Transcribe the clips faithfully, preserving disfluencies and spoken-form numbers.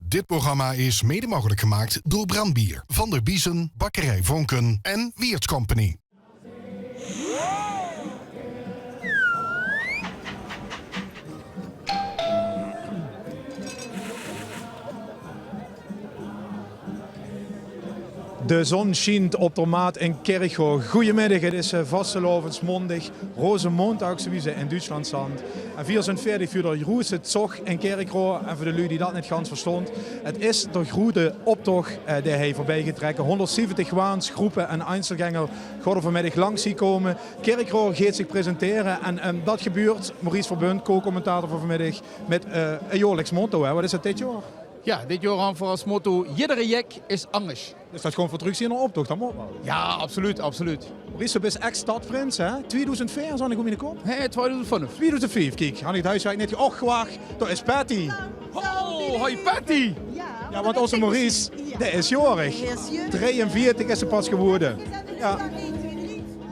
Dit programma is mede mogelijk gemaakt door Brandbier, Van der Biesen, Bakkerij Vonken en Wiertz Company. De zon sjient op der Maat in Kirchroa. Goeiemiddig, het is eh, vastelaovesmaondig, Rosenmontag, zoewie ze in Duutsland zant. En veer zunt veerdig vuur der jroeëste zog in Kirchroa. En vuur de luuj die dat net gans verstoont, het is der groeëte optoch eh, dae hei veurbij geit trekke. Hónderdzeventig waans, groepe en einzelgänger gaon der vanmiddig langs hie kómme. Kirchroa geit zich presentere en ehm, dat gebuurt, Maurice Verbunt, co-commentator veur vanmiddig, mit eh, e jaorliks motto, hè. Wat is het dit jaor? Jao, dit jaor han v'r es motto: jiddere jek is angers. Dus dat gaon v'r trökzeen in d'r optoch, dat mót waal. Jao, absoluut, absoluut. Maurice, doe bis ex-stadsprins, hè? Tweedoezend veer, zat ich good in de kop? Hè, tweedoezend vijf. Tweedoezend vijf, kiek, han ich het huiswerk net ge-, och, wach, dao is Patty. Oh, hoi Patty. Jao, want ózze Maurice, dae is jaorig. Drieënveertig is er pas gewore. Jao.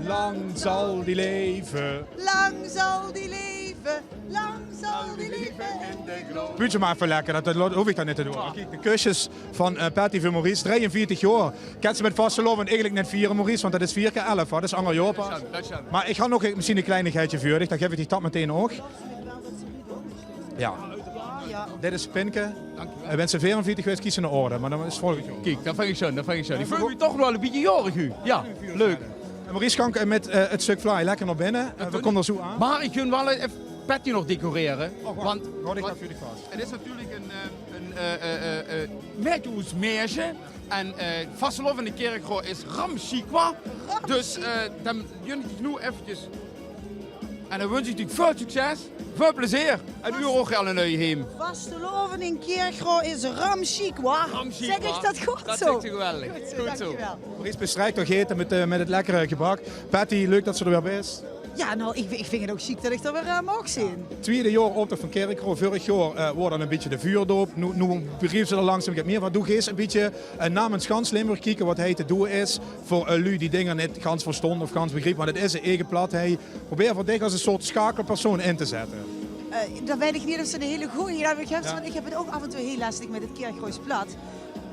Lang zal die leve. Lang zal die leve. Lang zal die leve in de glorie. Buutj ze mer effe lekker, dat, dat hoof ich dan net te doon. Kiek, de kusjes van eh, Patty veur Maurice, drieënveertig jaor. Kèns se mit vastelaovend eigelik net viere, Maurice, want dat is veer kier elf, hè. Dat is anger jaor pas. Mer ich han nog mesjien e kleinigheidje veur dich, dan gaef ich dich dat meteen ouch. Jao. Dit is Pinke. Eh, wens se veerenveertig waers, kies se 'n orde, mer dan is volgend jaor. Kiek, dat vinj ich sjoen, dat vinj ich sjoen. Ich veul mich toch waal e bietje jaorig, Huub. Jao, leuk. En Maurice, gank eh, mit eh, het stök vlaai lekker nao binne. Eh, veer kómme d'r zoe aan. Mer ich gun waal effe Patty nog decorere. Want, want het is natuurlik ein, eh, ein, eh, eh, eh, eh, mit ós meisje. En eh, vastelaovend in Kirchroa is ramsjikwa. Dus eh, dan gun ich dich noe effekes. En dan wunsj ich dich väöl succes, väöl plezeer en uur ouch al ein nui heem. Vastelaovend in Kirchroa is ramsjikwa. Ramsjikwa. Zèk ich dat good zoe? Dat zègks se geweldig. Good zoe, dankjewel. Maurice, bis se rech dao geite mit eh, mit het lekkere gebak. Patty, leuk dat se d'r weer bis. Jao, noe, ich, ich vinj het ouch sjiek dat ich d'r weer eh, maag zeen. Twiede jaor optoch van Kirchroa. Vörig jaor eh, waor dan e bietje de vuurdoop. Noe, noe begriep se d'r langzaam get mieë van. Doe geis e bietje eh, namens gans Limburg kieke wat hei te doon is. Veur eh, luuj die dinger net gans verstoon of gans begriepe. Want het is ein eige plat hei. Probeer veur dich es ein soort sjakelpersoon in te zètte. Eh, dat weit ich neet of se 'n hiel gooj idee höbs, want ich höb het ouch aaf en toe hiel lestig mit het Kirchroas plat.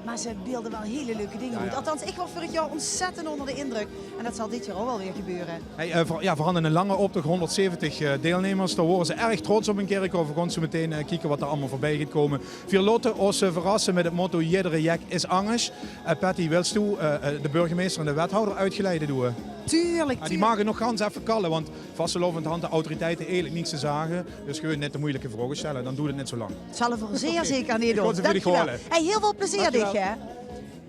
Mer ze beelde waal hiel leuke dinger oet. Althans, ich waor vörig jaor óntzèttend ónger d'r indrök. En dat zal dit jaor ouch waal weer gebeure. Hey, eh, veur, jao, veur hadde 'ne lange optoch, hónderdzeventig eh, deilnummers. Dao wore ze erg trots op in Kirchroa. Veer gaon zoe meteen eh, kieke wat d'r allemaol veurbij geit kómme. Veer laote ós eh, verrasse mit het motto: jiddere jek is angers. Eh, Patty, wils doe eh, eh, de burgemeister en de wethouder oetgeleide doon? Tuurlik, tuurlik. Mer die mage nog gans effe kalle, want vastelaovend hant de autoriteite eigelik niks te zage. Dus gewoon net de meujelike vraoge stelle, dan doert het net zoe lang. Zölle v'r zeer zeker neet doon. Dankjewel. Hey, hiel väöl plezeer dich, hè.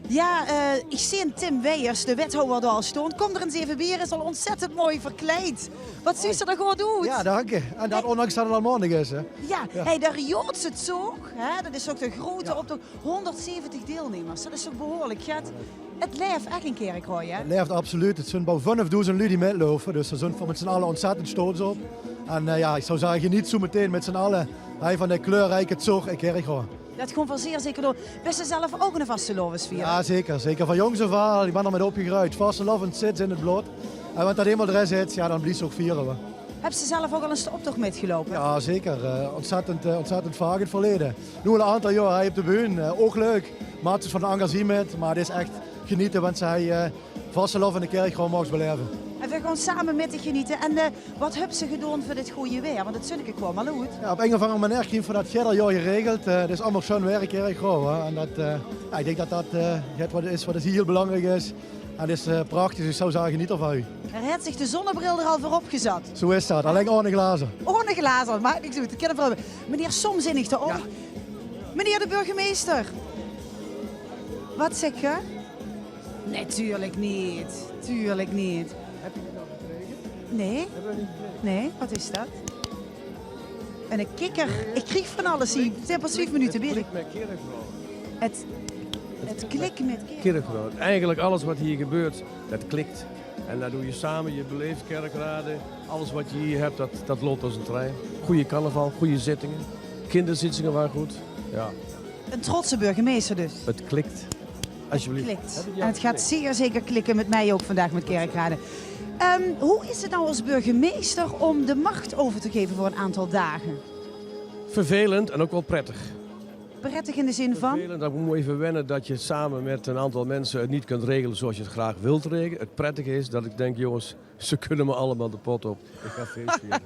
Jao, eh, ich zeen Tim Weijers, de wethouder, dao al stoon. Kóm d'r ins effe bie, is al óntzèttend mooi verkleid. Wat zuus se d'r good oet. Jao, dank je. En dat óndanks dat het al maondig is, hè. Jao, hey, d'r Joodse zoog, hè, dat is ouch de groeëte optoch. Hónderdzeventig deilnummers, dat is toch behuurlik get. Het laef ech in Kirchroa, hè? Het laef absoluut. Het zunt boe vennefdoezend luuj die mitloupe, dus dao zunt v'r mit z'n alle óntzèttend sjtols op. En eh, jao, ich zou zage, geneet zoe meteen mit z'n alle hei van de kleurrieke zoog in Kirchroa. Dat gaon v'r zeer zeker doon. Bis se zelf ouch 'ne vastelaovesvierer? Jao, zeker, zeker. Van jóngs aaf aan, ich bin d'r mit opgegreujd. Vastelaovend zit in het blod. En wen dat einmaol d'rin zit, jao, dan bliefs se ouch viere, hè. Höbs se zelf ouch al ins d'r optoch mitgeloupe? Jao, zeker. Eh, óntzèttend, eh, óntzèttend vaak in het verleje. Noe al 'n aantal jaor hei op de bühne, eh, ouch leuk. Maaks se van de angerzie mit, mer het is ech geneete, wens se hei eh, vastelaovend in de Kirchroa maags belaeve. En veer gaon same mit dich geneete. En eh, wat höbs se gedoon veur dit gooj waer? Want het zunneke kwaam al oet. Jao, op ein of anger meneer kriegs se dat jidder jaor geregeld. Eh, het is allemaol sjoen waer in Kirchroa, hè. En dat, eh, jao, ich dink dat dat eh, get wat is wat hiel belangriek is. En het is eh, prachtig, dus ich zou zage, geneet d'rvan. Hae haet zich de zonnebril d'r al veur opgezat. Zoe is dat, allein ónger glazer. Ónger glazer, maak niks oet. Det kinne v'r. Meneer Som zeen ich d'r ouch. Jao. Meneer de burgemeister. Wat zèk geer? Natuurlik neet. Natuurlik neet. Höb geer det al gekrege? Nae. Höbbe v'r neet gekrege? Nae, wat is dat? En ich kik, ich krieg van alles hie. Veer zeen pas vief minute bezig. Het, het klik mit Kirchroa. Kirchroa. Eigelik alles wat hie gebeurt, det klikt. En det doe se same, se beleefs Kirchroa, alles wat se hie höbs, det, det löp es ein trein. Gooj carnaval, gooj zittinge. Kinderzittinge wore good. Jao. Ein trotse burgemeister dus. Het klikt. Alsjeblieft. Klikt. En het geit zeer zeker klikke mit mich ouch vandaag mit Kirchroa. Ehm, wie is het noe es burgemeister óm de mach euver te gaeve veur ein aantal daag? Vervelend en ouch waal prettig. Prettig in de zin van? Vervelend, dan moet je even wennen dat je samen met een aantal mensen het niet kunt regelen zoals je het graag wilt regelen. Het prettige is dat ik denk, jongens, ze kunnen me allemaal de pot op. Ik ga feest vieren.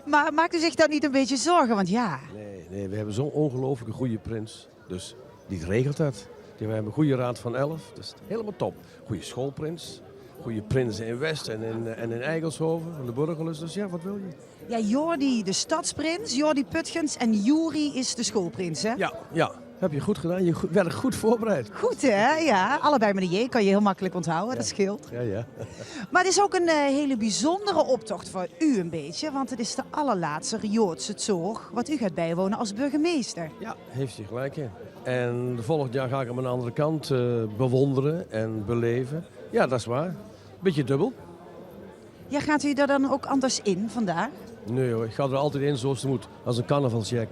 Maar maakt u zich dan niet een beetje zorgen? Want ja. Nee, nee, we hebben zo'n ongelooflijke goede prins. Dus die regelt dat. Die, we hebben een goede raad van elf. Dat is helemaal top. Goede schoolprins. Goede prinsen in West en in, en in Eigelshoven, van de Burgerlust. Dus ja, wat wil je? Ja, Jordi, de stadsprins, Jordi Putgens, en Juri is de schoolprins, hè? Ja, ja. Heb je goed gedaan. Je go- werd goed voorbereid. Goed, hè? Ja, allebei met een J kan je heel makkelijk onthouden, dat scheelt. Ja, ja. Maar het is ook een eh, hele bijzondere optocht voor u een beetje, want het is de allerlaatste Joodse tsoog wat u gaat bijwonen als burgemeester. Ja, heeft hij gelijk in. En volgend jaar ga ik hem aan de andere kant eh, bewonderen en beleven. Ja, dat is waar. Beetje dubbel. Ja, gaat u daar dan ook anders in vandaag? Nee hoor, ik ga er altijd in zoals het moet, als een carnavalsjack.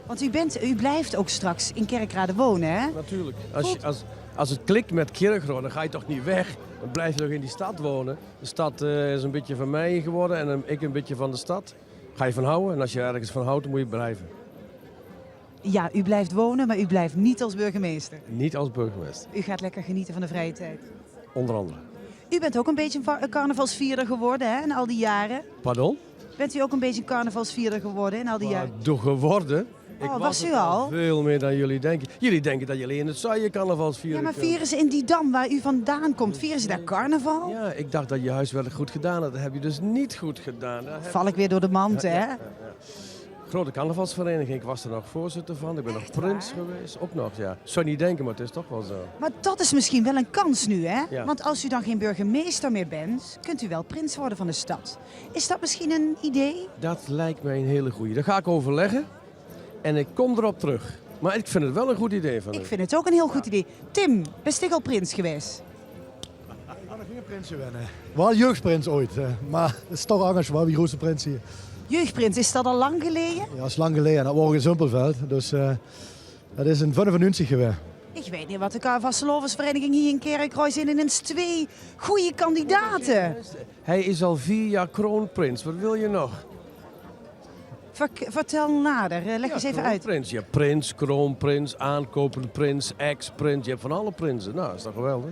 Want u, bent, u blijft ook straks in Kerkrade wonen, hè? Natuurlijk. Als, je, als, als het klikt met Kirchroa, dan ga je toch niet weg? Dan blijf je toch in die stad wonen? De stad eh, is een beetje van mij geworden en een- ik een beetje van de stad. Ga je van houden? En als je ergens van houdt, dan moet je blijven. Ja, u blijft wonen, maar u blijft niet als burgemeester. Niet als burgemeester. U gaat lekker genieten van de vrije tijd. Onder andere. U bent ook een beetje een va- een carnavalsvierder geworden, hè, in al die jaren. Pardon? Bent u ook een beetje een carnavalsvierder geworden in al die jaren? Door geworden. Ik Oh, was was u het al al? Veel meer dan jullie denken. Jullie denken dat jullie in het zuiden carnaval vieren Ja, maar kunnen. Vieren ze in Didam, waar u vandaan komt, vieren ze daar carnaval? Ja, ik dacht dat je huiswerk goed gedaan had. Dat heb je dus niet goed gedaan. Daar heb- Val ik weer door de mand, Ja, hè? Ja, ja, ja. Grote carnavalsvereniging, ik was er nog voorzitter van. Ik ben nog Echt prins waar? geweest, ook nog, ja. Zou je niet denken, maar het is toch wel zo. Maar dat is misschien wel een kans nu, hè? Ja. Want als u dan geen burgemeester meer bent, kunt u wel prins worden van de stad. Is dat misschien een idee? Dat lijkt mij een hele goeie. Daar ga ik over leggen en ik kom erop terug. Maar ik vind het wel een goed idee van Ik u. vind het ook een heel goed idee. Tim, bist dich al prins geweest? Ik ben nog geen prins geweest. Wel jeugdprins ooit, eh, maar het is toch anders, wel wie grootste prins hier. Jeugdprins, is dat al lang geleden? Ja, dat is lang geleden. Dat was in Zumpelveld, dus eh, dat is in vijfennegentig geweest. Ik weet niet wat de ka- vastelaovesvereniging hier in Kerkrade zijn ineens twee goede kandidaten. Hij is al vier jaar kroonprins. Wat wil je nog? Ver- vertel nader, eh, leg Ja, eens even uit. Kroonprins. Je hebt prins, kroonprins, aankopend prins, ex-prins. Je hebt van alle prinsen. Nou, is toch geweldig?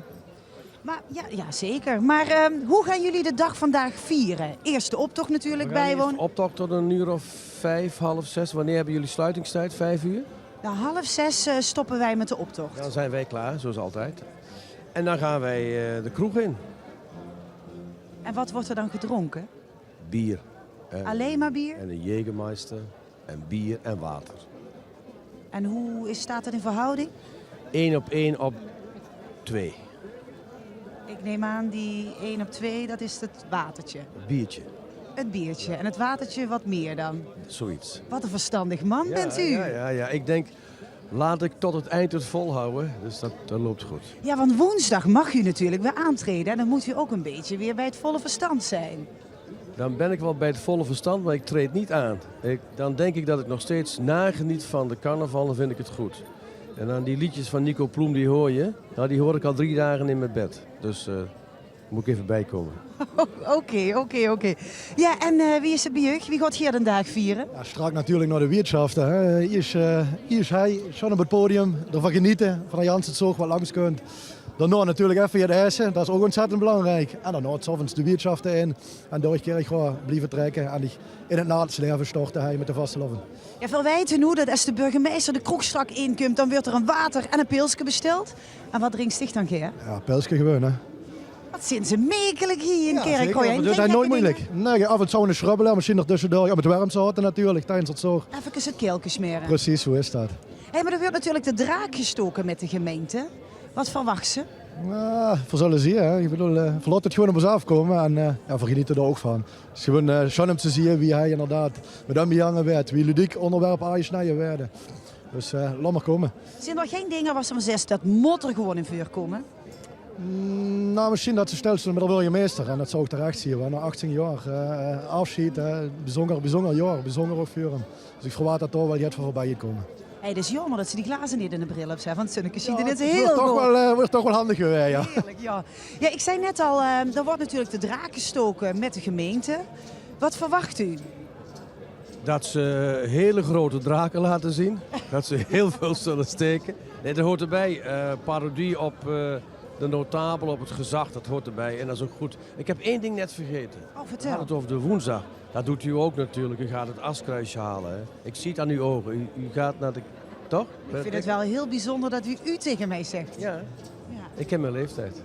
Maar, ja, ja, zeker. Maar ehm, hoe gaan jullie de dag vandaag vieren? Eerste optocht natuurlijk We gaan eerst bijwonen. Optocht tot een uur of vijf, half zes. Wanneer hebben jullie sluitingstijd? Vijf uur? Nou, half zes eh, stoppen wij met de optocht. Dan zijn wij klaar, zoals altijd. En dan gaan wij eh, de kroeg in. En wat wordt er dan gedronken? Bier. En, Alleen maar bier? En een Jägermeister. En bier en water. En hoe is, staat dat in verhouding? Eén op één op twee. Ik neem aan, die één op twee, dat is het watertje. Het biertje. Het biertje. En het watertje wat meer dan? Zoiets. Wat een verstandig man Ja, bent u. Ja, ja, ja. Ik denk, laat ik tot het eind het volhouden. Dus dat, dat loopt goed. Ja, want woensdag mag u natuurlijk weer aantreden. En dan moet u ook een beetje weer bij het volle verstand zijn. Dan ben ik wel bij het volle verstand, maar ik treed niet aan. Ik, dan denk ik dat ik nog steeds nageniet van de carnaval, dan vind ik het goed. En dan die liedjes van Nico Ploem, die hoor je. Nou, die hoor ik al drie dagen in mijn bed. Dus eh, moet ik even bijkomen. Oké, oké, oké. Ja, en eh, wie is het bij u? Wie gaat hier de dag vieren? Ja, strak natuurlijk naar de wiertschaft, hè. Hier is, eh, hier is hij, zo'n op het podium, ervan genieten, van de ganse tsoog wat langs kunt. Daarna natuurlijk even het eten, dat is ook ontzettend belangrijk. En daarna 's avonds de wiertschaft in. En door Kirchroa blijven trekken en dich in het naaste leven storten, hè, met de vastelaovend. Ja, veel weten hoe dat als de burgemeester de kroeg strak inkomt, dan wordt er een water en een pilske besteld. En wat drinkt zich dan, Ger? Ja, pilske gewoon, hè. Wat zijn ze makkelijk hier in Ja, Kerkrade? Zeker, maar dat is nooit moeilijk. Nee, af en toe een schrubbelen, misschien nog tussendoor. Ja, met warm zaten natuurlijk, tijdens het zorg. Even het kelke smeren. Precies, hoe is dat? Hé, maar er wordt natuurlijk de draak gestoken met de gemeente. Wat verwacht ze? Ja, we zullen zien, hè. Ik bedoel, eh, we laten het gewoon op ons afkomen en eh, ja, we genieten er ook van. Het is gewoon eh, schoon om te zien wie hij inderdaad met hem behangen werd, wie ludiek onderwerpen aangesneden werden. Dus eh, laat maar komen. Zijn er geen dingen waar ze van zegt, dat moet er gewoon in voorkomen? Mm, nou, misschien dat ze stil stond met de burgemeester. En dat zou ik terecht zien, want na achttien jaar eh, afscheid, hè, bijzonder, bijzonder jaar, bijzonder ook voor hem. Dus ik verwacht dat daar wel iets van voorbij gaat komen. Hey, het is jammer dat ze die glazen niet in de bril hebben, hè, want Sunneke ziet Ja, er net het heel wordt toch goed. wel, eh, wordt toch wel handig geweest, ja. Heerlijk, ja. Ja, ik zei net al, eh, er wordt natuurlijk de draak gestoken met de gemeente. Wat verwacht u? Dat ze hele grote draken laten zien. Dat ze heel veel zullen steken. Nee, dat hoort erbij. Eh, parodie op, eh, de notabel, op het gezag, dat hoort erbij. En dat is ook goed. Ik heb één ding net vergeten. Oh, vertel. We hadden het over de woensdag. Dat doet u ook natuurlijk. U gaat het askruisje halen, hè? Ik zie het aan uw ogen. U, u gaat naar de... Toch? Ik vind het wel heel bijzonder dat u u tegen mij zegt. Ja. Ja. Ik ken mijn leeftijd.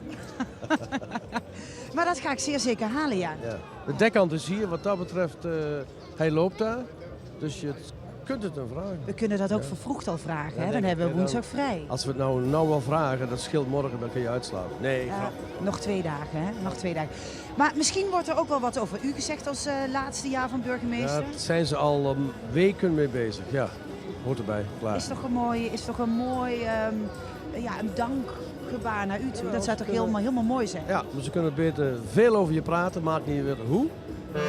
Maar dat ga ik zeer zeker halen, ja. Ja. De dekhand is hier, wat dat betreft, eh, hij loopt daar. Dus je kunt het hem vragen. We kunnen dat ook vervroegd al vragen, hè? Dan hebben we woensdag vrij. Als we het nou, nou al vragen, dat scheelt morgen, dan kun je uitslapen. Nee, grapje. Nog twee dagen, hè? Nog twee dagen. Maar misschien wordt er ook wel wat over u gezegd als, eh, laatste jaar van burgemeester. Daar zijn ze al, ehm, weken mee bezig, ja. Hoort erbij, klaar. Is toch een mooi, is toch een mooi, ehm, ja, een dankgebaar naar u toe. Dat zou toch helemaal, helemaal mooi zijn? Ja, maar ze kunnen beter veel over je praten, maakt niet uit hoe.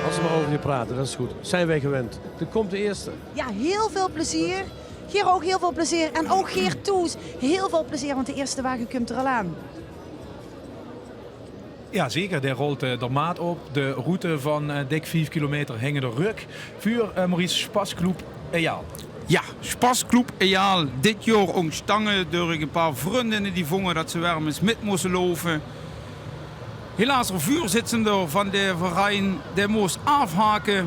Als ze maar over je praten, dat is goed. Zijn wij gewend. Er komt de eerste. Ja, heel veel plezier. Geer ook heel veel plezier. En ook Geer Toes, heel veel plezier, want de eerste wagen komt er al aan. Ja, zeker. Dae rolt, eh, de maat op. De route van, eh, dik vief kilometer hinge de rök. Vuur, eh, Maurice, Spasclub Eaal. Ja, Spasclub Eaal. Dit jaor óngstange durch e paar vrundinne die vónge dat ze wermes mit móste loufe. Helaas, de vuurzittende van de verein, dae mós aafhake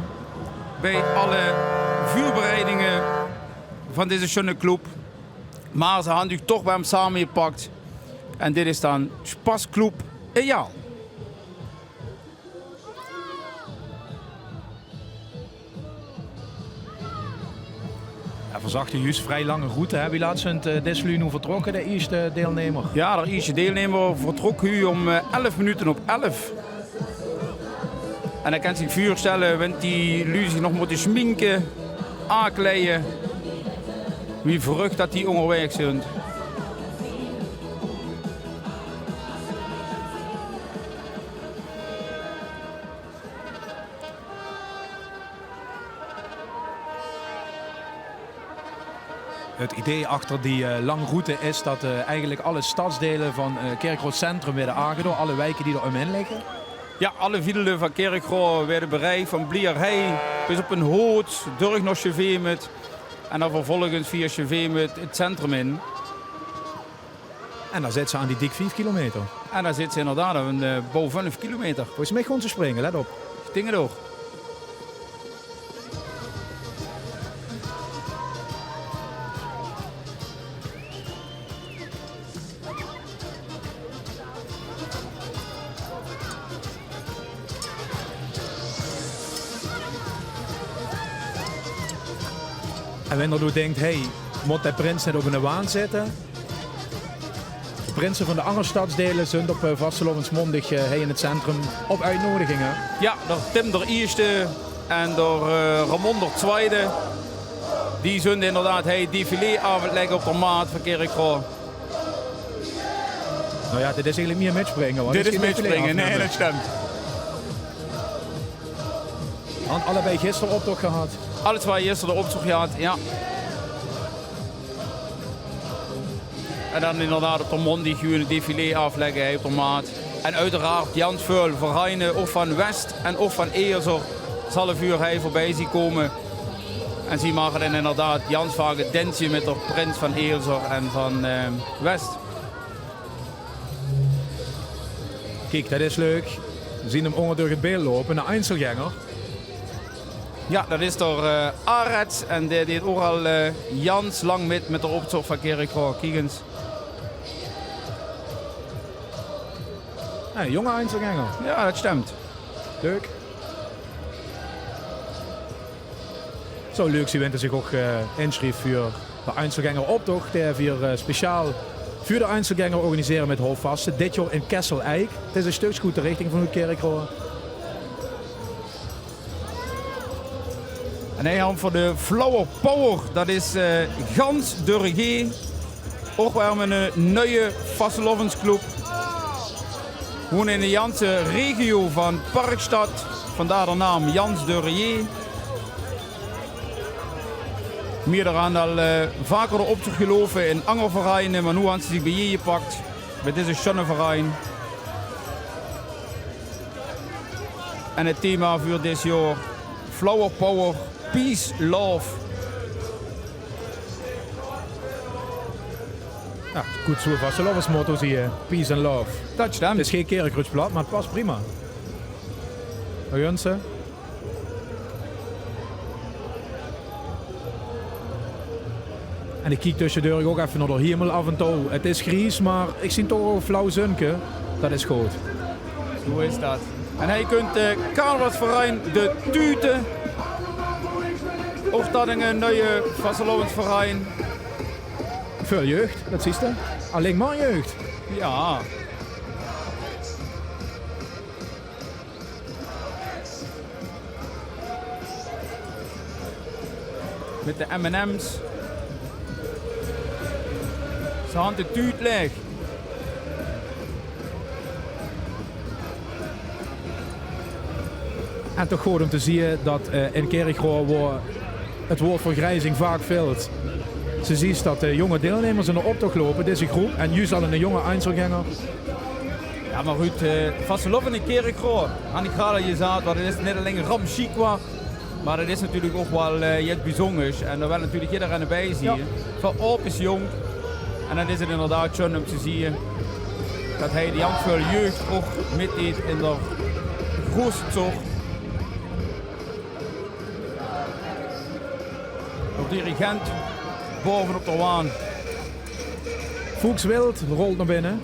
bij alle vuurbereidinge van deze sjunne club. Maar ze han uch toch werm samegepakt. En dit is dan Spasclub Eaal. Ja, veer zagte juus vrij lange route, hè. Wie laat zunt, eh, dees luuj noe vertrokke, de ierste deilnemer? Ja, de ierste deilnemer vertrok hu om, eh, elf minute op elf. En dan kent zich vuurstelle, wen die luuj zich nog mótte sjminke, aankleie, wie verruk dat die óngerwaeg zunt. Het idee achter die, eh, lange route is dat, eh, eigenlijk alle stadsdelen van, eh, Kirchroa Centrum weerde aangedoon, alle wijken die er omheen liggen. Ja, alle viedele van Kirchroa weerde bereik, van Blierhei bis op 'n Hood, durch nao Sjevemut en dan vervolgens via Sjevemut het centrum in. En dan zit ze aan die dik vief kilometer. En dan zit ze inderdaad aan, eh, boe vijf kilometer. Volgens mij gewoon te springen, let op. Dingen door. En wen d'r noe dinkt, hey, mót de prins net op 'ne waan zitte? De prinse van de anger stadsdeile zunt op, eh, vastelaovesmaondig, eh, hei in het centrum op oetnodiging, hè? Ja, d'r Tim d'r Ierste en d'r, eh, Ramon d'r Twiede. Die zunt inderdaad hei defilé aaf het legke op d'r maat van Kirchroa. Nou ja, dit is eigenlijk mier mitspringe, want dit is mitspringe, nee, dat stemt. Want allebei gister optocht gehad. Alle twie gister d'r optocht gehad, ja. En dan inderdaad op d'r maondig gewoon het defilé aaflegke, hè, op d'r maat. En oeteraard jans väöl vereine, ouch van West en ouch van Eeëlzer, zalle vuur hei veurbij zie kómme. En zie mage dan inderdaad jans vaak het densje mit d'r prins van Eeëlzer en van, eh, West. Kiek, dat is leuk. Veer zien 'm ónger durch het beeld loupe, 'ne Einzelgänger. Ja, dat is d'r, eh, Aret en dae deet ouch al, eh, jans lang mit, mit d'r optocht van Kirchroa. Kiek ens. Hey, jonge Einzelgänger. Ja, dat stemt. Leuk. Zou leuk zien, wen d'r zich ouch, eh, insjrief vuur d'r Einzelgänger optocht, dae veer, eh, speciaal vuur d'r Einzelgänger organisere mit Houvvaste. Dit jaor in Kessel-Eik. Het is e stökske oet de richting van Kirchroa. En hei han v'r de Flower Power. Dat is, eh, Gans Dörrigee. Ouch weer 'ne, eh, nuie vastelaovesclub. Gewoen in de janse regio van Parkstad. Vandaar d'r naam Jans Dörrigee. Mier d'r han al, eh, vaker d'r optocht geloupe in anger vereine, maar noe han ze zich bijeengepakt mit deze sjunne verein. En het thema vuur dit jaor: Flower Power. Peace, love. Jao, good zoe'n vastelaovesmotto, zieë. Peace and love. Dat stömt. 't Is gee Kirchroadsblad, mer 't pas prima. Hei, Jönse. En ich kiek tösjedurch ouch effe nao d'r hiemel aaf en toe. 't Is gries, mer ich zeen toch ouch e flauw zunke. Dat is good. Zoeë is dat. En hei kump, eh, carnavalsverein De Tute. Ouch dat 'ne nuie vastelaovesverein. Väöl jeug, dat zuus se. Allein mer jeug. Jao. Mit de M en M's. Ze hant de tuut laeg. En toch good óm te zieë dat, eh, in Kirchroa, wo 't woord vergriezing vaak vèlt, ze zuus dat de jónge deilnummers in d'r optoch loupe, deze groep, en juus al 'ne jónge Einzelgänger. Jao, mer good, eh, vastelaovend in Kirchroa, han ich graad al jezaat, want 't is neet allein ram chic, mer 't is natuurlik ouch waal, eh, get bezunjers. En dao wèlt natuurlik jiddereen bie zieë. Jao. Van aop bis jónk. En dan is 't inderdaad sjoen óm te zieë dat hei de jang väöl jeug ouch mitdeet in d'r groeëse zog. D'r dirigent baovenop d'r waan. Fuchs Wild rolt nao binne.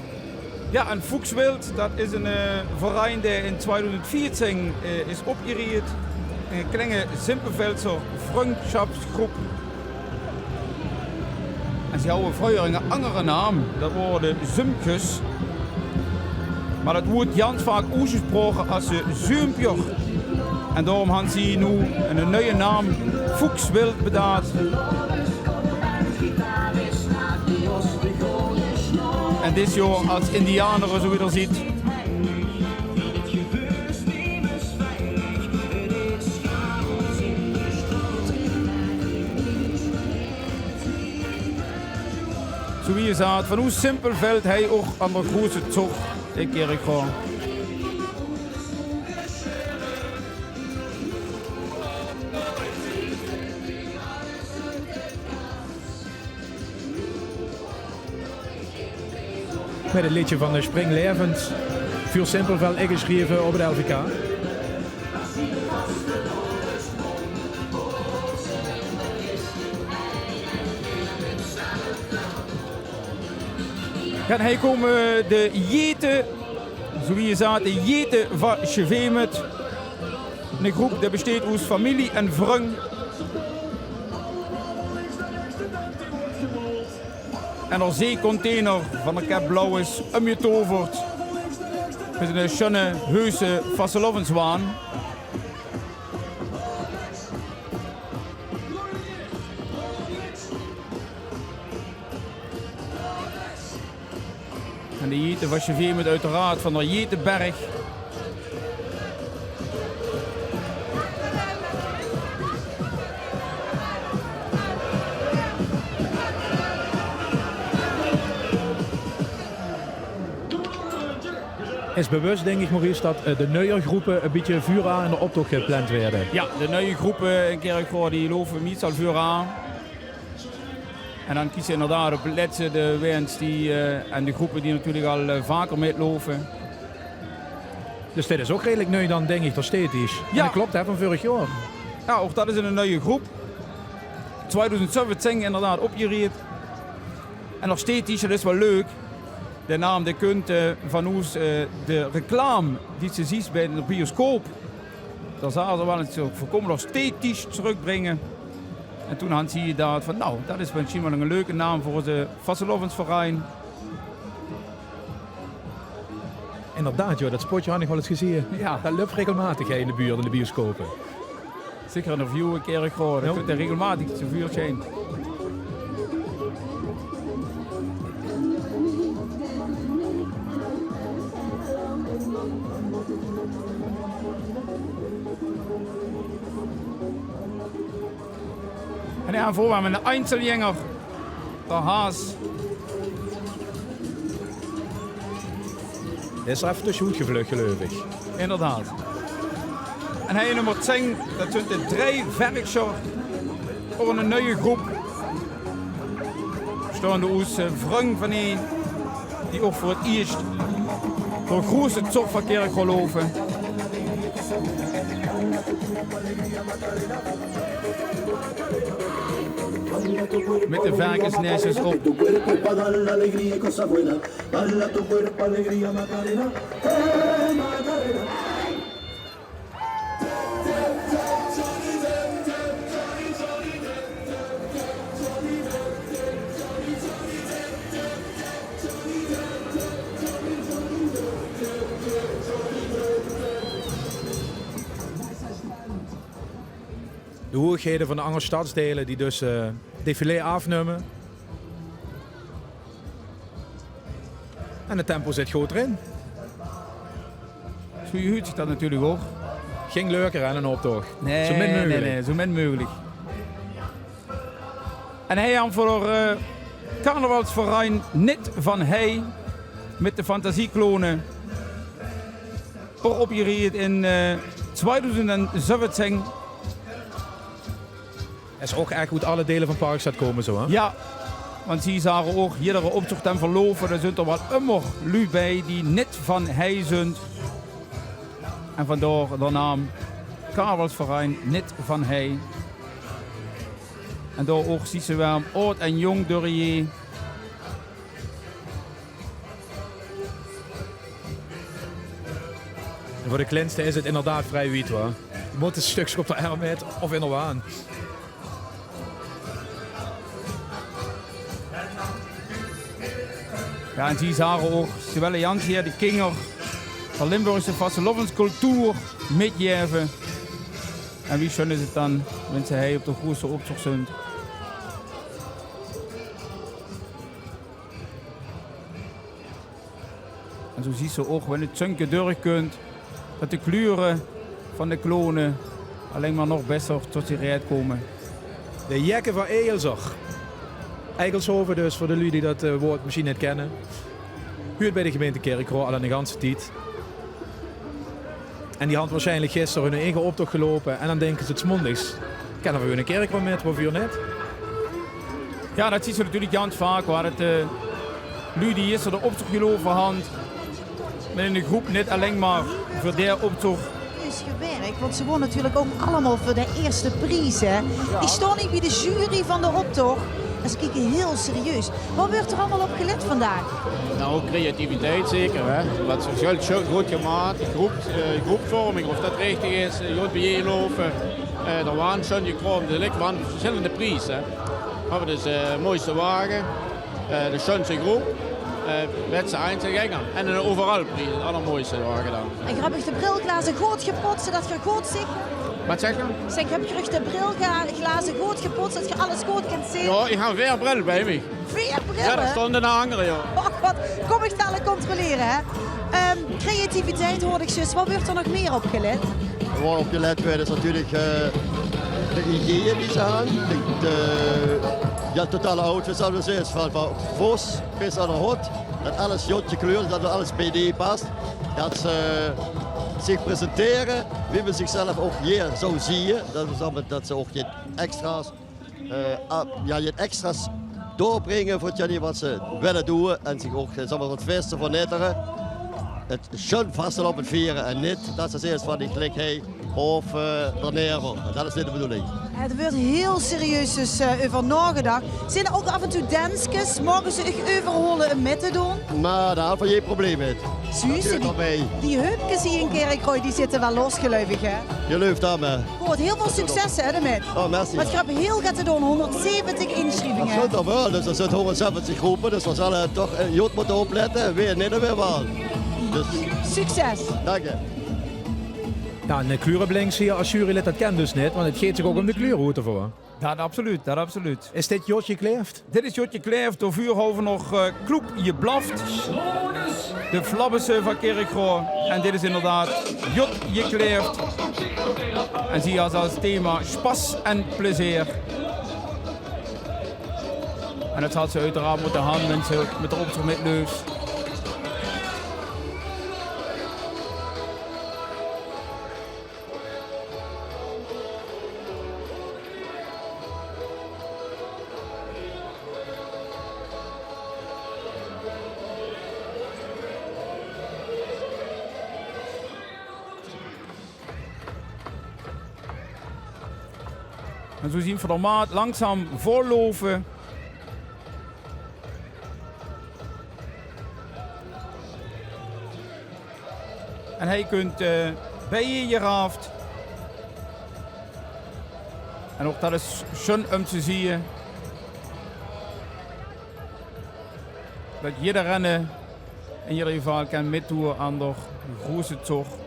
Jao, en Fuchs Wild, dat is 'ne, eh, verein dae in tweedoezend veertieën, eh, is opjeriech. 'Ne klenge Simpelveldser vrunjsjapsgroep. En ze houwe vreuger 'ne angere naam. Dat wore de Zumkes. Mer dat woeët jans vaak oetjesproke es de Zumpjer. En daorum han ze noe 'ne nuie naam, Fuchs Wild, bedaad. En dit jaor es Indianere, zoewie geer ziet. Zoewie geer zaat, vanoet Simpelveld hei ouch aan d'r groeëse zog in Kirchroa. Mit 't leedje van de Springlaevend, veur Simpelveld ingesjreve op 't L V K. Jao, en hei kómme de Jete, zoewie geer zaat, de Jete van Sjevemert. 'Ne groep dae besteet oet famillie en vrunj. En d'r zeecontainer van d'r Kep Blauw is ómjetoverd mit 'ne sjoene heuse vastelaoveswaan. En de Jete van Sjevemert oeteraard van d'r Jeteberg. Is bewus, dink ich, Maurice, dat, eh, de nuie groepe e bietje veuraan in d'r optoch gepland waere. Jao, de nuie groepe in Kirchroa, die loupe meistal veuraan. En dan kieze ze inderdaad op 't lètste de wins die, eh, en de groepe die natuurlik al, eh, vaker mitloupe. Dus dit is ouch redelik nui dan, dink ich, d'r Steedtisch. Jao. En dat klop, hè, van veurig jaor. Jao, ouch dat is 'n nuie groep. Tweedoezend zeventieën inderdaad opjeriech. En d'r Steedtisch, dat is waal leuk. De naam, dae kump, eh, vanoet, eh, de reclame die se zuus bie d'r bioscoop. Dao zage ze waal ins, ze kómme d'r Steedtisch trökbringe. En toen han ze gedaach van, nou, dat is mesjien waal 'ne leuke naam veur ózze vastelaovesverein. Inderdaad, jao, dat spotje han ich waal ins gezieë. Jao. Dat löp regelmaotig, hè, in de buurt, in de bioscope. Zeker in d'r Viewe Kirchroa, dat kump d'r regelmaotig te vuursjijn. En jao, veur waal mit 'ne Einzelgänger. D'r Haas. Dae is effe te sjoen gevlöch, gleuf ich. Inderdaad. En hei nummer tieën, det zunt de Drie Verksjer. Ouch 'n nuie groep. Bestaonde oet, eh, vrung van ein die ouch veur 't ieësj door groeëse zorg van Kirchroa loupe. Mit de verkesnaesjes op. De hoeëgheden van de anger stadsdeile die dus, eh, defilé aafnumme. En 't tempo zit good d'rin. Zoeë huuert zich det natuurlik ouch. Ging leuker, hè, 'nen optoch? Nae, zoeë min meugelik. Nae, nae, zoeë min meugelik. En hei han v'r, eh, carnavalsverein Nit van Hei mit de Fantasieklone. Ouch opgeriech in, eh, twieëdoezend zeventieën. Is ouch ech oet alle deile van Parkstad kómme, zoeë, hè? Jao, want zie zage ouch, jiedere optoch den v'r loupe, dao zunt d'r waal ummer luuj bie die nit van hei zunt. En vandaor de naam Carnavalsverein Nit van Hei. En dao ouch, zuus se waal, aod en jónk doorejein. En veur de kleinste is 't inderdaad vrie wied, huur. Die mótte e stökske op de erm mit of in de waan. Jao, en zie zage ouch, ze wille jans hie de kinger van Limburgse vastelaovescultuur mitjeve. En wie sjun is 't den, wen ze hei op de groeëse optoch zunt? En zoeë zuus se ouch, wen 't zunke dörch kunt, det de kleure van de klone allein mer nog besser tot zien raed kómme. De Jekke van Eigelser. Eigelshove dus, veur de luuj die det, eh, woord mesjiens nit kenne. Huuert bie de gemeinte Kirchroa al 'ne ganse tied. En die hant waarsjienlik gister hun eige optoch geloupe. En den dinke ze, 's maondigs kinne v'r weer nao Kirchroa mit, waovuur nit? Jao, det zuus se natuurlik jans vaak, wo det, eh, luuj die gister de optoch geloupe hant, mit 'n groep nit allein mer veur dae optoch. Is gewerk, want ze wolle natuurlik ouch allemaol veur de ieëste pries, hè. Die staon hie bie de jury van de optoch. En ze kieke hiel serieus. Waat wuuert d'r allemaol op gelet vandaag? Nou, creativiteit zeker, hè. Wat ze zelf zo good gemaak, groep, eh, groepsvorming, of dat richtig is, eh, good biejeloupe. Eh, d'r waant sjun gekraomp, d'r ligk waant versjillende pries, hè. Höbbe dus, eh, mooiste wage, eh, de sjunste groep, eh, beste einzelgänger en 'n overal pries, 't allermooiste wage dan. En geer höb de brilglaze good gepoets, zodat geer good ziet. Wat zègk geer? Zègk, höb geer de brilglaze good gepoets, dat geer alles good kint zeen? Jao, ich han veer brille bie mich. Veer brille? Jao, dao stónge nog anger, jao. Och, wat, kóm ich dalik controlere, hè. Ehm, creativiteit huuer ich zjus. Wat wuuert d'r nog mieë op gelet? Wat op gelet wuuert is natuurlik, eh, de ideeë die ze han. De, de, jao, totale outfit, zal ich zègke, van, van vos bis aan de hot. Dat alles good gekleurd is, dat alles bie die pas. Dat ze zich presentere wie me zichzelf ouch hie zou zieë. Dat is dan dat ze ouch get extra's, eh, a-, jao, get extra's doorbringe veur 't janie wat ze wille doeë en zich ouch, eh, zeg mer, 't fieëste vernettere. 't Sjun vastelaovend viere en nit dat ze zjus van die glikheid of, eh, d'r neer. Dat is nit de bedoeling. D'r wuuert hiel serieus dus, eh, euver naogedach. Zeen d'r ouch aaf en toe denskes? Moge ze uch euverhaole um mit te doon? Nou, dao han v'r jee probleem mit. Zuus se die, die hupkes hie in Kirchroa, die zitte waal los, geluif ich, hè? Geluif dat mer. Good, hiel väöl succes, hè, d'rmit. Oh, merci. Want geer höb hiel get te doon, hóngerdzeventig insjrievinge. Dat zint d'r waal, dus d'r zint hóngerdzeventig groepe, dus v'r zalle toch, eh, good mótte oplette, wae nit en wae waal. Dus succes. Dank je. Jao, 'n kleureblink hie es jurylid, dat kint dus nit, want 't geit zich ouch um de kleure oet te veure. Dat absoluut, dat absoluut. Is dit good geklaefd? Dit is good geklaefd door vuurhoven nog, eh, Kloep Je Blaft. De Flabbese van Kirchroa. En dit is inderdaad good geklaefd. En zie has als thema spas en plezeer. En dat had ze uiteraard mótte han, minse, mit de optoch mit Leus. Zoe zien v'r d'r maat langzaam vol loupe. En hei kunt, eh, bie je raaf. En ouch dat is sjun um te zieë. Dat jiddereen in jidder geval kan mitdoeë aan d'r groeëse tsoch.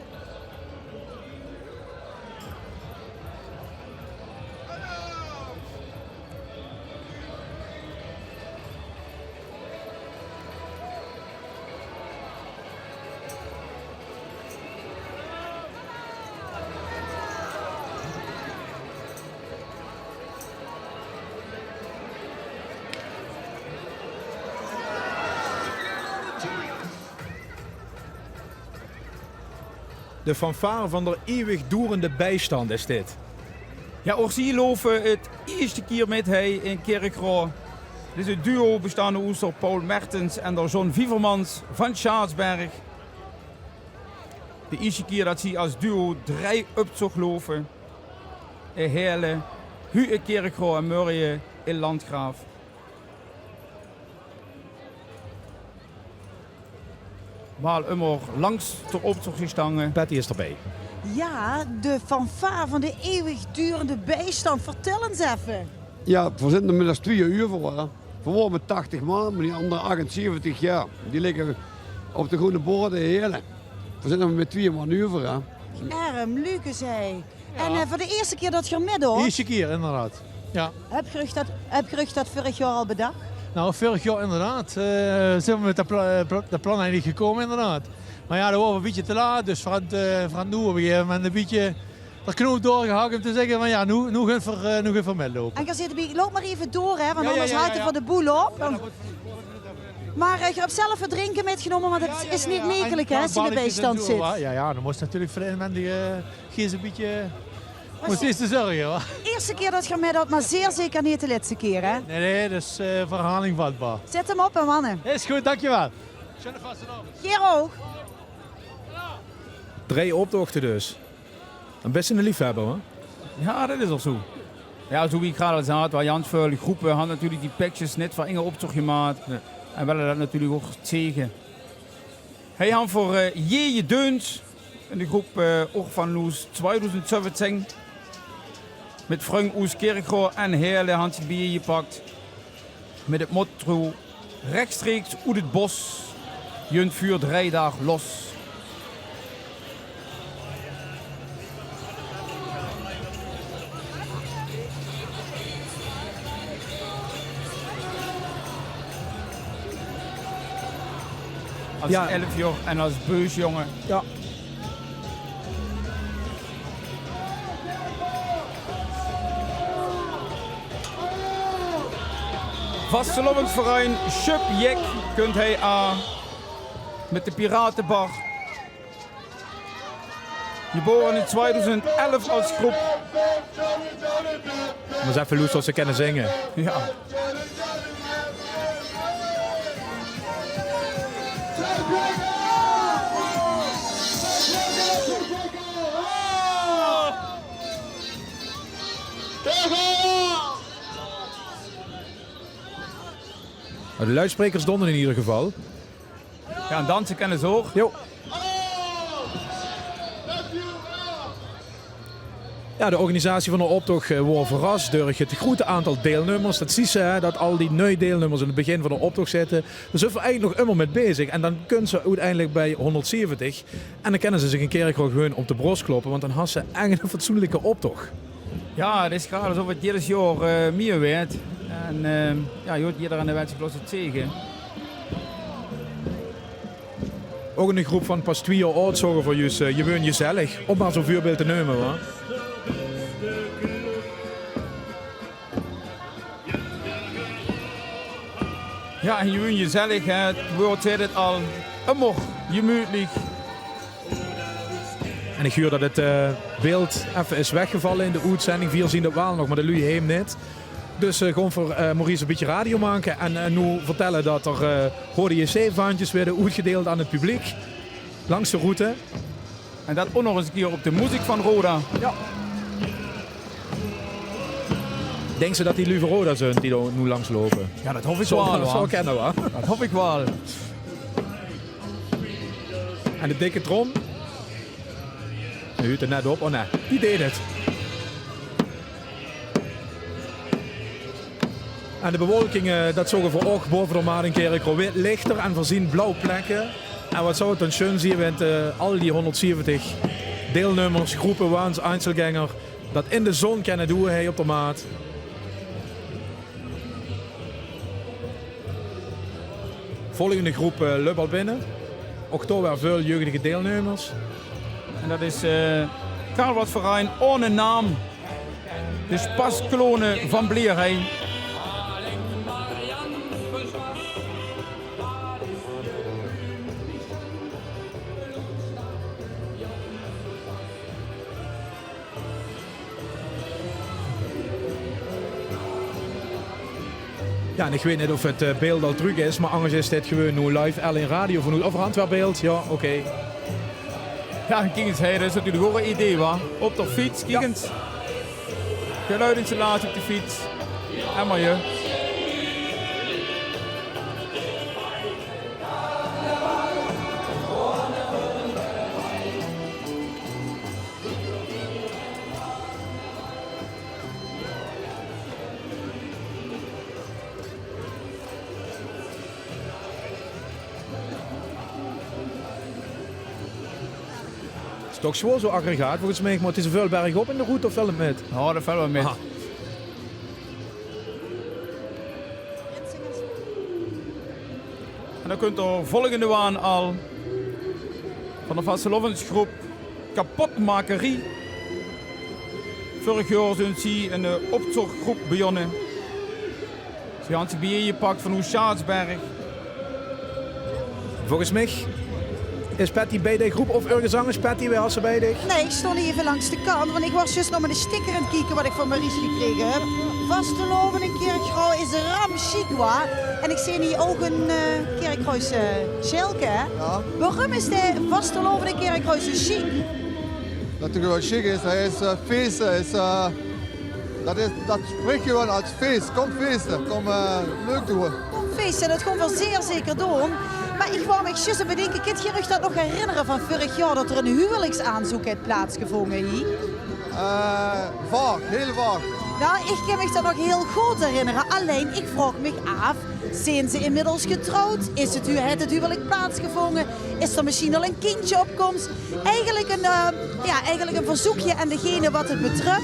De fanfare van d'r iewigdoerende bijstand is dit. Jao, ouch zie loupe 't ieësjte kier mit hei in Kirchroa. Dit is 't duo bestaande oes d'r Paul Mertens en d'r John Vievermans van Sjaasberg. De ieësjte kier dat zie as duo drei uptsoch loupe. In Heële, hu in Kirchroa en mörje in Landgraaf. Waal ummer langs d'r optoch gestange. Patty is d'rbij. Jao, de fanfare van de iewigdoerende bijstand. Vertèl ins effe. Jao, v'r zint d'r mit as twieë euver, hè. V'r waore mit tachtig man, mer die anger achtenzeventig, jao, die ligke op de groene borde in Heële. V'r zint d'r mit twieë man euver, hè. Erm, Lucas, hè. En, eh, veur de ieësjte kier dat geer mitdoot? Ieësjte kier, inderdaad. Jao. Höb geer uch dat, höb geer uch dat vurrig jaor al bedach? Nou, vurrig jaor inderdaad, eh, zint v'r mit dat pla-, eh, pla-, dat plan eigelik gekómme, inderdaad. Mer jao, dan waore v'r e bietje te laat, dus v'r hadde, eh, v'r hadde noe op e gegaeve moment e bietje d'r knoop doorgehak um te zègke van jao, noe, noe gunt v'r, eh, noe gunt v'r mitloupe. En geer zit d'rbie, loup mer effe door, hè, want angers hake v'r de boel op. Mer, eh, geer höb zelf wat drinke mitgenómme, want 't is neet makkelijk, hè, es se in de bijstand zits. Jao, jao, dan mós se natuurlik veur de inwendige gees e bietje, mós se ieësjte zörge, huur. Ieësjte kier dat geer mitdoot, mer zeer zeker neet de lètste kier, hè? Nae, nae, dus, eh, veur herhaling vatbaar. Zèt 'm op, hè, manne. Is good, dankjewel. Sjunne vastelaovend. Geer ouch. Drei optochte dus. Dan bis se 'ne liefhebber, hè? Jao, dat is ouch zoe. Jao, zoe wie ich graad al zag, waal jans väöl gróppe hant natuurlik die pekskes neet veur inge optoch gemaat. Nae. En wille dat natuurlik ouch zege. Hei hant v'r, eh, Jeje Deuns, in de gróp, eh, ouch van oes twieëdoezend zeventieën. Mit vrung oes Kirchroa en Heële hant ze biejepak. Mit 't motto: rechtstreeks oet 't bos, junt vuur drei daag los. As elf jaor en as beusjonge. Jao. Vastelaovesverein Sjöp Jek kunt hei aa mit de Piratebar. Gebore in twieëdoezend elf as gróp. Mós effe loestere of ze kinne zinge. Jao. De luidsprekers dóndere in eder geval. Jao, en danse kinne ze ouch. Jo. Jao, de organisatie van d'r optoch, eh, woor verras durch 't groete aantal deilnummers. Dat zuus se, hè, dat al die nuuj deilnummers in 't begin van d'r optoch zitte. Dao zeen v'r eigelik nog ummer mit bezig. En dan kóns se oeteindelik bij hónderdzeventig. En dan kinne ze zich 'ne kier gewoon op de bros kloppe, want dan has se eigelik 'ne fatsoenlike optoch. Jao, 't is graad esof 't jidder jaor, eh, mieë weurt. En, eh, jao, jiddereen wins zich los 't zege. Ouch 'ne groep van pas twieë jaor aod, zoge v'r juus, eh, Jeweun Jezellig, óm mer zoe'n veurbeeld te neume, wa. Jao, en Jeweun Jezellig, hè, 't woord zaet 't al, ummer jemuutlich. En ich huur dat 't, eh, beeld effe is weggevalle in de oetzending. Veer zeen 't waal nog, mer de luuj heem neet. Dus, eh, gaon v'r, eh, Maurice e bietje radio make en, eh, noe vertelle dat d'r, eh, Rode J C-vaantjes weure oetgedeild aan 't publiek. Langs de route. En dat ouch nog ins 'ne kier op de moeziek van Roda. Jao. Dinks se dat die luuj vaan Roda zunt die dao noe langs loupe? Jao, dat hop iech wel, wa? Zouw kènne, wa? Dat hop iech wel. En de dikke trom? Dee huurt 'r net op. Oh nee, dee deeg 't. En de bewolking, eh, dat zoge v'r ouch bove de Maat in Kirchroa, weurt lichter en v'r zien blauw plekke. En wat zouw 't dan sjoen zien, went, eh, al die honderdzeventig deilnummers, groepe, waans, Einzelgänger, dat in de zon kènne doon hei op de Maat. Volgende groep, eh, löp al binne. Ouch dao weer väöl jeugdige deilnummers. En dat is, eh, karwatverein Ohne Naam. De Spaßclowne vaan Blierheim. Jao, en iech weit neet of 't, eh, beeld al trök is, meh angers is dit gewoen noe live L1 Radio vaanoet, of Antwerp Beeld. Jao, oké. Jao, kiek ins, hè, dat is natuurlek ouch 'n idee, wa? Op de fiets, kiek ins. Geluidsinstallatie op de fiets. En mer, jao. Is toch zwoor zoe'n aggregaat, volges miech, meh 't is väöl bergop in de route, of vèlt 't mèt? Jao, dat vèlt wel mèt. Aha. En dan kump de volgende waan al vaan de vastelaovendsgroep Kapotmakerie. Vörig jaor zunt zie 'n, eh, optochgroep bejonne. Zie hant ziech bijein gepak vaanoet Sjaasberg. Volges miech is Patty bij de groep of örges angers. Patty, wee has se bij diech? Nei, iech stoon hei eve langs de kant, want iech waor zjus nog mèt de sticker aon 't kieke wat iech vaan Maurice gekrege höb. Vastelaovend in Kirchroa is ram sjiek, wa? En iech zeen hei ouch 'n, eh, Kirchroase sjeilke, hè? Jao. Waorum is de vastelaovend in Kirchroa zoe sjiek? Dat 'r gewoen sjiek is. Heer is, eh, feeste. Is, eh, dat is, dat sprik gewoen es fees. Kom feeste. Kom, eh, leuk doon. Kom feeste, dat goon v'r zeer zeker doon. Meh iech wouw miech zjus bedinke, kint geer uuch dat nog herinnere vaan vörig jaor, dat 'r 'n huwelijksaanzoek heet plaatsgevonge hei? Eh, vaag, hiel vaag. Noe, iech kin miech dat nog hiel good herinnere. Allein, iech vraog miech aof, zeen ze inmiddels getrouwd? Is 't hu-, heet 't huwelijk plaatsgevonge? Is 'r mesjiens al 'n kindsje op koms? Eigelek 'n, eh, jao, eigelek 'n verzeukske aon degene wat 't betröf.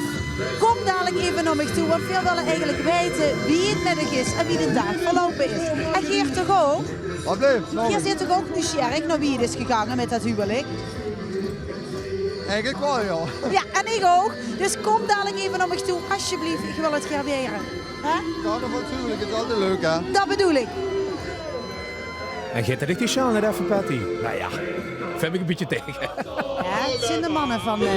Kom dalek eve nao miech touw, want veer wèlle eigelek weite wie 't mèt uuch is en wie d'n daag verloupe is. En geer toch ouch? Wat blief? Geer zeet toch ouch nuujsjierig nao wie 't is gegange mèt dat huwelijk? Eigelek wel, jao. Jao, en iech ouch. Dus kom dalek eve nao miech touw, alsjeblief. Iech wèl 't gaer weite. Hè? Carnavalshuwelijk is altied leuk, hè? Dat bedoel iech. En geit dat iech die sjaal neet eve, Patty? Noe jao, vèl miech e bietje tege. Jao, 't zien de manne vaan, eh,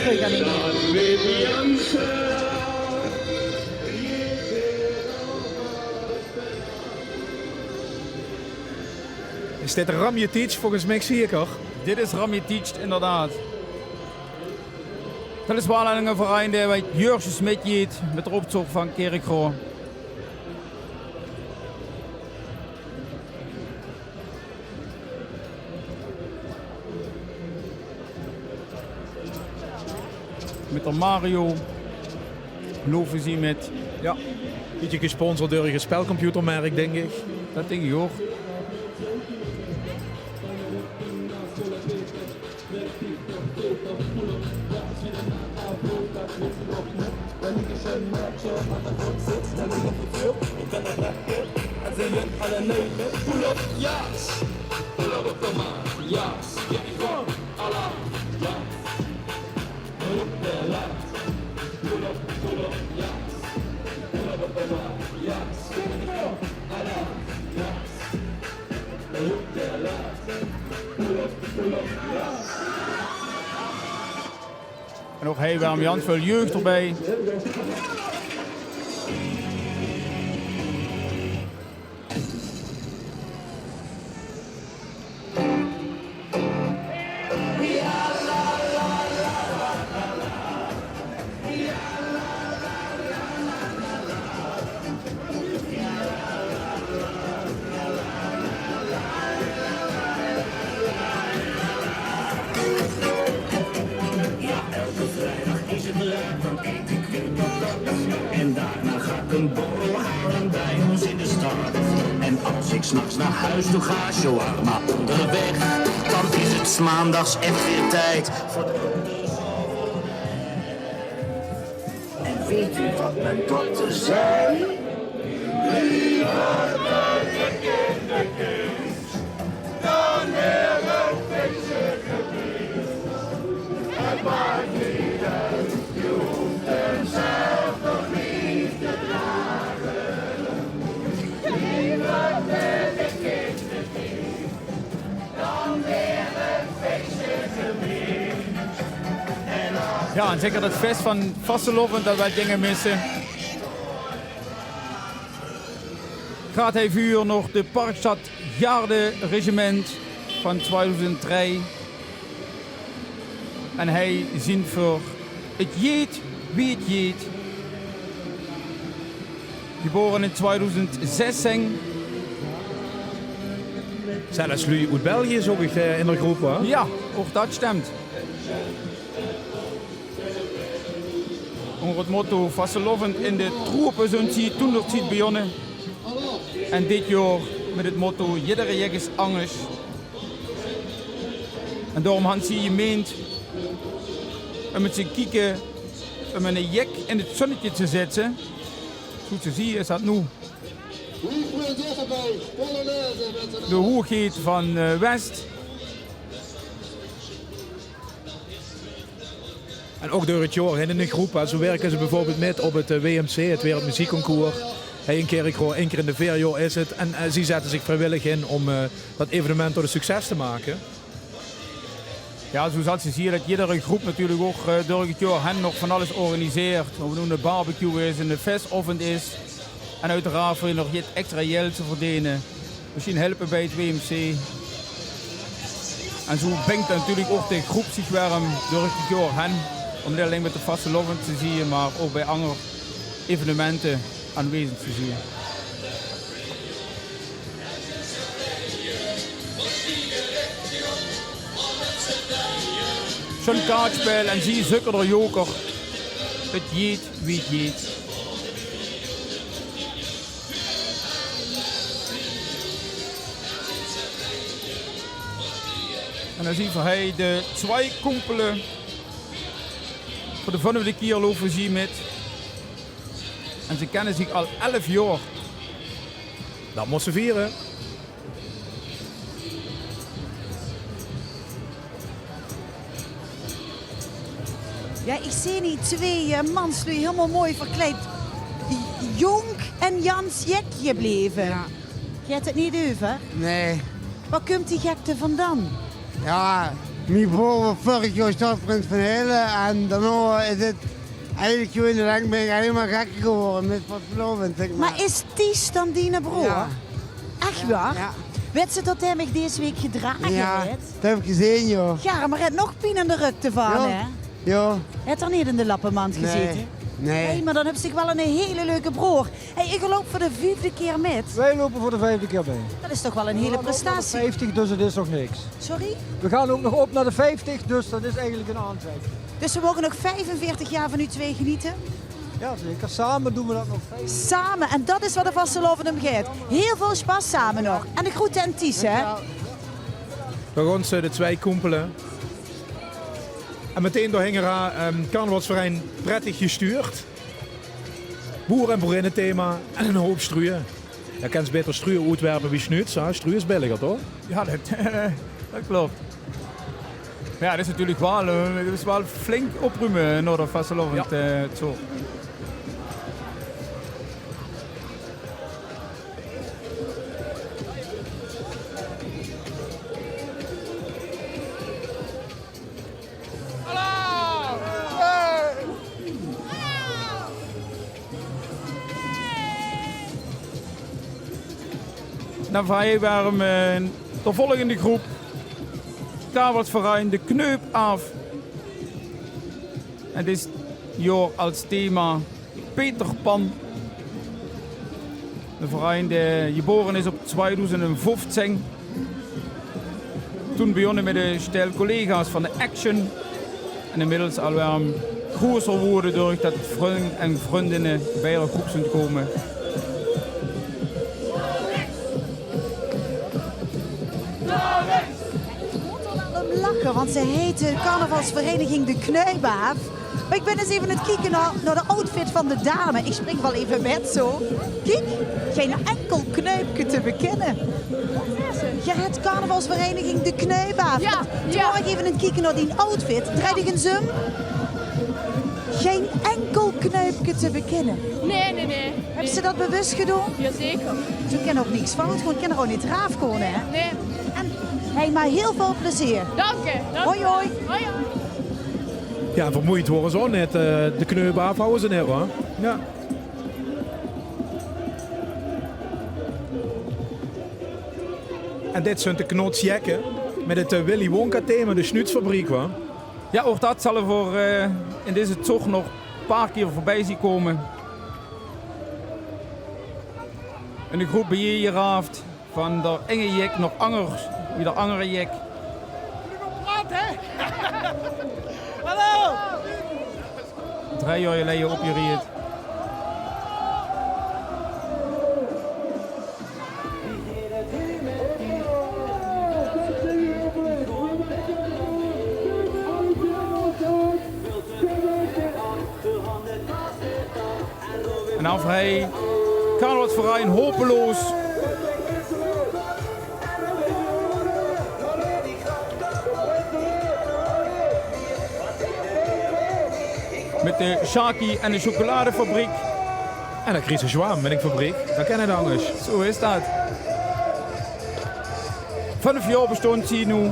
Brugge aan de Meer. Is dit Ramje Teach? Volges miech zeker. Dit is Ramje Teach, inderdaad. Dat is wel 'ne verein dee weit jaor zjus mètjeit mèt d'n optoch vaan Kirchroa. Mèt d'n Mario loupe ze mèt. Jao. Bietje gesponsord door e spelcomputermerk, dink iech. Dat dink iech ouch. En ouch hei weer jans väöl jeug d'rbij. Een borrel halen bij ons in de stad. En als ik 's nachts naar huis toe ga, shawarma onderweg, dan is het 's maandags echt weer tijd voor de. En weet u wat mijn dokter zei? Ja, en zeker dat fest van vastelaovend, dat waal dinger misse. Graad hei vuur nog de Parkstad Garde Regiment van twiedoezend drei. En hei zien veur 't Jeet wie 't Jeet. Gebore in twiedoezend zestien. Zelfs luuj oet België zoog ich, eh, in de groep, hè? Ja, ouch dat stemt. Ónger 't motto vastelaovend in de troepe zunt ze toen d'r tied bejonne. En dit jaor mit 't motto: jiddere jek is angers. En daorum han ze jemeend um ins te kieke um 'ne jek in 't zonnetje te zètte. Zoe te zieë is dat noe de hoegheid van, eh, West. En ouch door 't jaor hin in de groep, hè. Zoe wirke ze bieveurbeeld mit op 't, eh, W M C, 't Wereldmuziekconcours. Hei in Kirchroa, ein kier in de veer jaor is 't. En, eh, zie zètte zich vriewillig in um, eh, dat evenement tot e succes te make. Ja, zoe zal ze zieë dat jiddere groep natuurlik ouch, eh, door 't jaor hin nog van alles organiseert. Of 't noe 'ne barbecue is, 'ne vestaovend is. En oeteraard veur nog get extra jelt te verdene. Mesjien helpe bie 't W M C. En zoe bingt natuurlik ouch de groep zich werm door 't jaor hin. Um neet allein mit de vastelaovend te zieë, mer ouch bie anger evenemente aanwezig te zieë. Zoe'n kaartspel en zie zökke d'r joker. 't Jeet wie 't jeet. En dan zien v'r hei de Tswai Kumpele. Veur de vunfde kier loupe zie mit. En ze kenne zich al elf jaor. Dat mós ze viere. Ja, ich zeen hie twee, eh, mansluuj hielemaol mooi verkleid. Jónk en jans jek jebleve. Ja. Geit 't neet euver? Nee. Wo kump die gekte vandan? Ja, mien broor waor vörig jaor stadsprins van Heële en daonao is 't eigelik gewoon, ich bin allein mer gekker gewore mit vastelaovend, zèk mer. Mer is Ties dan diene broor? Ja. Ech waor? Ja. Wèts se tot hae mich dees week gedrage haet? Ja, dat höb ich gezeen, jao. Ja, mer hae haet nog pien in de rök d'rvan, hè? Jao. Haet 'r neet in de lappemand gezete? Nee. Nee, mer dan höbs se waal 'ne hele leuke broor. Hey, ich loup veur de viefde kier mit. Weej loupe veur de viefde kier mei. Dat is toch waal 'n hele prestatie. Vijftig, dus 't is nog niks. Sorry? Weej gaon ouch nog op nao de vijftig, dus dat is eigelik 'n aantal. Dus weej moge nog vijfenveertig jaor van uch twee geniete? Ja, zeker. Same doon weej dat nog. Same, en dat is wo de vastelaovend um geit. Hiel väöl sjpas same nog. En de groete aan Ties, hè? Dao gaon ze, de Tswai Kumpele. En meteen dao hingeraan, ehm, carnavalsverein Prettig Gestuurd. Boer- en boerinnethema en 'nen houp sjtruje. Dao kins se baeter sjtruje oetwerpe wie sjnuuts, hè? Sjtruje is billiger, toch? Ja, dat, dat klop. Mer ja, 't is natuurlik waal, eh, 't is waal flink oprume nao de vastelaovend, eh, zoe. Dan vraog ich waal, eh, de volgende groep. Carnavalsverein De Kneup aaf. En dit jaor es thema Peter Pan. 'Ne verein dae jebore is op twiedoezend vieftieën. Toen bejonne mit 'ne sjtel collega's van de Action. En inmiddels al werm Groeter woeëde doordat vrun en vrundinne bie-ein op groep zunt kómme. Ich mót waal óm lache, want ze heite carnavalsvereniging De Knuibaaf. Mer ich bön ins effe aan 't kieke nao, nao de outfit van de dame. Ich spring waal effe mit, zo. Kiek, gein inkel knuipke te bekinne. Geer höbt carnavalsvereniging De Knuibaaf. Jao, jao. Toen waor ich effe aan 't kieke nao dien outfit. Drej dich ins óm. Gein inkel knuipke te bekinne. Nae, nae, nae. Höbs se det bewus gedaon? Jazeker. Zo kin ouch niks fout gaon, kin d'r ouch neet d'raaf kómme, hè? Nae. En, hey, mer hiel väöl plezeer. Dank dich, dank dich. Hoi, hoi. Hoi, hoi. Jao, vermeujend waore ze ouch neet, eh, de kneup aafhawwe ze neet, huur. Jao. En dit zunt de Knotsjekke mit 't, eh, Willy Wonka-thema, de Snuutsfabriek, wa? Jao, ouch det zalle v'r, eh, in deze toch nog e paar kier veurbij zeen kómme. En de groep bie-ein-jeraaf van d'r inge jik nog anger wie d'r angere jik. Hallo! Drie jaor geleje opgeriech. En dan veur hei, Carnavalsverein Hopeloos. Mit de Sjaki en de Sjokeladefabriek. En dan krieg se zwaam mit 'n fabriek. Det kin neet angers. Zo is det. Vunf jaor bestaon ze noe.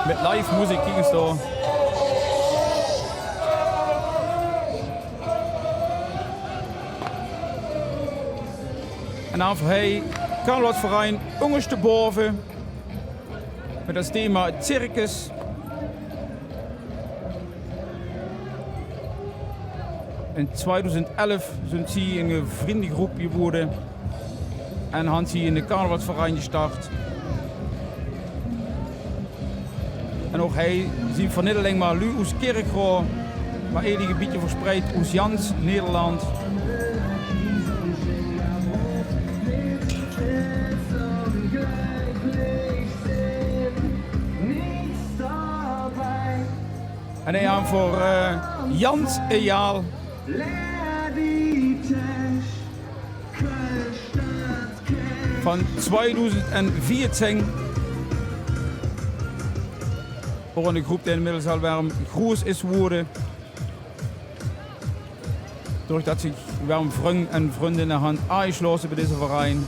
Mit live meziek, kiek ins dao. En dan veur hei, Carnavalsverein Óngerste Baove. Mit es thema Circus. In twiedoezend elf zunt ze 'n vrundegroep jewore en han ze 'ne carnavalsverein gestart. En ouch hei zeen v'r neet allein mer luuj oes Kirchroa, mer eigelik e bietje verspreid oes jans Nederland. En hei han v'r, eh, Jans Ejaal. Van twiedoezend en veertien. Ouch 'ne groep dae inmiddels al werm groeës is woeëde. Doordat zich werm vrun en vrundinne han aangesjlaote bie deze verein.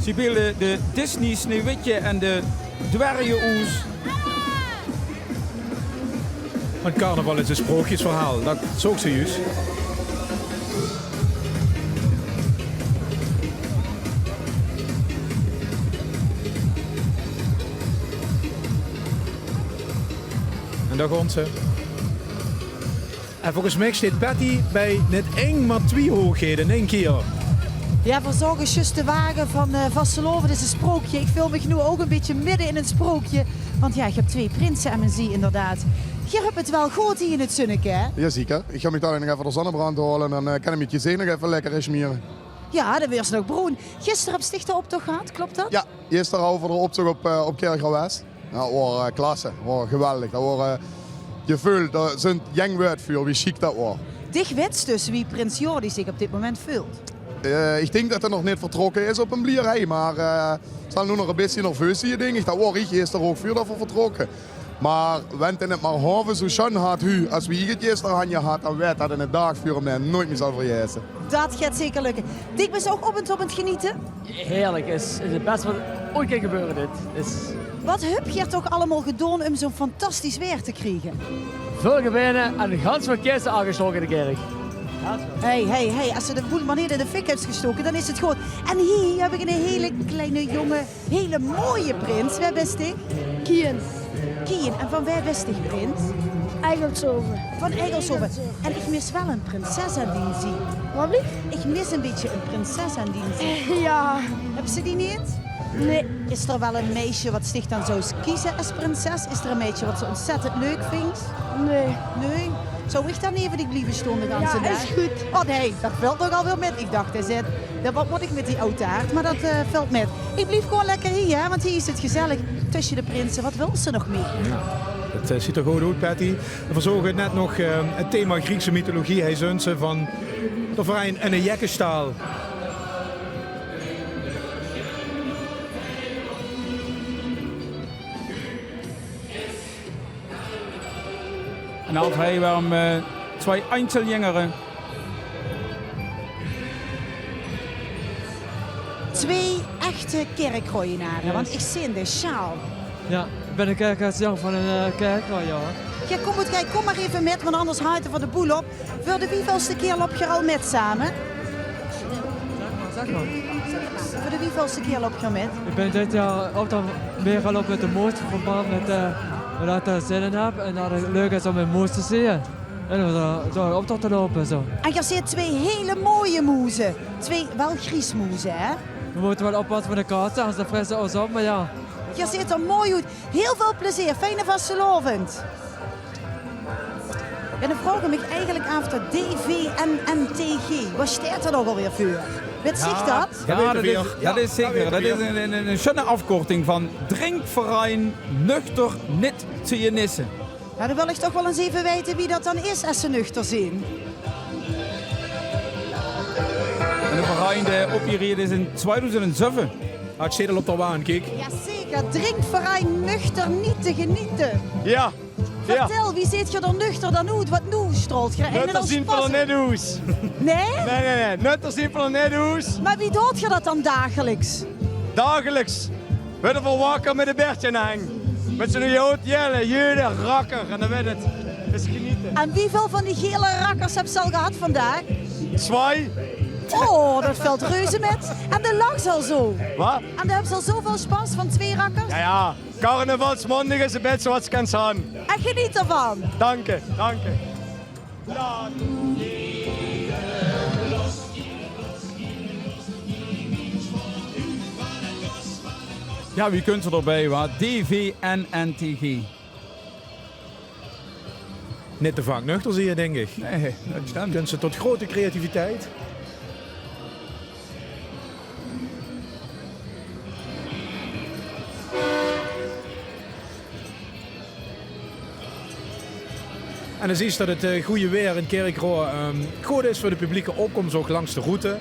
Ze beelde de Disney Sneeuwwitje en de Dwerge oes. Want carnaval is e sprookjesverhaal, det zoog ze juus. En dao gaon ze. En volges mich steit Patty bie neet ein, mer twie hoeëgheden in ein kier. Jao, v'r zaoge zjus de wage van, eh, vastelaovend is e sprookje. Ich veul mich noe ouch e bietje midde in e sprookje. Want jao, ich höb twie prinse aan mien zie, inderdaad. Geer höb 't waal good hie in 't zunneke, hè? Jao, zeker. Ich gaon mich dalik nog effe de zonnebrand haole en dan, eh, kin ich mien geziech nog effe lekker insmiere. Jao, dan waers se nog broen. Gister höbs dich de optoch gehad, klop det? Jao, gister hawwe v'r de optoch op, eh, op Kirchroa-West. Jao, det waor, eh, klasse. Det waor geweldig. Det waor, eh, geveul. Dao zunt jeng wäörd veur, wie sjiek det waor. Dich wits dus wie prins Jordi zich op dit moment veult? Eh, ich dink det 'r nog neet vertrokke is op 'n blierhei, mer, eh, zal noe nog e bietje nerveus zeen, dink ich. Det waor ich gister ouch veurdet v'r vertrokke. Mer wen 'r 't mer half zoe sjoen haet noe es wie ich 't gister han gehad, dan weit 'r det 'ne daag veur 'm noeats mie zal vergaete. Det geit zeker lökke. Dich bis ouch op en top aan 't genete? Heerlijk, is, is 't bèste wat oeats kin gebeure dit. Is... Wat höb geer toch allemaol gedaon óm zoe'n fantastisch waer te kriege? Väöl gebaene en gans väöl kiste aangesjtaoke in de kirch. Hey, hey, hey, es se de boel mer neet in de fik höbs gestoke, dan is 't good. En hie höb ich eine hele kleine jónge, hele mooie prins. Wae bis dich? Kian. Kian, en van wae bis dich, prins? Eigelshove. Van Eigelshove. En ich mis waal ein prinses aan dien zie. Wat blief? Ich mis ein bietje ein prinses aan dien zie. Jao. Höbs se die neet? Nae. Is d'r waal ein meisje wat se dich dan zous keze es prinses? Is d'r ein meisje wat se ontzettend leuk vinjs? Nae. Nae? Zou ich dan neve dich blieve staon de ganse daag? Jao, is good. Oh nae, det vèlt nogal waal mit. Ich dach, dae zaet, jao, wat mót ich mit die aw taart? Mer det, eh, vèlt mit. Ich blief gewoon lekker hie, hè, want hie is 't gezellig tösse de prinse. Wat wils se nog mieë? Jao, 't, eh, zuut d'r good oet, Patty. En veer zoge net nog, eh, 't thema Griekse mythologie. Hie zunt ze van de verein Eine Jekkestaal. En Alf, hie waere, eh, twee Einzeljüngere. Twee echte Kirchroanare, want ich zeen de sjaal. Jao, ich bön de Kirchroaer jóng van, eh, Kirchroa, jao. Jao, kóm, kóm mer effe mit, want angers haet 'r van de boel op. Veur de wievelste kier löp geer al mit same? Zèk mer, zèk mer. Veur de wievelste kier löp geer mit? Ich bön dit jaor optoch mit de Moos, in verband mit, eh, det ich d'r zin in höb en det 't leuk is óm in Moos te zeen. En óm, eh, dao optoch te loupe, zo. En geer zeet twee hele mooie moeze. Twee, waal gries moeze, hè? Veer mótte waal oppasse mit de katte, angers dan fresse ze ós op, mer jao. Geer zeet d'r mooi oet. Hiel väöl plezeer. Fijne vastelaovend. En dan vraog ich mich eigelik aaf, det D V N N T G, waat steit det noe alweer veur? Wèt geer det? Jao, det is, det is zeker. Det is ein, ein, ein sjoen aafkorting van Drinkverein Nuchter Nit te Jenisse. Jao, dan wil ich toch waal ins effe weite wie det dan is es ze nuchter zeen. En de verein dae opgeriech is in tweeduizend zeve. Ah, 't zetel op de waan, kiek. Jao, zeker. Drinkverein Nuchter Nit te Jenisse. Jao. Vertèl, wie zeet geer d'r nuchter dan oet? Want noe straolt geer ein enorm passie. Nuchter zeen v'r d'r neet oet. Nae? Nae, nae, nae. Nuchter zeen v'r d'r neet oet. Mer wie doot geer det dan dagelijks? Dagelijks. Weure v'r wakker mit e biertje in de henj. Mit zo'n good jelle, jelle rakker. En dan weurt 't, is geniete. En wieväöl van die gele rakkers höbs se al gehad vandaag? Twee. Oh, det vèlt reuze mit. En de lachs al zo. Waat? En dan höbs se al zoväöl sjpas van twee rakkers? Jao, jao. Carnavalsmaondig is 't bèste waat se kins han. En geneet d'rvan. Danke, danke. Jao, wie kóns se d'rbie, wa? D V N N T G. Neet te vaak nuchter zeen, dink ich. Nae, det stimp. Kóns se tot grote creativiteit. En dan zuus se det 't, eh, gooj waer in Kirchroa, ehm, good is veur de publieke opkoms ouch langs de route.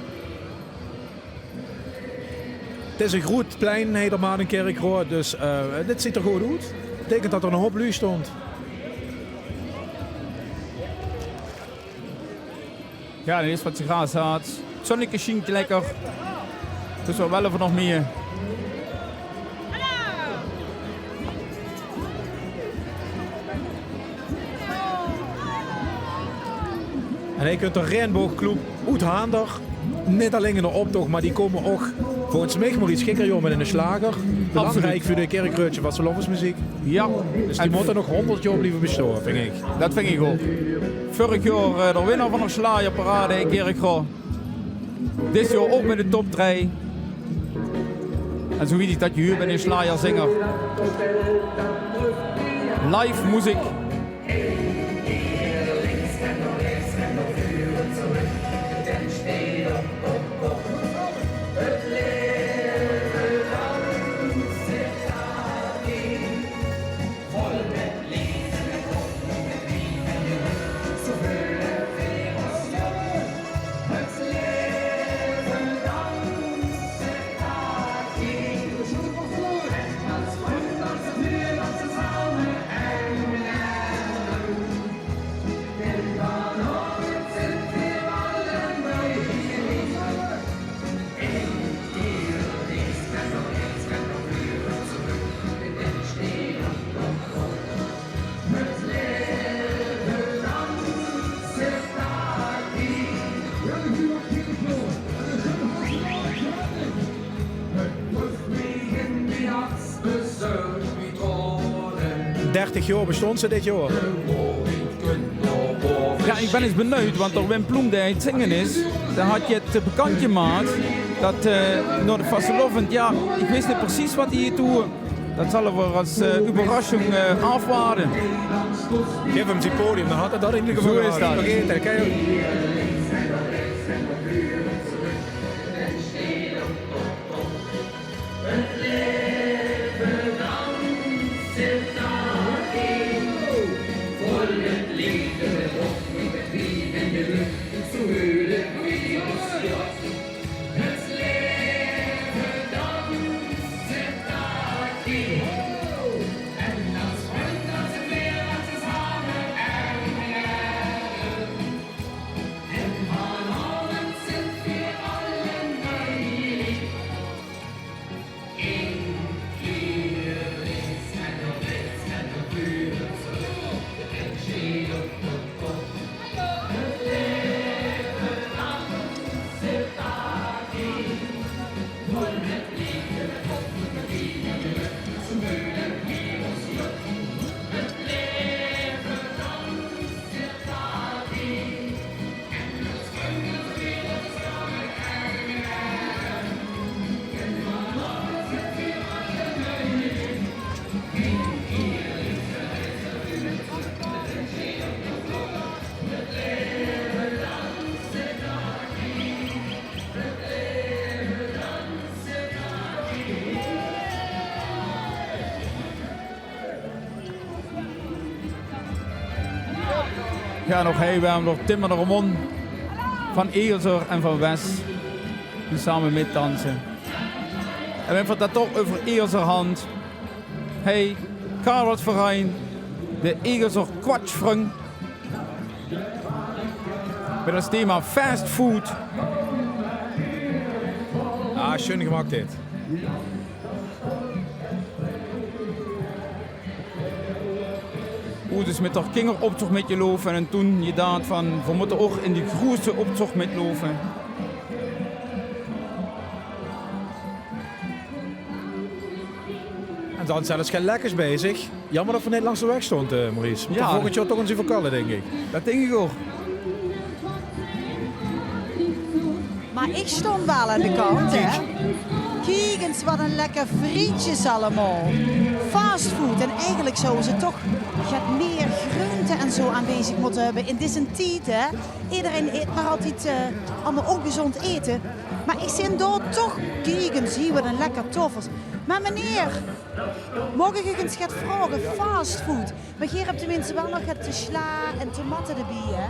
't Is e groet plein, hie d'r maat in Kirchroa, dus, eh, dit zuut d'r good oet. Beteikent det d'r 'nen houp luuj sjtónt. Jao, det is waat se graag zaes. 't Zónneke sjient lekker. Dus waat wille v'r nog mieë? En hie kump de Regenboogclub oet Haandert. Neet allein in d'r optoch, mer die kómme ouch volges mich, Maurice, gikker jaor mit 'ne sjlager. Absoluut. Belangriek veur de Kirchroadsje vastelaovesmeziek. Jao. Dus die mótte nog hónderd jaor blieve besjtaon, vinj ich. Det vinj ich ouch. Vörig jaor, eh, d'r winnaar van d'r sjlagerparade in Kirchroa. Dit jaor ouch mit de top drei. En zo wie ich det huur bie 'ne sjlagerzinger. Live meziek. Dertig jaor bestónge ze dit jaor. Jao, ich bön ins benuujd, want d'r Wim Ploem dae aan 't zinge is, dae haet 't bekantj gemaak det, eh, nao de vastelaovend, jao, ich wis neet precies waat hae hie doet. Det zalle v'r es, eh, euverrassing, eh, aafwachte. Gaef 'm zien podium, dan haet 'r det in eder geval. Zo is det. Vergaet 't, kiek. Jao, en ouch hie waere v'r door Tim en Ramon van Egelser en van Wes, die same mitdanse. En wen v'r 't dan toch euver Egelser hant, hie, carnavalsverein, de Egelser Quatschvrung. Mit es thema fastfood. Ah, sjoen gemaak dit. Oeh, dus mit d'r kingeroptoch mitgeloupe en toen gedaach van, v'r mótte ouch in die groeatste optoch mitloupe. En dan zelfs get lekkers bezig. Jaomer det v'r neet langs de waeg stónge, eh, Maurice. Mót d'r volgend jaor toch ins euver kalle, dink ich. Det dink ich ouch. Mer ich stóng waal aan de kant, hè. Kiek ins waat ein lekker frietjes allemaol. Fastfood. En eigelik zouwe ze toch get mieë greunte en zo aanwezig mótte höbbe in dezen tied, hè. Ederein eet mer altied, eh, allemaol óngezónd aete. Mer ich zeen dao toch, kiek ins hie, waat ein lekker toffels. Mer meneer, maag ich uch ins get vraoge? Fastfood. Mer geer höb teminste waal nog get sla en tomatte d'rbie, hè?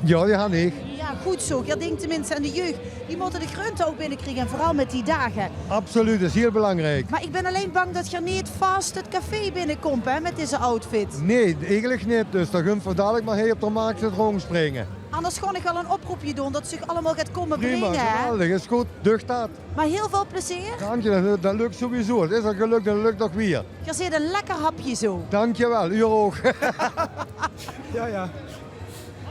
Jao, die han ich. Jao, good zo. Geer dinkt teminste aan de jeug. Die mótte de greunte ouch binnekriege en veural mit die daag. Absoluut, is hiel belangriek. Mer ich bön allein bang det geer neet fast 't café binnekump, hè, mit deze outfit. Nae, eigelik neet. Dus dan gaon v'r dalik mer hie op de markt róngspringe. Angers gaon ich waal ein oproepje doon det ze uch allemaol get kómme bringe, hè? Prima, geweldig. Is good. Duch det. Mer hiel väöl plezeer. Dank je, det, det lök sowieso. 't Is al gelök, det lök nog weer. Geer zeet ein lekker hapje zo. Dank je waal, uch ouch. Jao, jao.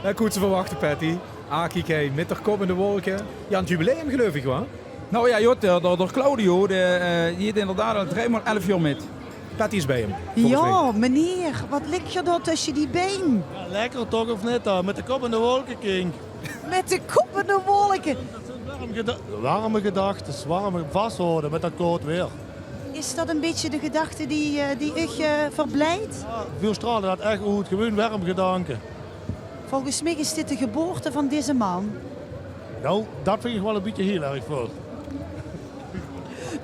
Jao, good te verwachte, Patty. Ah, kiek, hie, mit d'r kop in de wolke. Jao, aan 't jubileum, geluif ich, wa? Nou jao, jao, d'r, d'r, d'r Claudio, dae, eh, die deet inderdaad al driemaol elf jaor mit. Patty is bie 'm, volges mich. Jao, meneer, waat ligk geer dao tösse die bein? Jao, lekker toch, of neet dan? Mit d'r kop in de wolke, kink. Mit d'r kop in de wolke. Det zeen werm geda-, werm gedachte, werm vashaoje mit det kaod weer. Is det ein bietje de gedachte die, eh, die uch, eh, verbliejt? Jao, veer straole det ech oet, gewoon werm gedanke. Volges mich is dit de geboorte van deze man. Nou, det vinj ich waal ein bietje hiel erg väöl.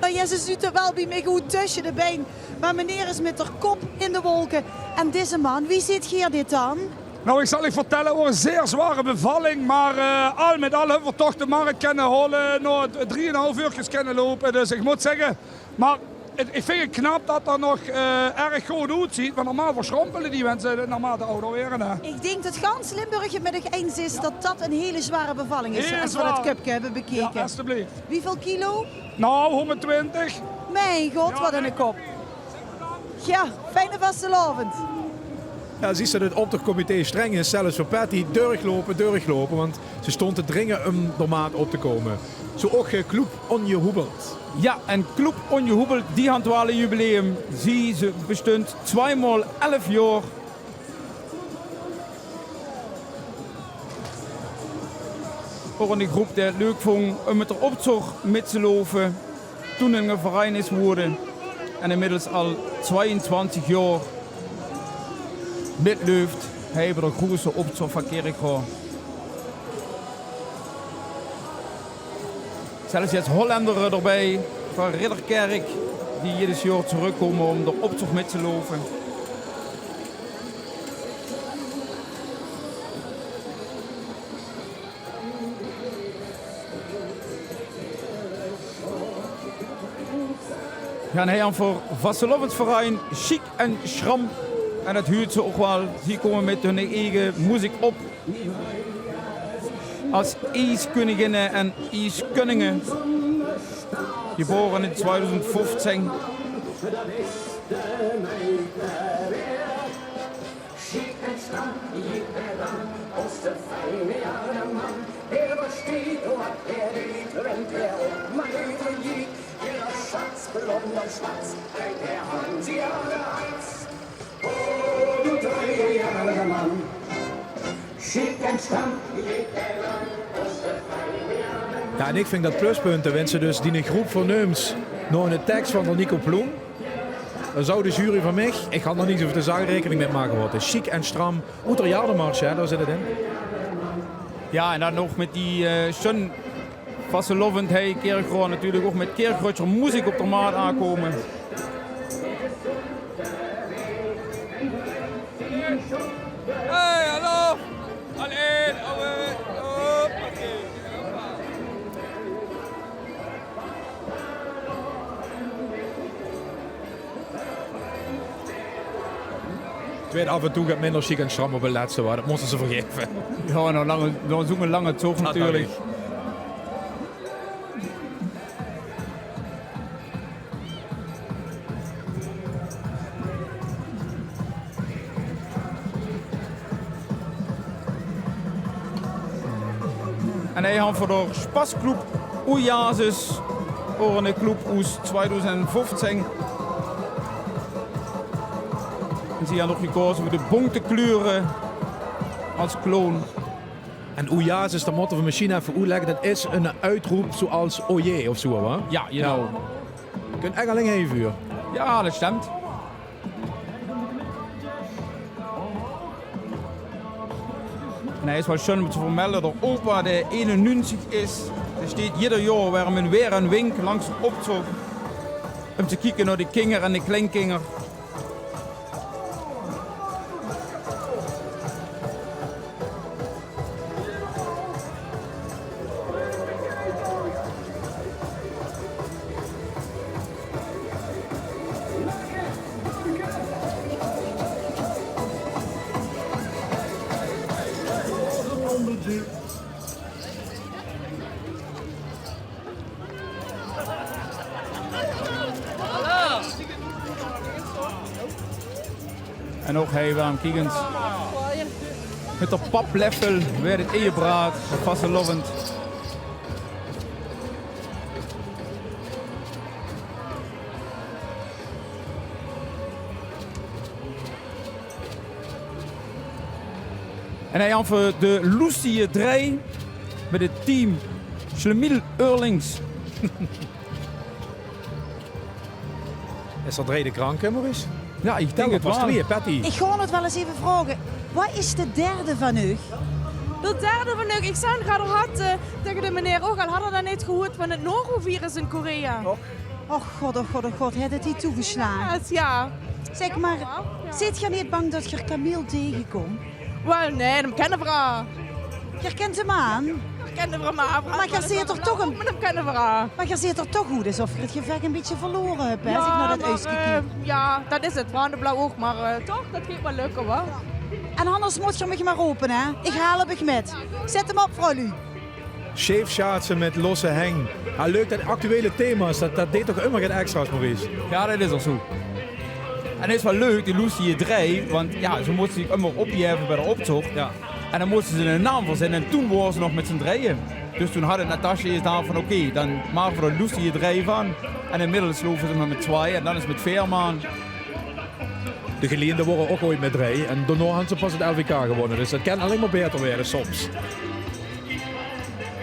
Nou jao, ze zuut 't waal bie mich oet tösse de bein. Mer meneer is mit d'r kop in de wolke. En deze man, wie zeet geer dit dan? Nou, ich zal uch vertelle, 't waor ein zeer zware bevalling, mer, eh, al mit al höbbe v'r toch de markt kinne haole, nao d-, drieënhalf uurkes kinne loupe. Dus ich mót zègke, mer 't, ich vinj 't knap det 'r nog, eh, erg good oetzuut, want normaal verschrompele die minse naormaote ze awwer waere, hè. Ich dink det gans Limburg 't mit uch eins is det det ein hiel zware bevalling is, es v'r det köpke höbbe bekeke. Hiel zwaar. Jao, alstublieft. Wieväöl kilo? Nou, hóngerdtwintig. Mien god, waat ein kop. Jao, fijne vastelaovend. Jao, zuus se det 't optochcomité streng is, zelfs veur Patty, durchloupe, durchloupe, want ze stónd te dringe óm d'r maat op te kómme. Zoe ouch, eh, Club Onjehoebeld. Jao, en Club Onjehoebeld, die hant waal e jubileum. Zie, ze bestunt twiemaol elf jaor. Ouch 'n groep die 't leuk vong um mit d'r optoch mit te loufe. Toen 'ne verein is woeëde en inmiddels al twieëntwintig jaor mitleeft hei bie d'r groeëse optoch van Kirchroa. Zelfs jetzt Holländer d'rbij van Ridderkerk, die jedes jaor trökkómme um d'r optoch mit te loufe. Jao, en hei hant v'r vastelaovesverein Sjiek en Sjram. En det huurt ze ouch waal. Zie kómme mit hun eige meziek op. As Ieskunninginne en Ieskunninge. Gebaore in twiedoezend vieftieën. Jao, en ich vinj det pluspunte, wens se dus diene groep verneums nao eine teks van d'r Nico Ploem. Dan zou de jury van mich, ich had nog niks euver te zage, raekening mit make waat. Sjiek en sjram, oet d'r Jardenmarsj, hè, dao zit 't in. Jao, en dan nog mit die, eh, sjun vastelaovend hei Kirchroa, natuurlik ouch mit Kirchröadsjer meziek op d'r maat aankómme. Hey, hallo! Al ein, al ein, hoppakee. 't Weëd aaf en toe get minder sjiek en sjram op 't lètste, wa. Det móste ze vergaeve. Jao, nao lange, nao zoe'n lange toch natuurlik. En hei hant v'r d'r Spasclub Oejazes, ouch 'ne club oes twiedoezend vieftieën. En zie hant ouch gekaoze veur de bónte kleure as clown. En Oejazes, det mótte v'r mesjien effe oetlègke, det is 'ne oetroep zoeals Ojee of zoe, wa? Jao, genau. Kónt ech allein hei veur. Jao, det stemt. En hei is waal sjun um te vermelde, d'r opa dae einenunzig is, dae sjteet jeder jaor weer um in weer en wink langs d'r optoch um te kieke nao de kinger en de kleinkinger. En ouch hei, waat kiek ins. Mit d'r papleffel weëd 't eie gebraad, vastelaovend. En hei hant v'r de Loesje Drei mit 't team Schlemiel Eurlings. Is det Drei de Kranke, Maurice? Jao, ich dink 't waal. Patty. Ich gaon 't waal ins effe vraoge. Waat is de derde van uch? De derde van uch, ich zag 't gerade, eh, taenge de meneer ouch al, had 'r det neet gehuurd van 't norovirus in Korea? Och. Och god, och god, och god, haet 't hie toegesjlaoge? Jao. Zèk mer, zeet geer neet bang det geer Camille taengekómp? Waal, nae, dae kenne v'r al. Geer kènt 'm aan? Geer kènt 'm aan. Mer geer zeet toch ein, mer dae kenne v'r al. Mer geer zeet toch good, es of geer 't gevech ein bietje verlaore höb, hè, es ich nao det oes kiek. Jao, mer, eh, jao, det is 't. V'r hant de blauw ouch, mer, eh, toch, det geit waal lökke, wa. En anders mót geer mich mer rope, hè. Ich help uch mit. Zèt 'm op, vrouwluuj. Sjeef sjaatse mit losse heng. Jao, leuk, det actuele thema's, det, det deet toch ummer get extra's, Maurice? Jao, det is ouch zoe. En 't is waal leuk, die Loesje Drei, want jao, ze móste zich ummer opgaeve bie d'r optoch. Jao. En dan móste ze 'ne naam verzinne en toen wore ze nog mit z'n dreie. Dus toen hadde Natasja eesj daan vaan: oké, daan make v'r d'r loestige drei vaan. En inmiddels loupe ze nog mèt twie en daan is 't mèt veer maan. De Geliende wore ouch oets mèt drei en daonao hant ze pas 't L V K gewonne. Dus dat kan allein mer beter weure soms.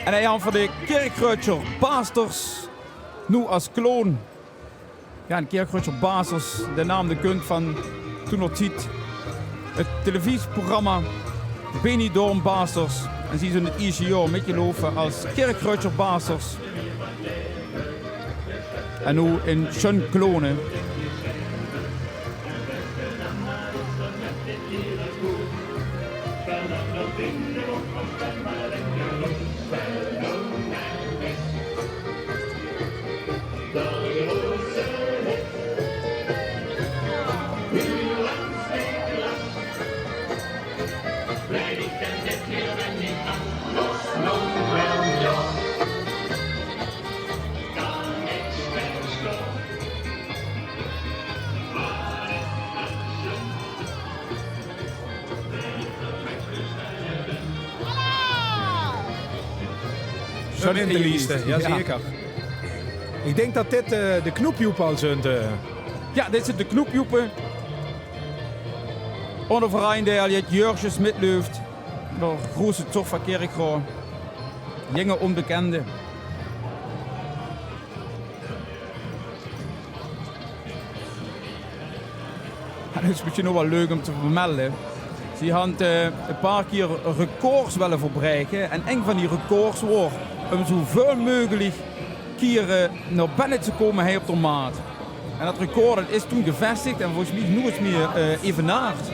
En hei hant v'r de Kirchröadsjer Baasters, noe es clown. Jao, de Kirchröadsjer Baasters, de naom dee kump vaan toen nog 't televisieprogramma Benidorm Baasters. En zie zien 't ieësjte jaor mètgeloupe es Kirchröadsjer Baasters. En noe in sjoen clowne. Sjoen in te lieste, jao zeker. Iech dink tot dit, eh, de knoepjoepe al zunt, eh. Jao, dit zunt de knoepjoepe. Oonder verein dee al jet jäörkes mètlöp. D'r groeëste tsoch vaan Kirchroa. Jinge oonbekende. En 't is mesjiens nog wel leuk um te vermelde. Ze hant, eh, e paar kier records wèlle verbraeke. En ing vaan die records waor um zoeväöl meugelek kiere nao binne te koume hei op d'r Maat. En dat record, dat is toen gevestig en volges miech noeëts mie, eh, evenaard.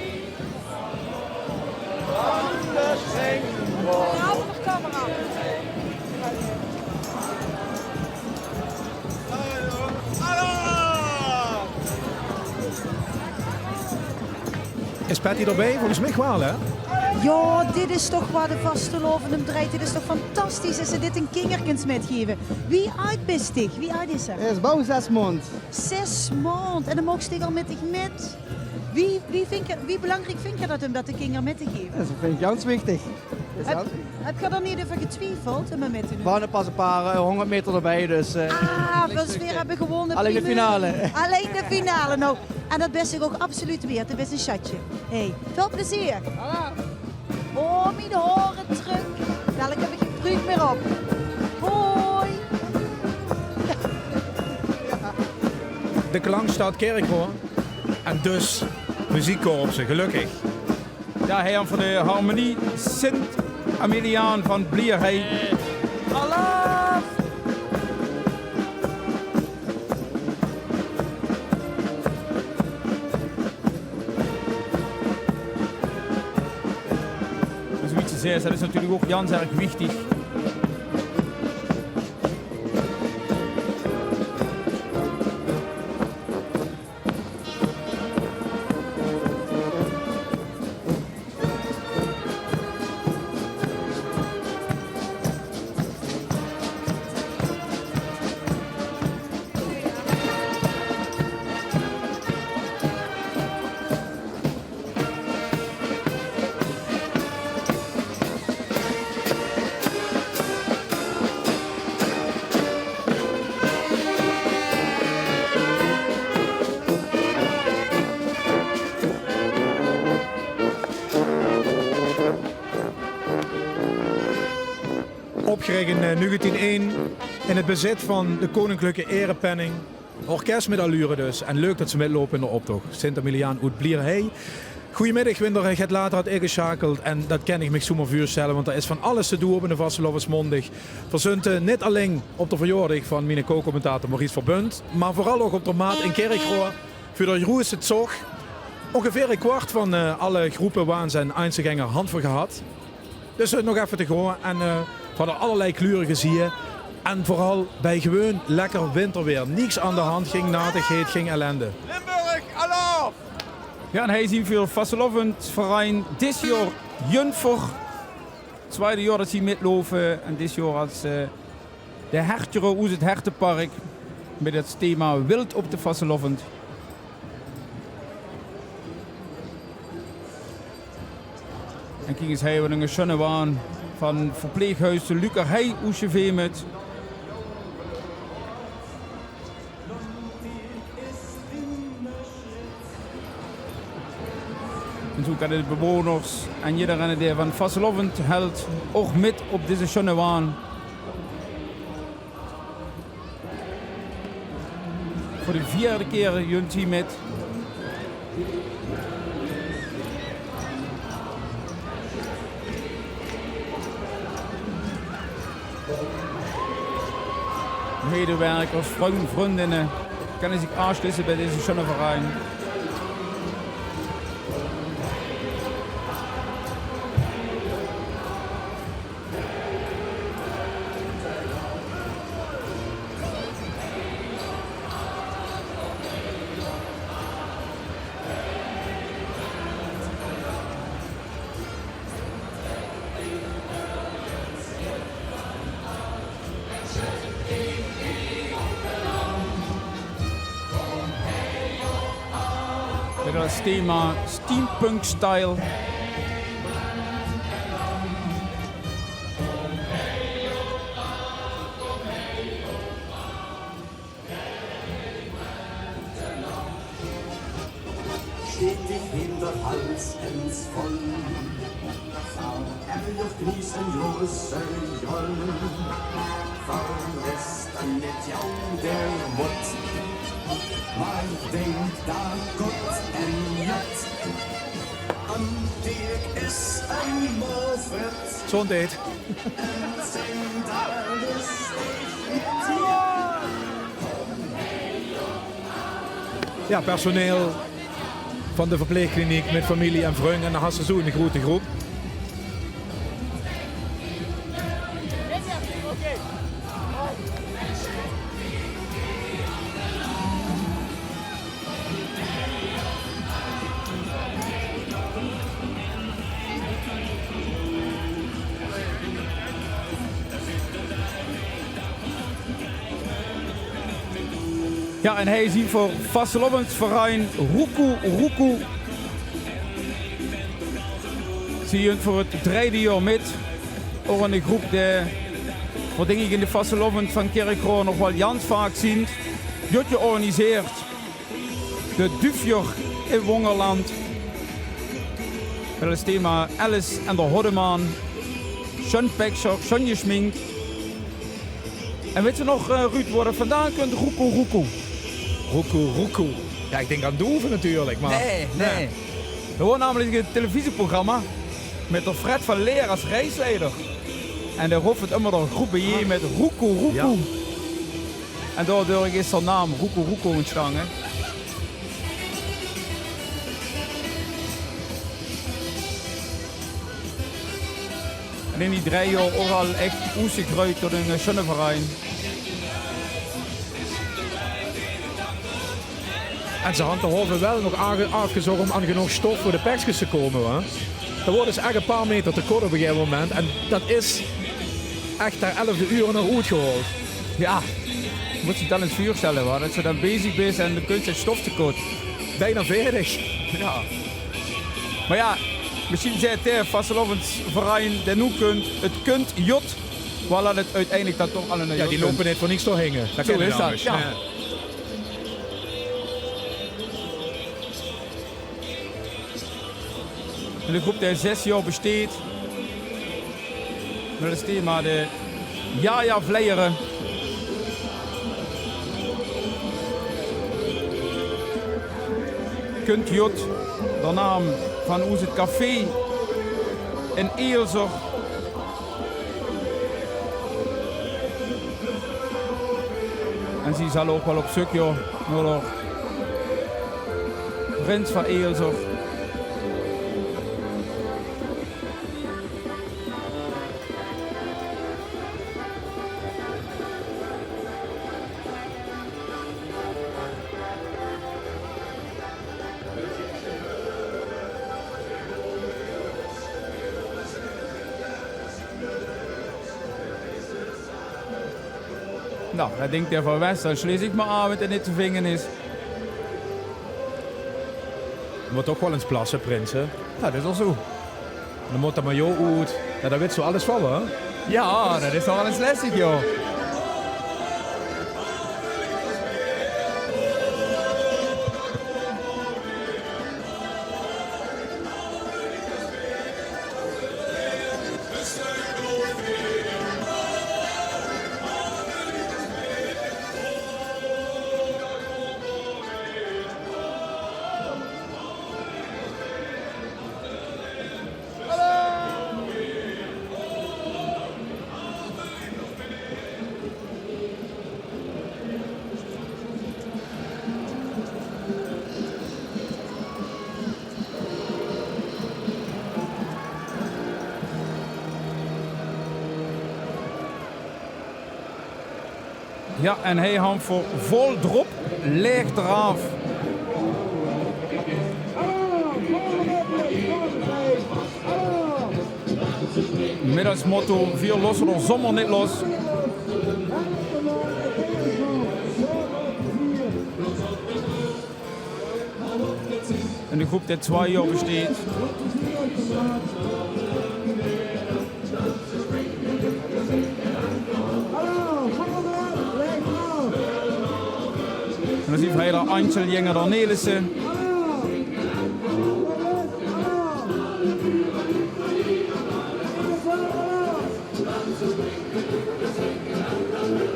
Is Patty d'rbij? Volges miech wel, hè? Jao, dit is toch wat de vastelaovend um drejt. Dit is toch fantastisch, es ze dit de kinjerkes mètgeve. Wie aajd bis diech? Wie aajd is 'r? Is boe zes maond. Zes maond. En daan moogs diech al mèt diech mèt. Wie, wie vindj geer, wie belaankriek vindj geer dat um dat de kinger mèt te geve? Dat vind ik gans wichtig. Höb, höb geer dao neet euver getwiefeld um 'm mèt te doen? V'r hadde pas e paar, eh, hoonderd meter d'rbij, dus, eh. Ah, dus veer höbbe gewoen de primeur. Allein de finale. Allein de finale. Noe, en dat bis diech ouch absoluut weerd. Dat is e sjatje. Hey, väöl plezeer. O, mien haore trök. Dalik höb iech gein pruuk mie op. Hoi. De klank stad Kirchroa. En dus meziekkorpse, gelökkig. Jao, hei hant v'r de harmonie Sint Emiliaan vaan Blierhei. Alaaf! En zoe get te zègke, dat is natuurlek ouch gans erg wichtig. Opgerich in, eh, nuugetien ein, in 't bezit vaan de Keuninklike Erepenning. Orkes mèt allure dus. En leuk tot ze mètloupe in d'r optoch. Sint Emiliaan oet Blierhei. Goojemiddig, wen d'r get later had ingesjakeld. En dat kin iech miech zoemer veurstèlle, want d'r is vaan alles te doen op 'ne vastelaovesmoondig. V'r zunt, eh, neet allein op d'r verjaordag vaan miene co-commentator Maurice Verbund, meh veural ouch op d'r Maat in Kirchroa veur d'r groeëste tsoch. Oongeveer e kwart vaan, eh, alle groepe, waans en einzelgänger hant v'r gehad. Dus, eh, nog effe te goon en, eh, v'r hadde allerlei kleure gezieë. En veural bij gewoen lekker winterweer. Niks aon de hand, gein natigheid, gein ellende. Limburg, alaaf! Jao, en hei zien v'r vastelaovendverein Disjor Junfer. 't Twiede jaor tot ze mètloupe en dit jaor es, eh, de Hertjere oes 't Hertepark mèt 't thema wild op de vastelaovend. En kiek ins, hei höbbe v'r 'ne sjoene waan. van verpleeghuis de Lukerhei oesje Veemut. En zoe kinne de bewoners en jiddereen dae van vastelaovend helt ouch mit op deze sjunne waan. Veur de veerde kier junt hie mit. Medewerkers, vrun, vrundinne, kinne zich aansjlisse bij deze sjunne verein. Mit es thema Steampunk Style. Steht dich in der Hals ins Voll. Erjocht nies en große Joll. Verrest en mit jou der Mut. Maar denk dat God en Jut. En Dirk is en Movit. Gezondheid. Ja, personeel van de verpleegkliniek mit femilie en vrung. En dan has se zoe'n groete groep. Ja, en hie zien v'r vastelaovesverein Roekoe Roekoe. Zie junt veur 't drejde joar mit. Ouch 'n groep dae, wat dink ik, in de vastelaovend van Kirchroa nog waal jans vaak zien. Junt georganiseerd. De Duufjer in Wongerland. Mit es thema Alice en de Hoddeman. Sjun pekser, sjun jesjmink. En wits se nog, eh, Ruud, woa det vandaan kunt, Roekoe Roekoe? Roekoe Roekoe. Ja, ik dink aan Doeve natuurlik, maar... Nae, nae. D'r woar namelik 'n televisieprogramma mit d'r Fred van Leer es reisleider. En dae ropt ummer de groep bijein mit Roekoe Roekoe. Ja. En daodoor is d'r naam Roekoe Roekoe ontstange. En in die drei joar ouch al ech oesjegreujd tot 'n sjunne verein. En ze hant de hove wel nog aange-, aafgezoch om aan genóg stof veur de pekskes te kome, hè. D'r woar dus ech e paar meter te kort op e gegaeve moment. En dat is ech ter elfde oer nog oetgehaold. Ja, mós dich dan ins vuursjtelle, wa, dat se dan bezig bis en de kuns 't stof te kort. Bijna veertig. Ja. Maar ja, mesjien zaet de vastelaovesverein dae noe kunt, 't kunt jot, wal dat 't oeteindelik dan toch al 'n... Ja, die lope neet veur niks door hinge. Dat kin neet anders. Ja. En de groep dae zes joar besteet, mit es thema de Jaja Vleiere. Kunt jot, d'r naam van oes 't café in Eelzer. En zie zal ouch wel op zuk, joa, nao d'r prins van Eelzer. Noe, dat dink dae van West, dan sjlis ik maar aan, want 't neet te vinge is. D'r mot toch wel ins plasse, prinse. Ja, dat is al zoe. Dan mot d'r majo oet. Jao, dao wits se alles van, hè? Jao, det is toch waal ins lestig, joh. Jao, en hie han v'r vol drop, leeg d'raaf. Mit es motto: "Veer losse d'r zómmer neet los." En de groep die twie jaor besteit. En dan zien v'r hie d'r Ansel Jinger, d'r Nelissen.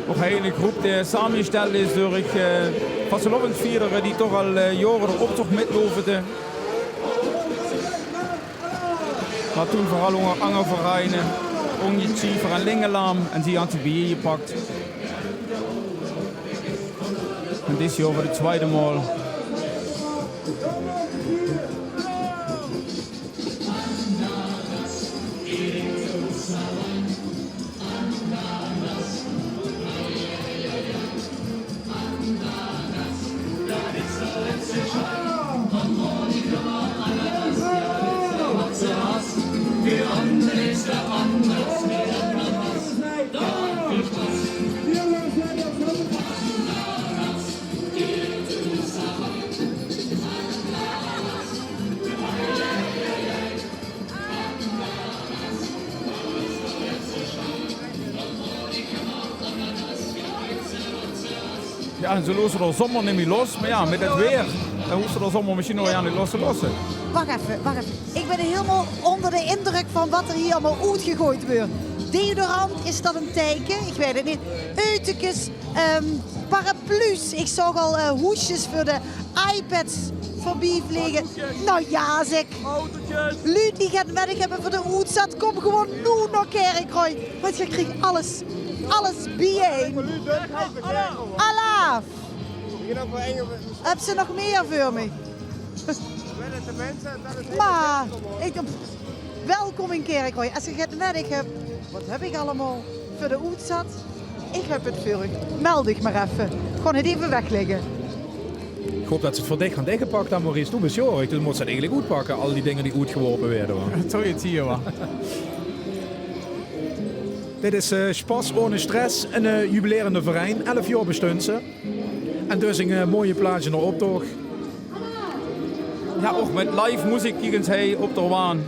Ouch hie 'n groep die samegesteld is door, eh, vastelaovesvierders die toch al, eh, jaore d'r optoch mitloupe. Mer toen veural ónger anger vereine, ónger Kiefer en Lingelaam, en zie han zich bie-ein gepak. En dit jaor veur de twiede maol. Jao, en ze losse d'r zómmer neet mie los. Mer jao, mit 't weer, dan hoofs se d'r zómmer mesjien al neet los te losse. Wach effe, wach effe. Ich bön hielemaol ónger de indrök van waat d'r hie allemaol oetgegoeid weurt. Deodorant, is det ein teike? Ich weit 't neet. Eutekes, ehm, paraplu's. Ich zaog al, eh, hoesjes veur de iPads veurbie vlege. Noe jao, zèk. Luuj die get nuuedig höbbe veur de oetzat, kóm gewoon noe nao Kerkraoj. Want geer kriegt alles, alles bie-ein. Alaaf! Höbs se nog mieë veur mich? Mer ich, welkom in Kerkraoj. Es geer get nuuedig höb, waat höb ich allemaol veur de oetzat? Ich höb 't veur uch. Meld uch mer effe. Gewoon 't effe weglègke. Ich haop det ze 't veur dich han ingepak dan, Maurice. Doe bös jaorig, dus doe mós det eigelik oetpakke, al die dinger die oetgeworpe waere, wa? Sorry, 't hie, wa? Dit is, eh, Sjpas ohne Sjtres, ein, eh, jubilerende verein. Elf jaor besjtunt ze. En dus ein, eh, mooi plaetsje nao optoch. Jao, ouch mit live meziek, kiek ins, hie op de waan.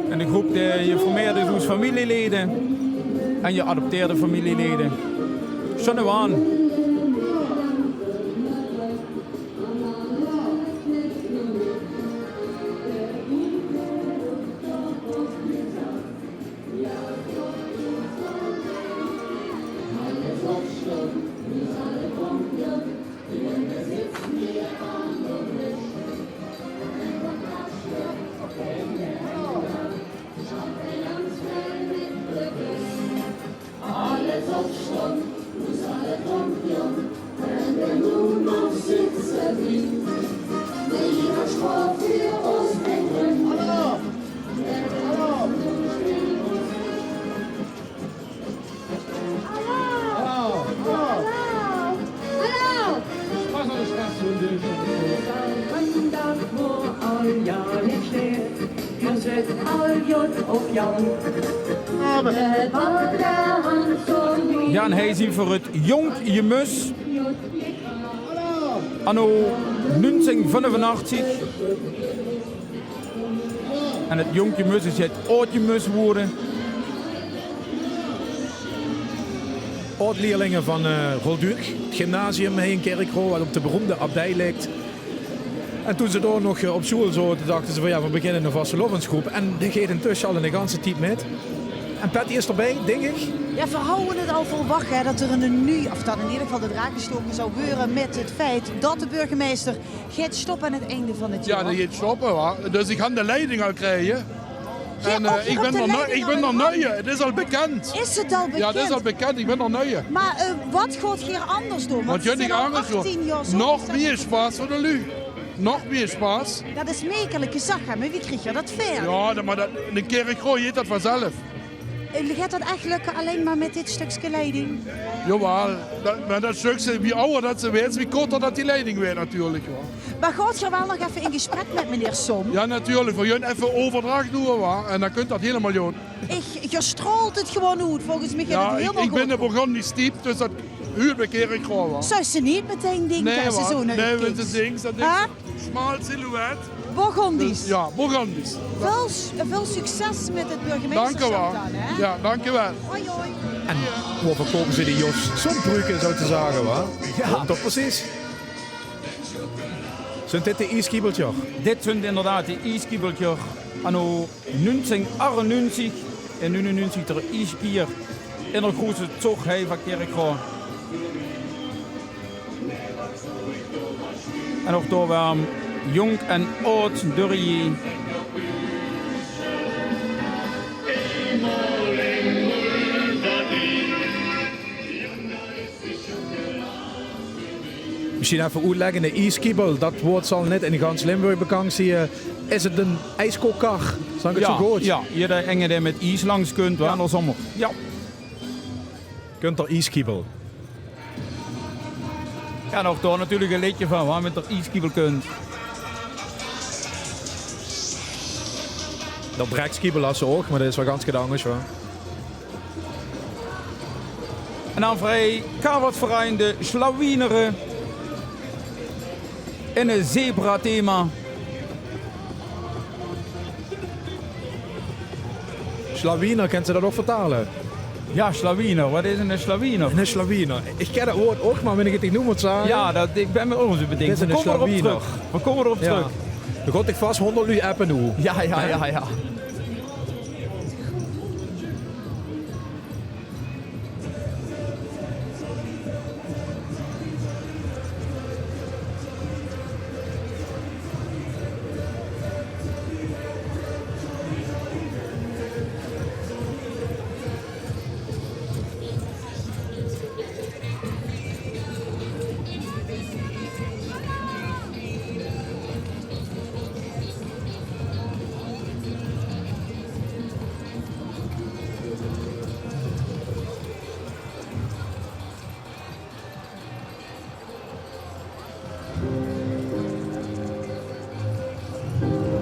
En de groep die geformeerd is oet familielede en geadopteerde familielede. Sjunne waan. Jao, en hei zien v'r 't Jónk Jemus. Anno nuungzing vunfenachtig. En 't Jónk Jemus is 't Aod Jemus woeëde. Aod-lierlinge van, eh, Rolduc, 't gymnasium hei in Kirchroa, wat op de beroemde abdij likt. En toen ze dao nog, eh, op sjoeël zote, dachte ze van: jao, v'r beginne 'n vastelaovesgroep. En die geit intösse al 'n ganse tied mit. En Patty is d'rbij, dink ich. Jao, v'r hawwe 't al verwach, hè, dat d'r 'n nuuj, of dat in eder geval de draak gestoke zou weure mit 't feit dat de burgemeister geit stoppe aan 't einde van 't jaor. Jao, dae geit stoppe, wa. Dus ich han de leiding al gekrege. Jao, en, eh, ich bin d'r nuuje. 't Is al bekend. Is 't al bekend? Jao, 't is al bekend. Ich bin d'r nuuje. Mer, eh, wat gaot geer anders doon? Want geer gaot anders doon. Nog mieë sjpas veur de luuj. Nog mieë sjpas. Dat is mekelik gezag, hè, mer wie krieg geer dat wied? Jao, dat, mer dat, in Kirchroa geit dat vanzelf. Eh, geit dat ech lukke, allein mer mit dit stökske leiding? Jawaal, dat, mer dat stökske, wie awwer dat ze weëd, wie korter dat die leiding weëd natuurlik, wa. Mer gaot geer waal nog effe in gesprek mit meneer Som? Jao, natuurlik. V'r gaon effe euverdrach doon, wa. En dan kunt dat hielemaol good. Ich, geer straolt 't gewoon oet. Volges mich geit 't hielemaol good. Jao, ich, ich bin 'ne Bourgondisch type, dus dat huurt bie Kirchroa, wa. Zouws se neet metein dinke, es se zoe'n huid kiks. Nae, wa. Nae, wen se zingt, dan dinks se: smaal silhouet. Bourgondisch. Dus, jao, Bourgondisch. Väöl s-, väöl succes mit 't burgemeisterschap dan, hè? Dank u wel. Jao, dank u wel. Hoi, hoi. En wo verkoupe ze die Jos Som pruke, zou te zage, wa? Jao. Kump toch precies. Zunt dit de Ieskiebeltjer? Dit zunt inderdaad de Ieskiebeltjer. Anno nuungzing achenuungzig en nuuenuungzig d'r Ieskier in d'r groeëte zog hei van Kirchroa. En ouch dao waere jónk en aod dörjee. Mesjien effe oetlègke, 'ne Ieskiebel, dat woord zal neet in gans Limburg bekans zieë. Is 't 'n ieskook-kar? Zag ich 't zoe good? Jao, jao, jidder inge dae mit ies langs kunt, wa, in d'r zomer. Jao. Kunt d'r Ieskiebel. Jao, en ouch dao natuurlik e leedje van, wa, mit d'r Ieskiebel kunt. D'r Drekskiebel has se ouch, mer dat is waal gans get angers, wa. En dan veur hei karnavalsverein de Sjlawienere in 'n zebrathema. Sjlawiener, kins se dat ouch vertale? Jao, sjlawiener. Wat is 'ne sjlawiener? 'Ne sjlawiener. Ich ken dat woord ouch, mer wen ich 't dich noe mót zage. Jao, dat, ich bin mit ózze bedink. 't Is 'ne sjlawiener. V'r kómme d'rop trök. V'r kómme d'rop trök. Jao. D'r gaon dich vas hónderd luuj appe noe. Jao, jao, jao, jao.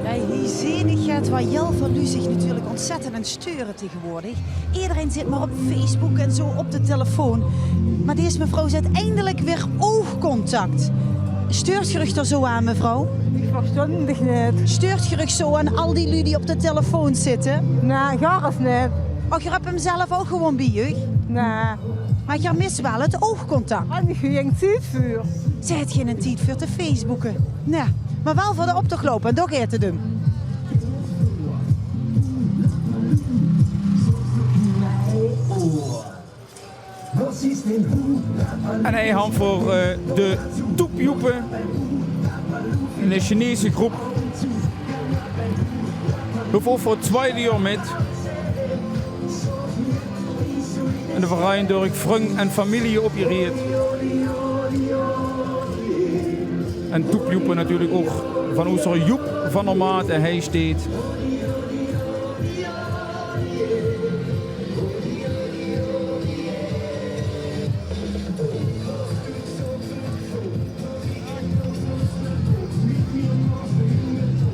Jao, hie zeen ich 't, wa hiel väöl luuj zich natuurlik ontzettend aan 't steure tegenwoordig. Ederein zit mer op Facebook en zoe op de telefoon. Mer dees mevrouw zet eindelik weer oogcontact. Steurt geer uch d'r zoe aan, mevrouw? Ich verstón dich neet. Steurt geer uch zoe aan al die luuj die op de telefoon zitte? Nae, gaar neet. Och, geer höb 'm zelf ouch gewoon bie uch? Nae. Mer geer mis waal 't oogcontact. En ich höb gein tied veur. Ze haet geinen tied veur te facebooke. Nae, mer waal veur de optoch loupe, en dao geit 't um. En hei han v'r, eh, de Toepjoepe, 'n Chinese groep. Höbbe v'r veur 't twiede jaor mit. En de verein door vrung en femilie opgericht. En Toepjoepe natuurlik ouch van ozer Joep van der Maat, en hei steit.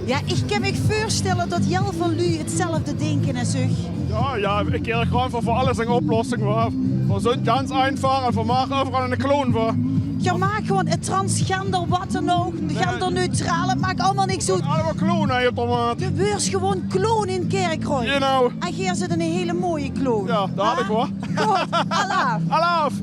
Jao, ich kin mich veurstèlle tot hiel väöl luuj 'tzelfde dinke es uch? Jao, jao, ich kin gewoon veur, veur alles 'n oplossing, wa. Veer zunt gans einfach en veer make euveral 'ne clown, wa. Geer maak gewoon 't transgender, wat dan ouch, genderneutraal, 't maak allemaol niks oet. Allemaol clown, hè, op de maat. Geer weurt gewoon clown in Kirchroa. Genau. En geer zeet 'ne hele mooie clown. Jao, dat had ich waal. Good, alaaf. Alaaf.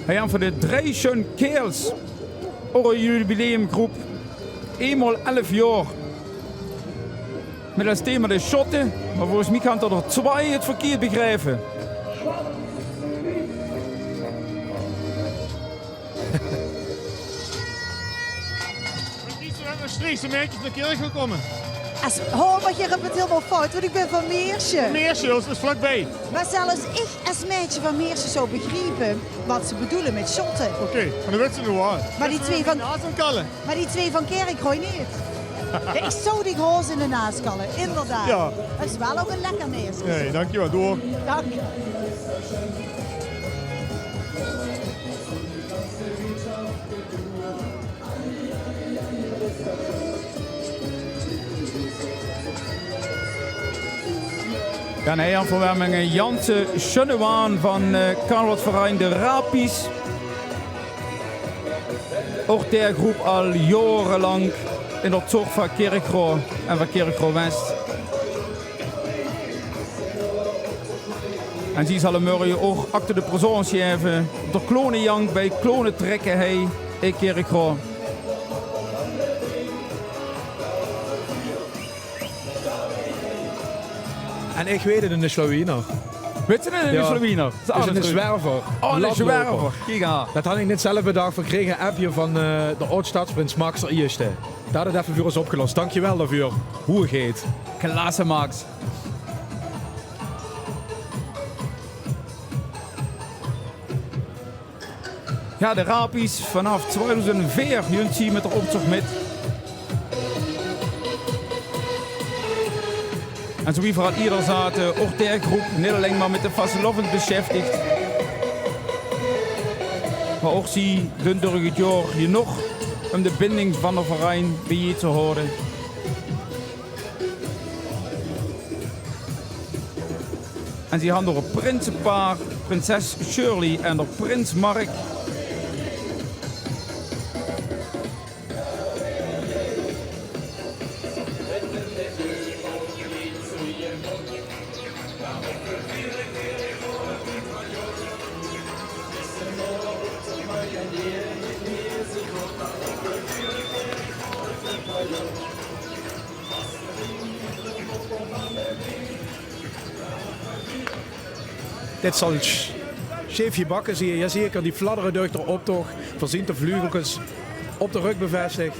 Hey, en veur de Dreej Sjoen Kaerels, ouch 'n jubileumgroep, eenmaol elf jaor. Mit es thema de Schotte, mer volges mich kónne d'r twieë 't verkierd begrieve. Mit wie vöal Mestreechse maedjes nao Kirchroa kómme? Es, ho, mer geer höb 't hielemaol fout, want ich bön van Meersje. Meersje, dat is vlakbie. Mer zelfs ich es maedje van Meersje zou begriepe wat ze bedoele mit schotte. Oké, mer dan wèt ze 't noe waal. Mer die twieë van, naas aan kalle. Mer die twieë van Kirchroa neet. Jao, ich zou dich haos in de naas kalle, inderdaad. Jao. 't Is waal ouch 'n lekker maedje. Nae, dankjewel, doei. Dank. Jao, nae, Jan van Wermingen, Janse, Sjunne Waan van, eh, carnavalsverein De Rapies. Ouch dees groep al jaorelank in d'r zog van Kirchroa en van Kirchroa West. En zie zalle mörge ouch acte de présence gaeve op d'r Clonejank bij Clonetrekke hei in Kirchroa. En ich weit 't, 'ne Slawiener. Wèts se 't, 'ne Slawiener? Jao. 't Is 'ne zwerver. Oh, 'ne zwerver. Kiek aan. Dat had ich neet zelf bedach. Veer krege 'n appje van, eh, d'r aod-stadsprins Max d'r Ieësjte. Dae haet 't effe veur ós opgelos. Dankjewel daoveur, hoegheid. Klasse, Max. Jao, de Rapies, vanaaf twiedoezend veer junt zie mit d'r optoch mit. En zoe wie v'r al ieëder zate, ouch dees groep neet allein mer mit de vastelaovend besjeftig, mer ouch zie dunt durch 't jaor genóg um de binding van d'r verein biejein te haoje. En zie hant d'r e prinsepaar, prinses Shirley en d'r prins Mark. Dit zal sj-, sjeef gebakke zieë, jao zeker. Die fladdere durch d'r optoch, verzieë de vleugelkes op d'r rök bevestig.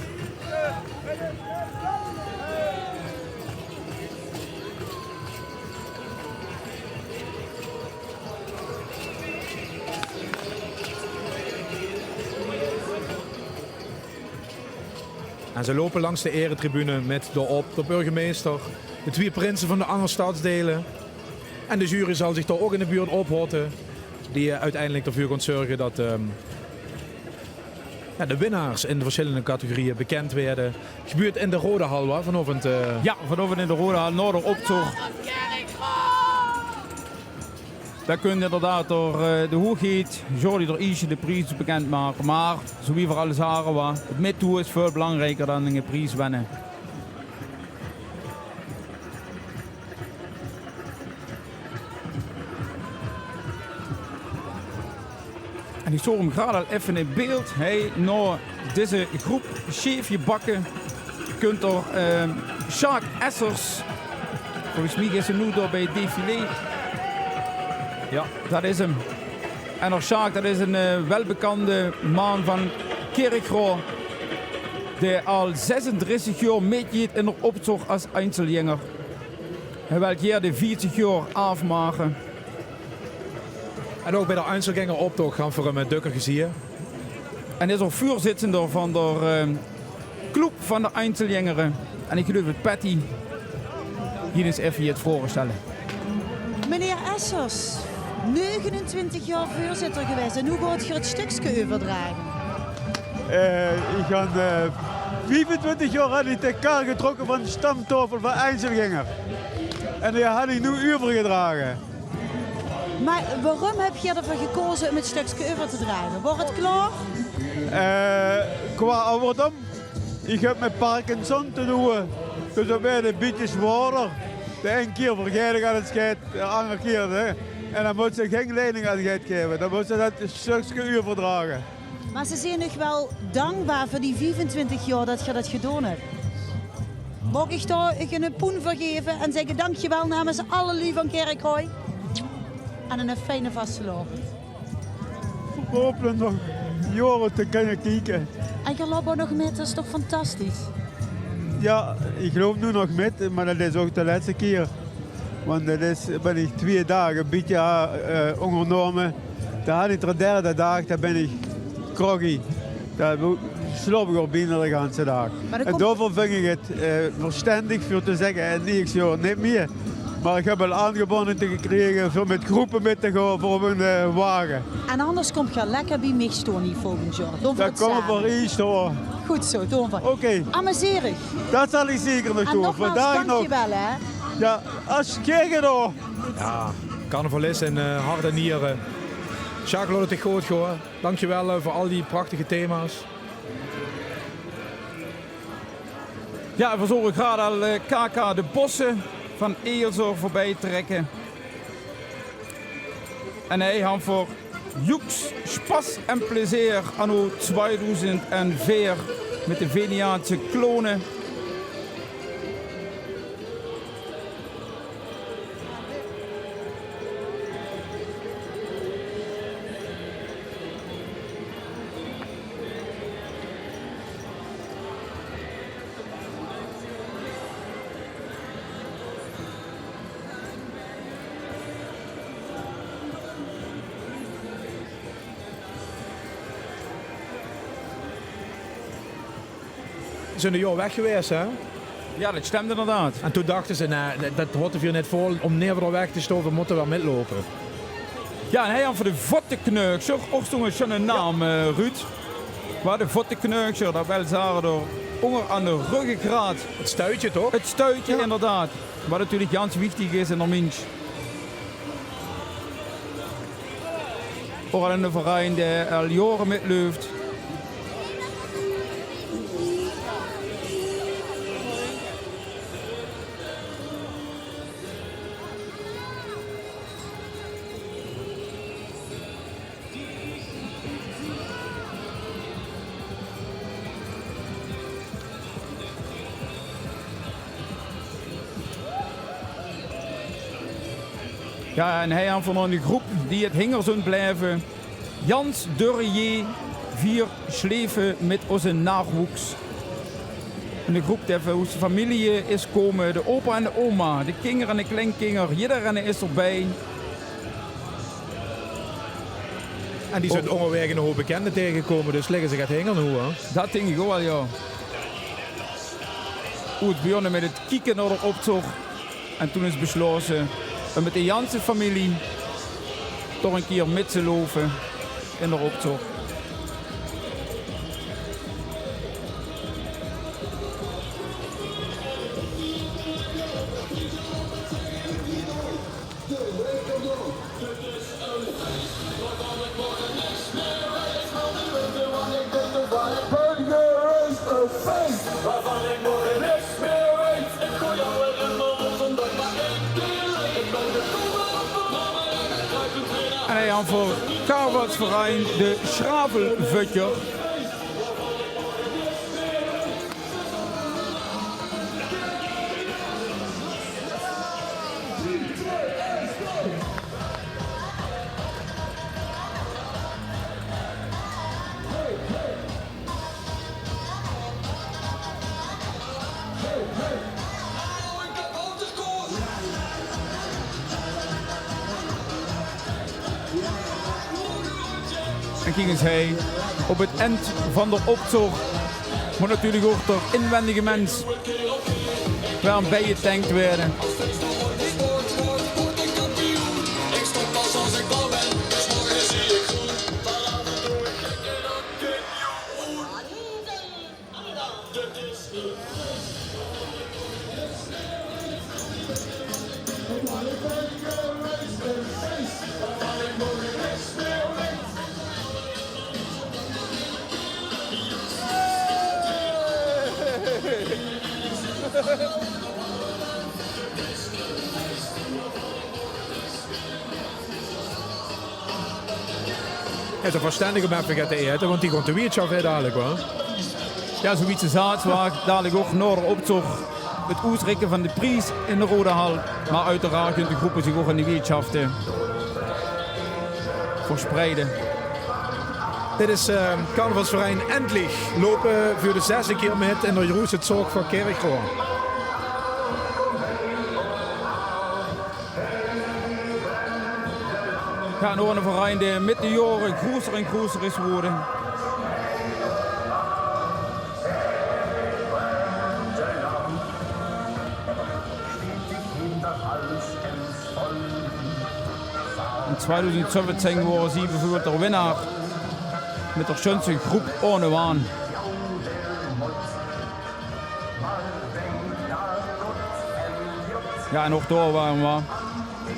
En ze loupe langs de eretribune mit d'r op d'r burgemeister, de twieë prinse van de anger stadsdeile. En de jury zal zich d'r ouch in de buurt ophote, die, eh, oeteindelik d'rveur kónt zörge dat, ehm, jao, de winnaars in de versjillende categorieë bekènd weëde. Gebuurt in de Rodehal, wa? Vanaovend, eh. Jao, vanaovend in de Rodehal, nao d'r optoch. Dao kunt inderdaad door, eh, de hoegheid Jordi d'r Ieësjte de pries bekènd make. Mer, zoe wie v'r al zage, wa, 't mitdoe is väöl belangrijker dan 'ne pries winne. En ich zoog 'm graad al effe in beeld. Hei, nao dees groep sjeef gebakke kunt d'r, eh, Sjaak Essers. Volges mich is 'r noe dao bij 't defilé. Jao, dat is 'm. En d'r Sjaak, dat is 'ne, eh, welbekande maan van Kirchroa, dae al zesendressig jaor mitjeit in d'r optoch es Einzelgänger. Hae wèlt jeer de veertig jaor aafmache. En ouch bij d'r Einzelgängeroptoch hant v'r 'm, eh, dökker gezieë. En is ouch veurzittender van d'r, eh, club van d'r Einzelgängere. En ich geluif dat Patty hie ins effe geit veurstelle. Meneer Essers, Negenentwintig jaor veurzitter gewaes en noe gaot geer 't stökske euverdrage. Eh, ich han, eh, viefentwintig jaor han ich de kar getrokke van de stamtaofel van Einzelgänger. En die han ich noe euvergedrage. Mer waorum höb geer d'rveur gekaoze um 't stökske euver te drage? Waor 't klaor? Eh, qua awwerdom. Ich höb mit Parkinson te doon, dus dan waert 't e bietje zwaorder. De ein kier vergaet ich alles geit, de anger kier, hè. En dan mót ze gein leiding aan geit gaeve. Dan mót ze dat stökske euverdrage. Mer ze zeen uch waal dankbaar veur die viefentwintig jaor dat geer dat gedoon höb. Maag ich dao uch 'ne poen veur gaeve en zègke: dankjewel namens alle luuj van Kirchroa. En 'ne fijne vastelaovend. Hopelik nog jaore te kinne kieke. En geer löp ouch nog mit, dat is toch fantastisch? Jao, ich loup noe nog mit, mer dat is ouch de lètste kier. Want dat is, bön ich twieë daag e bietje, eh, óngernaome. Dan han ich de derde daag, dan bön ich groggy. Dan wo-, slaop ich ouch bienao de ganse daag. En daoveur ving ich 't eh, verstendig veur te zègke, eh, nächs jaor neet mie. Mer ich höb al aangebodde te gekrege veur mit gróppe mit te gaon veur op 'ne, eh, wage. En anders kómp geer lekker bie mich staon hie volgend jaor. Doon v'r 't same. Dao kómme v'r hie staon. Good zoe, doon v'r. Oké. Amuseer uch. Dat zal ich zeker nog doon. En nogmaals, dankjewel, hè. Jao, gaer gedaon. Jao, carnavalist in, eh, hart en niere. Sjaak, laot 't dich good gaon. Dankjewel, eh, veur al die prachtige thema's. Jao, veer zore graad al, eh, K K de Bosse van Eersel veurbij trèkke. En hei han v'r joeks, sjpas en plezeer anno twiedoezend en veer mit de Veniaanse Klone. Zeen e jaor weg gewaes, hè? Jao, dat stimp inderdaad. En toen dachte ze: nae, dat, dat hote veer neet vol, um neet weer weg te staon, veer mótte weer mitloupe. Jao, en hei han v'r de Vottekneuksjer, ouch zoe'n sjoene naam, eh, Ruud. Mer de Vottekneuksjer, dat wil zage door ónger aan de ruggegraat. 't Stuitje, toch? 't Stuitje, jao, inderdaad. Wat natuurlik gans wichtig is in d'r minsj. Ouch al 'ne verein dae al jaore mitleuf. Jao, en hei han v'r nog 'n groep die 't hinger zunt blieve. Jans Durrier, Vier Sleven mit ózze nachwoeks. 'n Groep die veur oos femilie is kómme. De opa en de oma, de kinger en de kleinkinger, jiddereen is d'rbij. En die zunt óngerwaeg 'nen houp bekende taengegekómme, dus ligke ze get hinger noe, hè? Dat dink ich ouch waal, jao. Oet bejonne mit 't kieke nao d'r optoch. En toen is besjlaote um mit de janse femilie toch 'ne kier mit te loupe in d'r optoch. En hei han v'r carnavalsverein de Sjravelvutjer. En kiek ins hei, op 't end van d'r optoch mót natuurlik ouch d'r inwendige mins waal bijgetank waere. Is 't verstendig um effe get te ete, want die gaon de wieëtsjaft in dalik, huur. Jao, zoe wie ze zaat, waor dalik ouch nao d'r optoch 't oesrikke van de pries in de Roeadehal. Mer oeteraard kinne de gróppe zich ouch aan de wieëtsjafte verspreide. Dit is, eh, carnavalsverein Endlich. Loupe veur de zesde kier mit in d'r jroeëtste tsoch van Kirchroa. Jao, en ouch 'ne verein dae mit de jaore groeëser en groeëser is woeëde. In twiedoezend zeventien waore zie bieveurbeeld d'r winnaar mit d'r sjunste gróp ohne waan. Jao, en ouch dao wore v'r.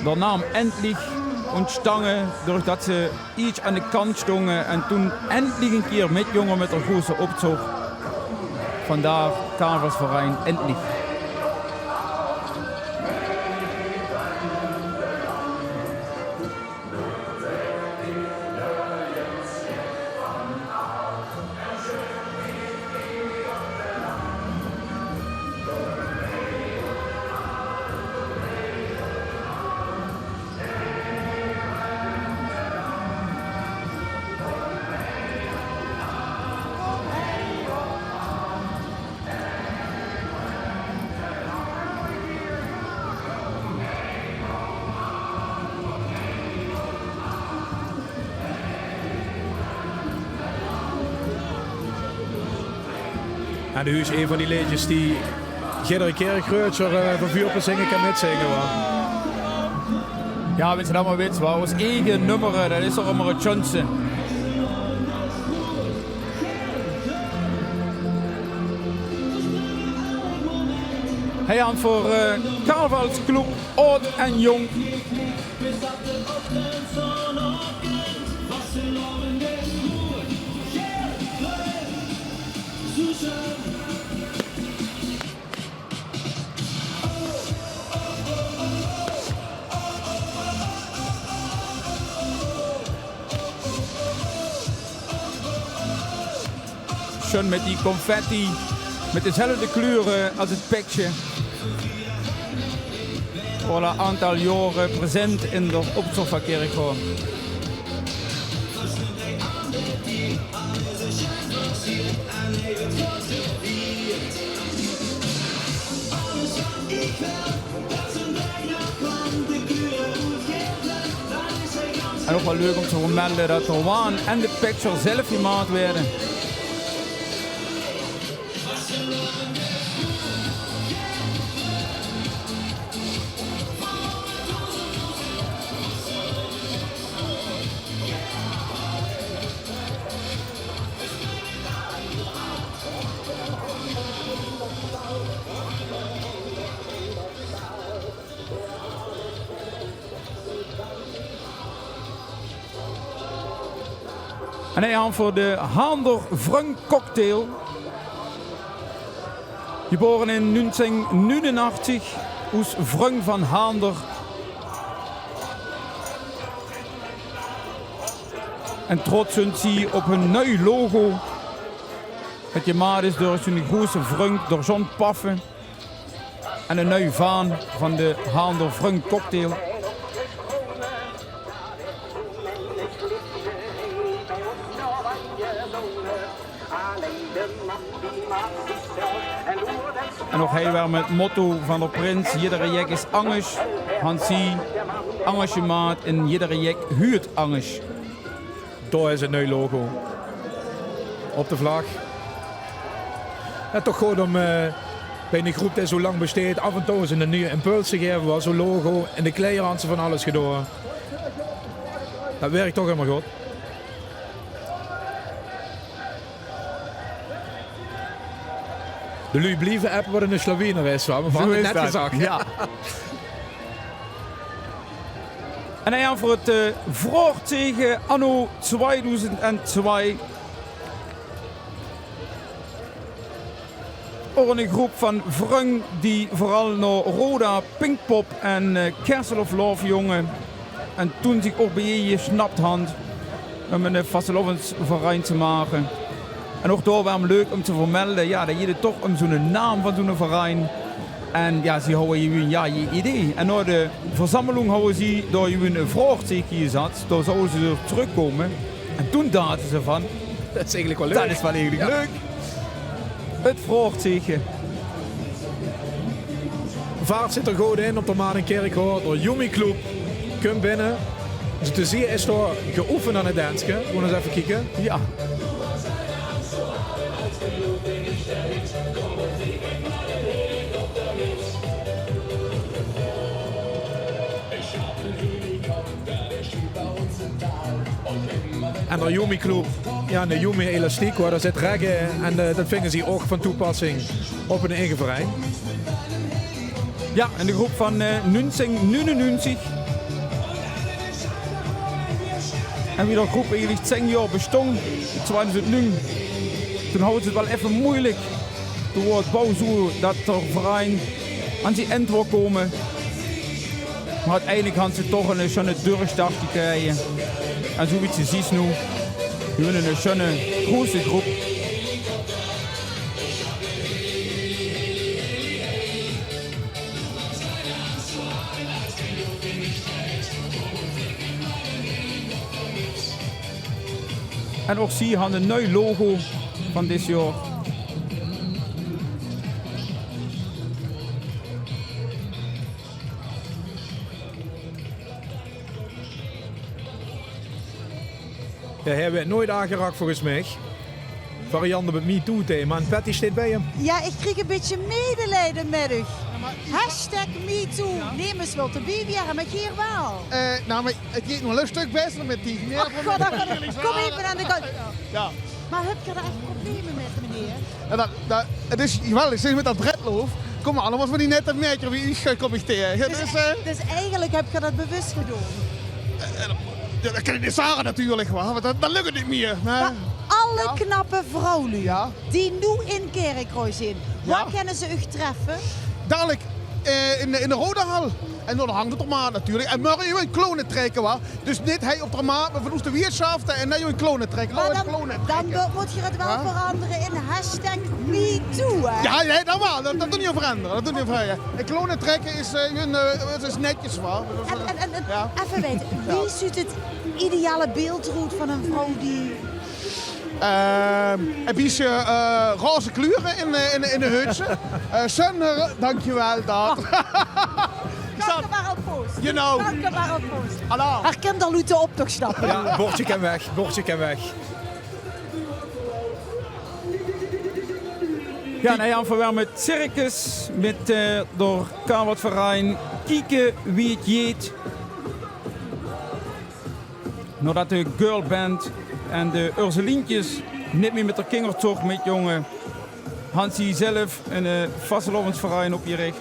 D'r naam Endlich óntstange doordat ze ietsj aan de kant sjtónge en toen endlich ein kier mitjónge mit d'r groeëse optoch. Vandaar carnavalsverein Endlich. En dit is ein van die leedjes die jidder kier Kirchröadsjer, eh, van vuur op de zinge kan mitzinge, wa? Jao, wits se, dat mer wits, wa? Ós eige nummer, eh, dat is toch ummer 't sjunste. Hei aan veur, eh, carnavalsclub Aod en Jónk. Sjun mit die confetti, mit dezelfde kleure es 't peksje. Al 'n aantal jaore present in d'r optoch van Kirchroa. En ouch waal leuk óm te vermelde dat d'r waan en de peksjer zelf gemaak waerde. En hei aan veur de Haander Vrung Cocktail. Jebore in nuungtsing nuunenachtig oes Vrung van Haander. En trots zunt zie op hun nui logo, dat jemaat is door zien groese vrung, door John Paffen. En 'n nui vaan van de Haander Vrung Cocktail. En ouch hei weer mit 't motto van d'r prins: jiddere jek is angers. Hant zie angers jemaat en jiddere jek huurt angers. Dao is 't nui logo. Op de vlag. Jao, toch good óm, eh, bij 'n groep die zoe lang besteit, af en toe ins 'ne nuje impuls te gaeve, wa. Zoe'n logo, in de kleier hant ze van alles gedoon. Dat wirk toch ummer good. De luuj blieve appe wat 'ne Slawiener is, wa. Zoe is dat. Jao. En hei aan veur 't, eh, vraogteke anno twiedoezend en twie. Ouch 'n groep van vrung die veural nao Roda, Pinkpop en, eh, Castle of Love jónge. En toen zich ouch biejein gesnapt hant um 'n, eh, vastelaovesverein te make. En ouch dao waor 't leuk um te vermelde, jao, dat geit 't toch um zoe'ne naam van zoe'ne verein. En jao, ze hawwe hie, jao, gei idee. En nao de verzameling hawwe ze dao 'n vraogteike gezat. Dao zouwe ze op trökkómme. En toen dachte ze van: dat is eigelik waal leuk. Dat is waal eigelik leuk. 't Vraogteike. Vaart zit d'r good in op de Maan in Kirchroa. De Yumi Club kump binne. Dus te zeen is dao geoefend aan 't danske. Gaon ins effe kieke. Jao. En de Yumi Club, jao, de Yumi Elastiek, wo dao zit reggae in. En, eh, dat vinge ze ouch van toepassing op hun eige verein. Jao, en de groep van, eh, nuungzing nuunennuungzig. En wie de groep eigelik tieën jaor bestóng, in twieëdoezend nuuj, toen hawwe ze 't waal effe meujelik. Toen waor 't bouw zoe dat d'r verein aan zien end wou kómme. Mer oeteindelik hant ze toch 'ne sjoeane deurstart gekrege. En zoe wie ze zies noe, noe 'ne sjoeane groeëse groep. En ouch zie hant 'n nui logo van dit jaor. Jao, hae weurt noeit aangerak volges mich. Variant op 't MeToo-thema. En Patty steit bie häöm. Jao, ich krieg e bietje medelijden mit uch. Hashtag MeToo. Nemes wilt d'rbie waere, mer geer waal. Eh, nou, mer 't geit nog e stök bèster mit die. Ach god, ach god. Kóm effe aan de kant. Jao. Mer höb geer dao ech probleme mit, meneer? Jao, dat, dat, 't is geweldig, zèk, mit dat Bretlof kómme allemaol van die nette maedjes wie uch, eh, kóm ich taenge. Dus, eh, dus eigelik höb geer dat bewus gedoon? Eh, eh, jao, dat kin ich neet zage natuurlik, wa, want dan, dan lök 't neet mieë, hè. Mer alle knappe vrouwluuj die noe in Kirchroa zeen, wo kinne ze uch treffe? Dalik, eh, in de, in de Rodahal. En dan hant 't d'r mer aaf natuurlik. En mörge in clownetrèkke, wa. Dus neet hie op d'r Maat, mer vanoet de wiertsjafte en dan in clownetrèkke. Mer dan, dan mót geer 't waal verangere in hashtag MeToo, hè? Jao, jao, dat waal. Dat, dat doon ich verangere. Dat doon ich verangere. En clownetrèkke is, eh, 't is netjes, wa. En, en, en, effe weite, wie zuut 't ideale beeld d'roet van ein vrouw die Ehm, e bietje, eh, roze kleure in, eh, in, in de hutsje. Eh, Sander, dankjewel, dat. Genau. Herkent al oet de optochsstappe. Jao, bordje kin weg, bordje kin weg. Jao, noe jao, veer waere mit circus, mit, eh, door Karwat Verein, kieke wie 't geit. Naodat de girlband en de Urzelientjes neet mieë mit d'r kingertoch mitjónge, hant zie zelf 'n, eh, vastelaovesverein opgerich.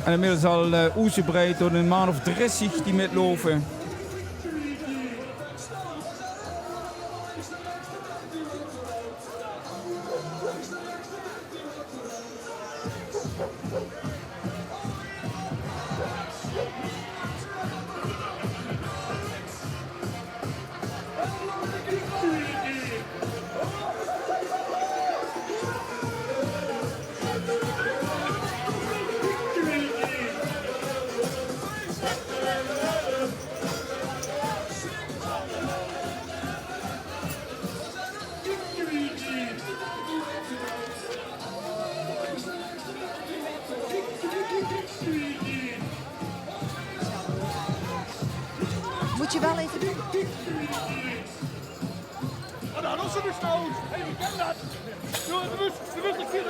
En inmiddels al, eh, oesebreid door 'n man of dressig die mitlaufe. Mót geer waal effe doon. Oh, dat is 'n besjtoon. Hey, wie kan dat? Jao, dat is, dat is 'n keer.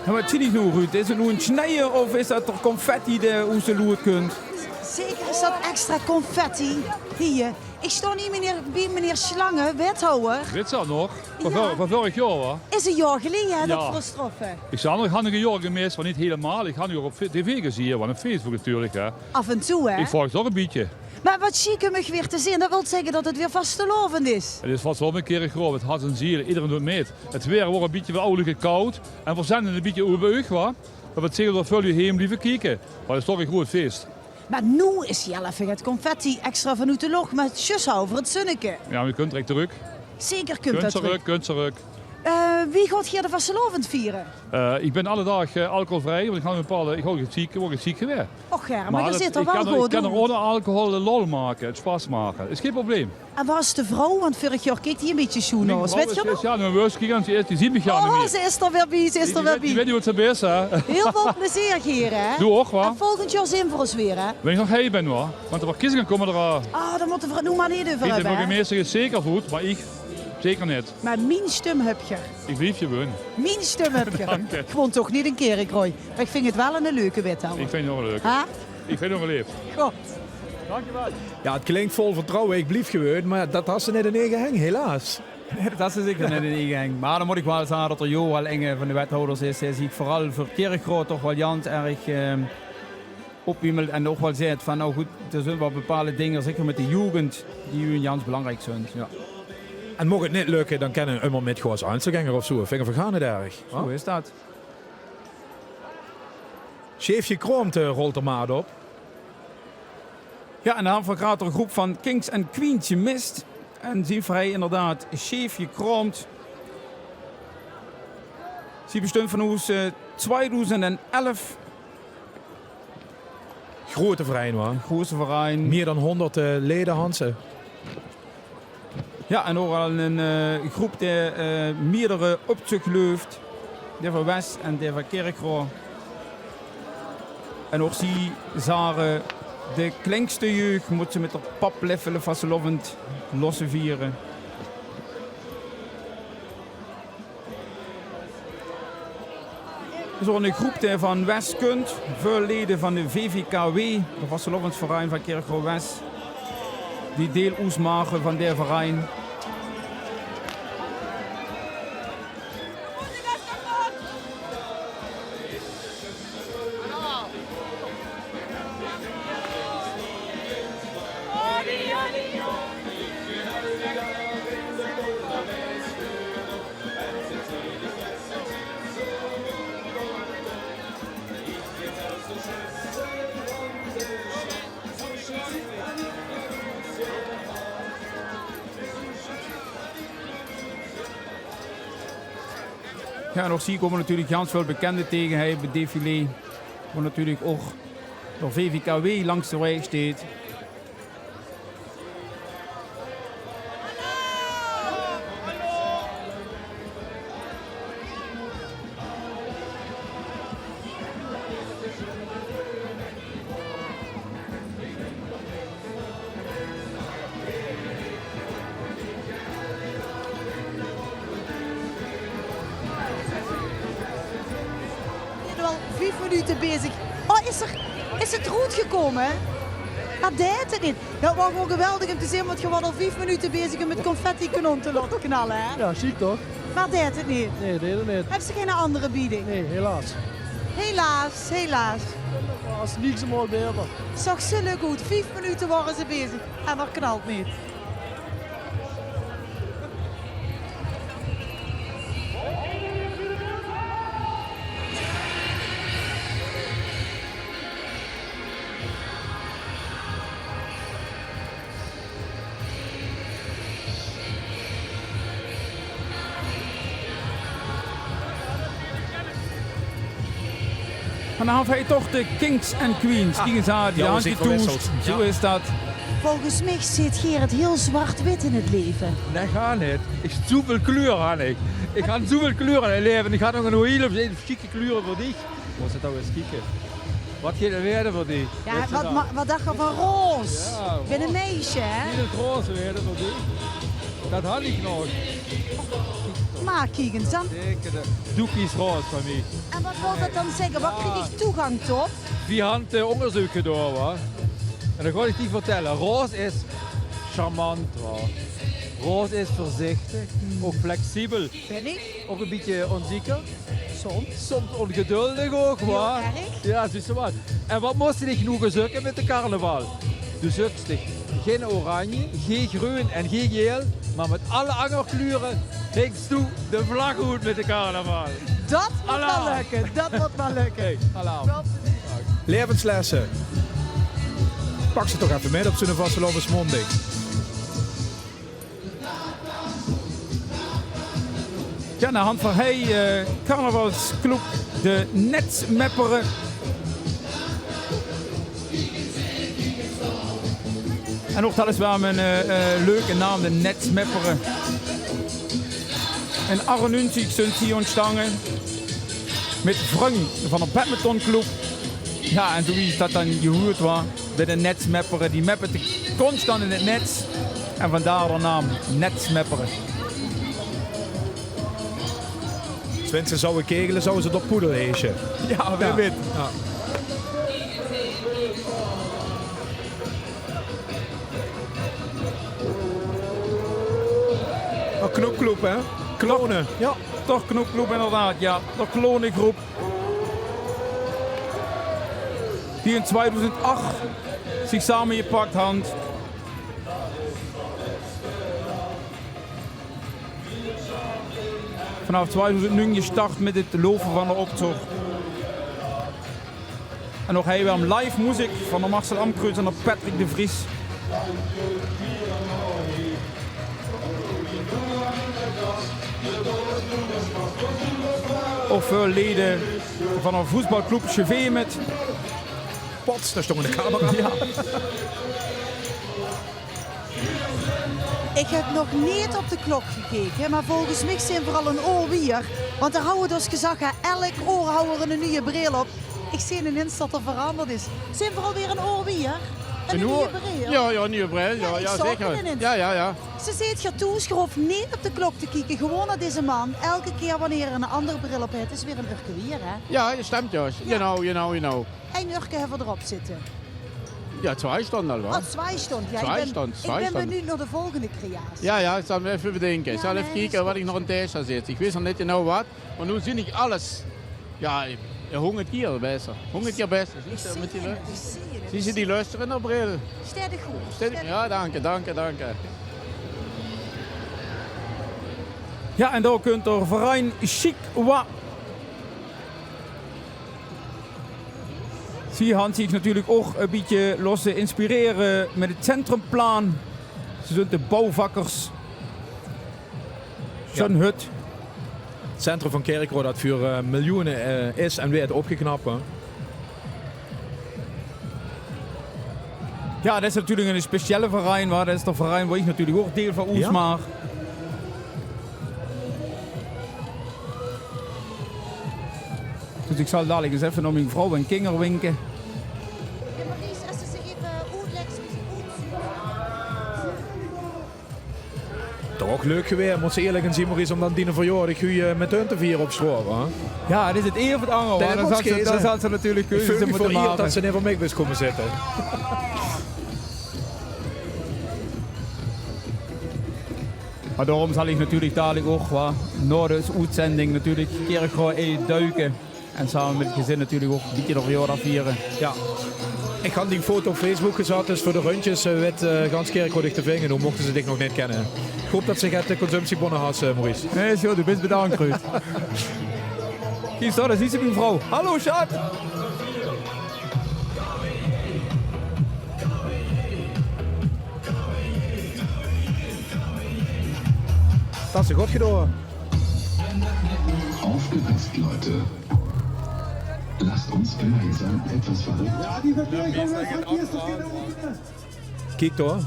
En wat zeen ich noe, Ruud? Is 't noe 'n snieje of is dat d'r confetti dae oet de loer kump? Zeker is dat extra confetti. Hie, Ich sjtoon hie, meneer, bie meneer Slangen, wethouwer. Wit ze nog? Van, ja, vör-, van vörig jaor, wa? Is ein jaor geleje, hè, dat, ja, v'r ós troffe. Ich zal nog, ich han nog ein jaor gemis, mer neet hielemaol. Ich han uch op tv gezeen, wat ein fees veur natuurlik, hè. Af en toe, hè? Ich verwacht toch ein bietje. Mer wat sjiek óm uch weer te zeen, dat wilt zègke dat 't weer vastelaovend is. 't Is vastelaovend in Kirchroa, 't hart en ziel, ederein doet mit. 't Weer waor ein bietje weer ouwelik kaod en veer zende ein bietje oet bie uch, wa? Dat wilt zègke dat väöl luuj hie blieve kieke. Mer 't is toch ein groeat fees. Mer noe is hie al effe get confetti extra vanoet de loch, mer zjus hou veur 't zunneke. Ja, mer geer kunt direk trök. Zeker kunt dat trök. Kunt trök, kunt trök. Eh, wie gaot geer de vastelaovend viere? Eh, ich bin alle daag, eh, alcoholvrij, want ich han ein bepaalde, ich wol get ziek, wol get ziek gewaes. Och, Herman, mer dat zit d'r waal good oet. Ich kan d'r oonder alcohol de lol make, 't sjpas make. Is gein probleem. En wo is de vrouw? Want vörig jaor keek die ein bietje sjoen oet. Wit geer nog? Mien vrouw is, ja, ein wöskie, want ze is, die zuut mich gaar neet mieë. Oh, ze is d'r weer bie, ze is d'r weer bie. Die wit, die wit neet wo ze is, hè. Hiel väöl plezeer, geer, hè. Doe ouch, wa? En volgend jaor zeen v'r ós weer, hè. Wen ich nog hie bin, wa. Want de verkiezinge kómme d'r aan. Oh, dan mótte v'r 't noe mer neet euver höbbe, hè. De burgemeester is zeker good, mer ich zeker neet. Mer mien stum höb geer. Ich blief gewoon. Mien stum höb geer. Dank je. Gewoon toch neet in Kirchroa. Mer ich vinj 't waal eine leuke wethouwer. Ich vinj 'm ouch leuk. Hè? Ich vinj 'm leef. Good. Dank je wel. Ja, 't klink vol vertrouwe, ich blief gewoon, mer dat has se neet in eige heng, helaas. Nae, dat is zeker neet in eige heng. Mer dan mót ich waal zage dat d'r Jo waal inge van de wethouders is, dae zich veural veur Kirchroa toch waal gans erg, eh, opwiemelt en ouch waal zaet van, nou good, d'r zeen waal bepaalde dinger, zeker mit de jeugend, die uch gans belangriek zeen. Ja. En moch 't neet lökke, dan kènne v'r ummer mit gaon es Einzelgänger of zoe. Vinj ich gaar neet erg. Zoe is dat. Sjeefgekroamd, eh, rolt d'r maat op. Ja, en dan han v'r graad d'r groep van Kings and Queens gemis. En zien v'r hie inderdaad sjeefgekroamd. Zie besjtunt van oes, eh, twiedoezend elf. Groeate verein, wa? Groeate verein. Mieë dan hóngerd, eh, leje han ze. Ja, en ouch al ein, eh, groep dae, eh, meerdere opzöch löft. Dae van Wes en dae van Kirchroa. En ouch zie zage, de kleinste jeug mót ze mit d'r pap leffele vastelaovend losse viere. Is ouch ein groep dae van Wes kunt. Väöl leje van de V V K W, de vastelaovesverein van Kirchroa Wes, die deil oesmake van dae verein. Ja, en ouch zie kómme natuurlik gans väöl bekende tege hie bie 't defilé. Wo natuurlik ouch d'r V V K W langs de waeg sjteet. Al vief minute bezig. Oh, is 't, is 't good gekómme? Dat deit 't neet. Dat waor gewoon geweldig óm te zeen, want geer waort al vief minute bezig óm 't confettikanon te laote knalle, hè? Ja, sjiek toch? Mer deit 't neet. Nae, deit 't neet. Höbs se gein anger bieding? Nae, helaas. Helaas, helaas. Waas niks maol baeter. Zag zoe leuk oet. Vief minute waore ze bezig en d'r knalt neet. Vanaaf hie toch de Kings and Queens. Ah, kiek ins aan, die handjes toes. Zoe is dat. Volges mich zeet geer 't hiel zwart-wit in 't leve. Nae, gaar neet. Ich, zoeväöl kleure han ich. Ich han zoeväöl kleure in 't leve. Ich han nog ein hiel sjieke kleure veur dich. Mós se toch ins kieke. Wat geit 't waere veur dich? Ja, wat, wat dach geer van roze? Ja, roze. Ich bin ein meisje, hè? Geit 't roze waere veur dich? Dat han ich nog. Mer kiek ins aan. Zeker, de doekjes roze van mich. En wat wilt dat dan zègke? Wo krieg ich toegang tot? Veer han, eh, óngerzeuk gedaon, wa? En dat gaon ich dich vertèlle. Roze is Charmant, wa. Roos is veurzichtig, ouch flexibel. Bin ich? Ouch e bietje ónzeker. Soms. Soms óngeduldig ouch, wa. Hieël erg. Jao, zuus se waat. En waat mós se dich noe zeuke mit de carnaval? Doe zeuks dich gein oranje, gein greun en gein gael, mer mit alle anger kleure hings doe de vlag oet mit de carnaval. Dat mót waal lökke, dat mót waal lökke. Hey, alaaf. Laevenslesse. Pak ze toch effe mit op zoe'ne vastelaovesmaondig. Jao, nao hand van hei, eh, carnavalsclub De Netsmeppere. En ouch dat is waal 'n, eh, eh, leuke naam, De Netsmeppere. In achtennegentig zunt zie óntstange mit vrung van de badmintonclub. Jao, en zoe wie dat dan gehuuerd waor, bie de Netsmeppere, die meppe te constant in 't nets. En vandaar de naam Netsmeppere. Zwitser zouwe kegele, zouwe ze d'r poedel heesje. Jao, wae weit. Jao. D'r Knoepclub, hè? Clowne. Jao, d'r Knoepclub inderdaad, jao. D'r clownegroep. Die in tweeduizend ach zich samegepak hant. Vanaaf tweeduizend nege gestart mit 't loupe van d'r optoch. En ouch hei weer live meziek van d'r Marcel Amcruyts en d'r Patrick de Vries. Ouch väöl leje van d'r voetbalclub Chevé mit. Pots, dao stóng de camera. Jao. Ich höb nog neet op de klok gekeke, mer volges mich zeen v'r al 'n oor wiejer. Want d'r houwe dus gezag, hè, elk oor houwe v'r 'n nuje bril op. Ich zeen inins dat d'r veranderd is. Zeen v'r alweer 'n oor wiejer? En 'n nuje bril? Jao, jao, 'n nuje bril. Jao, jao, zeker. Jao, jao, jao. Ze zeet geer thoes, geer hoof neet op de klok te kieke. Gewoon nao deze man. Elke kier wanneer 'r 'n anger bril op haet, is 't weer 'n uurke wiejer, hè? Jao, dat stemt, jao. Genau, genau, genau. Ein uurke höbbe v'r d'rop zitte. Jao, twieë stónde al, wa? Oh, twieë stónde. Jao, ich bön, ich bön benuujd nao de volgende creatie. Jao, jao, ich zal effe bedinke. Ich zal effe kieke wat ich nog in de taesj zit. Ich wis nog neet genau wat, mer noe zeen ich alles. Jao, hóngerd kier besser. Hóngerd kier besser. Zuus se, mit die lö-, zuus se die löster in de bril? Steit good. Jao, danke, danke, danke. Jao, en dao kump d'r verein Chic Wa. Zie hant zich natuurlik ouch e bietje losse inspirere mit 't centrumplaan. Ze zunt de bouwvakkers. Jao. Zoe'n hut. 't Centrum van Kirchroa dat veur, eh, miljoene, eh, is en weurt opgeknap, hè. Jao, dat is natuurlik 'ne speciale verein, wa. Dat is d'r verein wo ich natuurlik ouch deil van oesmaak. Dus ich zal dalik ins effe nao mien vrouw en kinger winke. Toch ouch leuk gewaes, mós se eerlik in zeen, Maurice, um dan diene verjaordaag hie, eh, mit hun te viere op Sjtroa, hè? Jao, 't is 't ein of 't anger, wa. Dan zal ze, dan zal ze natuurlik keuzes in mótte make. Ich veul mich vereerd dat ze neet veur mich bis kómme zitte. Mer daorum zal ich natuurlik dalik ouch, wa, nao de oetzending natuurlik Kirchroa in duke. En same mit 't gezin natuurlik ouch e bietje d'r verjaordaag viere. Jao. Ich han die foto op Facebook gezat, dus veur de rundjes, eh, weit, eh, gans Kirchroa dich te vinge, ouch mochte ze dich nog neet kenne. Ich haop dat se get, eh, consumptiebonne has, eh, Maurice. Nae, is good, doe bis bedank, Ruud. Kiek, dao is mien vrouw. Hallo, sjat! Dat is good gedaon. Aufgepasst, Leute. Lasst uns gemeinsam etwas verrückt. Kiek, huur.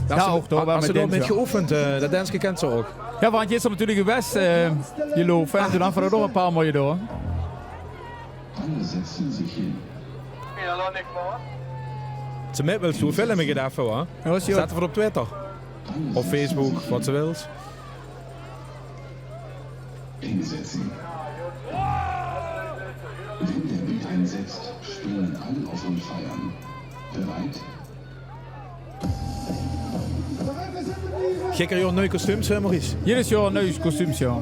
Jao, ouch, huur. Has se dao mit geoefend, eh, dat denske kins se ouch. Jao, want hie is 'r natuurlik gewaes, eh, geluif, hè. Doe dan veur de nog e paar mooie door. Alle setzen sich hin. Ze mit wils doe filme, ich daach, huur. Jao, is good. Zèt 't op Twitter. Of Facebook, wat se wils. Hinsetzen. Wenn der Beat einsetzt, springen alle auf und feiern. Bereit? Gikker jaor nuuj kostuums, hè, Maurice? Jidder jaor nuuj kostuums, jao.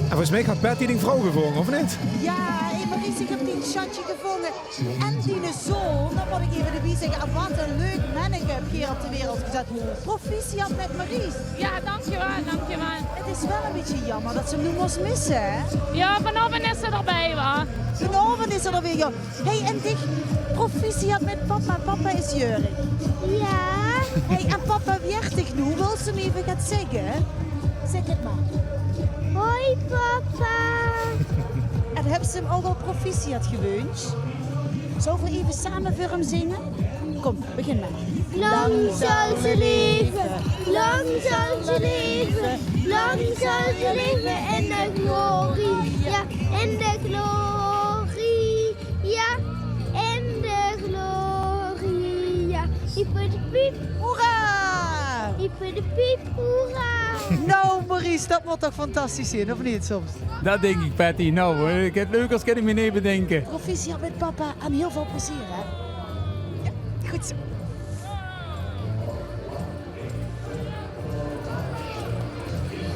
En volges mich haet Patty dien vrouw gevónge, of neet? Jao, hey Maurice, ich höb dien sjatje gevónge. En diene zoon, det mót ich effe d'rbie zègke. En waat ein leuk menneke höb geer op de wereld gezat. Proficiat mit Maurice. Jao, dankjewel, dankjewel. Het is waal ein bietje jaomer det se 'm noe mós misse, hè? Jao, vanaovend is ze d'rbie, wa? Vanaovend is ze d'rbie, jao. Hey, en dich, proficiat mit papa. Papa is jäörig. Jao. Hey, en papa waert dich noe. Wils se 'm effe get zègke? Zèk het mer. Hoi, papa. En höbs se 'm ouch al proficiat gewunsj? Zölle v'r effe same veur 'm zinge? Kóm, begin mer. Lang zal ze leven, lang zal ze leven, lang zal ze leven in de glorie, ja, in de glorie, ja, in de glorie, ja. Hiep de piep. Hoera! Hiep de piep, hoera! Nou, Maurice, det mót toch fantastisch zeen, of neet soms? Det dink ich, Patty. Nou, eh, ich höb 't leukers, kan ich mich neet bedinke. Proficiat mit papa en hiel väöl plezeer, hè? Jao, good zo.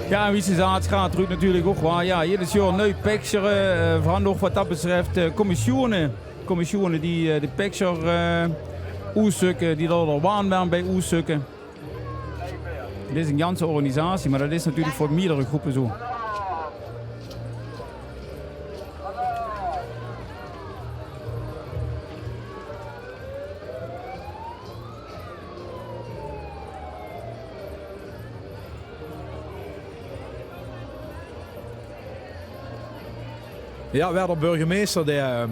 Jao, en wie se zaats, geit 't ruut natuurlik ouch, wa. Jao, jidder jaor nuuj picture, eh, veranger ouch waat det betröf, eh, commissione. Commissione die, eh, de picture, eh, oetzeuke, die dao de waanwerm bie oetzeuke. Dit is ein ganse organisatie, mer det is natuurlik veur meerdere gróppe zo. Jao, waer d'r burgemeister, dae, ehm,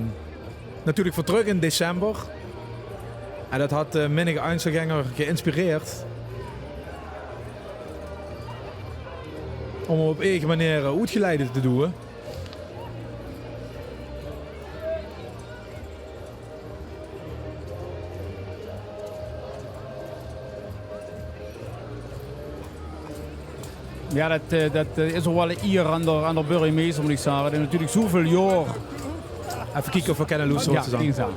natuurlik vertrök in december. En det haet, eh, minnige Einzelgänger geïnspireerd óm 'm op eige maneer, eh, oetgeleide te doon. Jao, det, eh, det, eh, is ouch waal ein ier aan de, aan de burgemeister, mót ich zage. Dae natuurlik zoväöl jaor... Effe kieke of v'r kinne loestere, Suzanne. Jao, dink aan.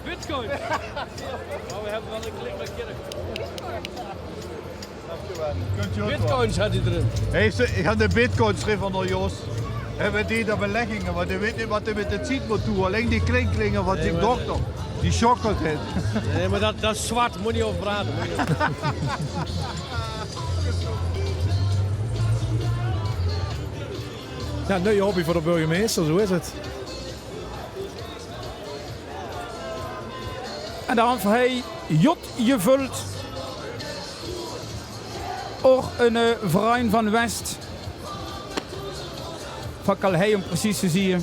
Bitcoin. Bitcoins haet 'r d'rin. Hey, ze, ich höb de bitcoins d'rin van d'r Jos. Höbbe die dao belegginge, want hae weit neet waat hae mit de tied mót doon. Allein die kling-klinge van zien dochter, die sjokkelt het. Nae, mer det, det is zwart, mót neet euver praote, mót neet euver. Jao, nuuj hobby veur de burgemeister, zo is het. En dao haet hae jot gevöld. Ouch ein, eh, verein van West. Van Kalhei, óm precies te zieë.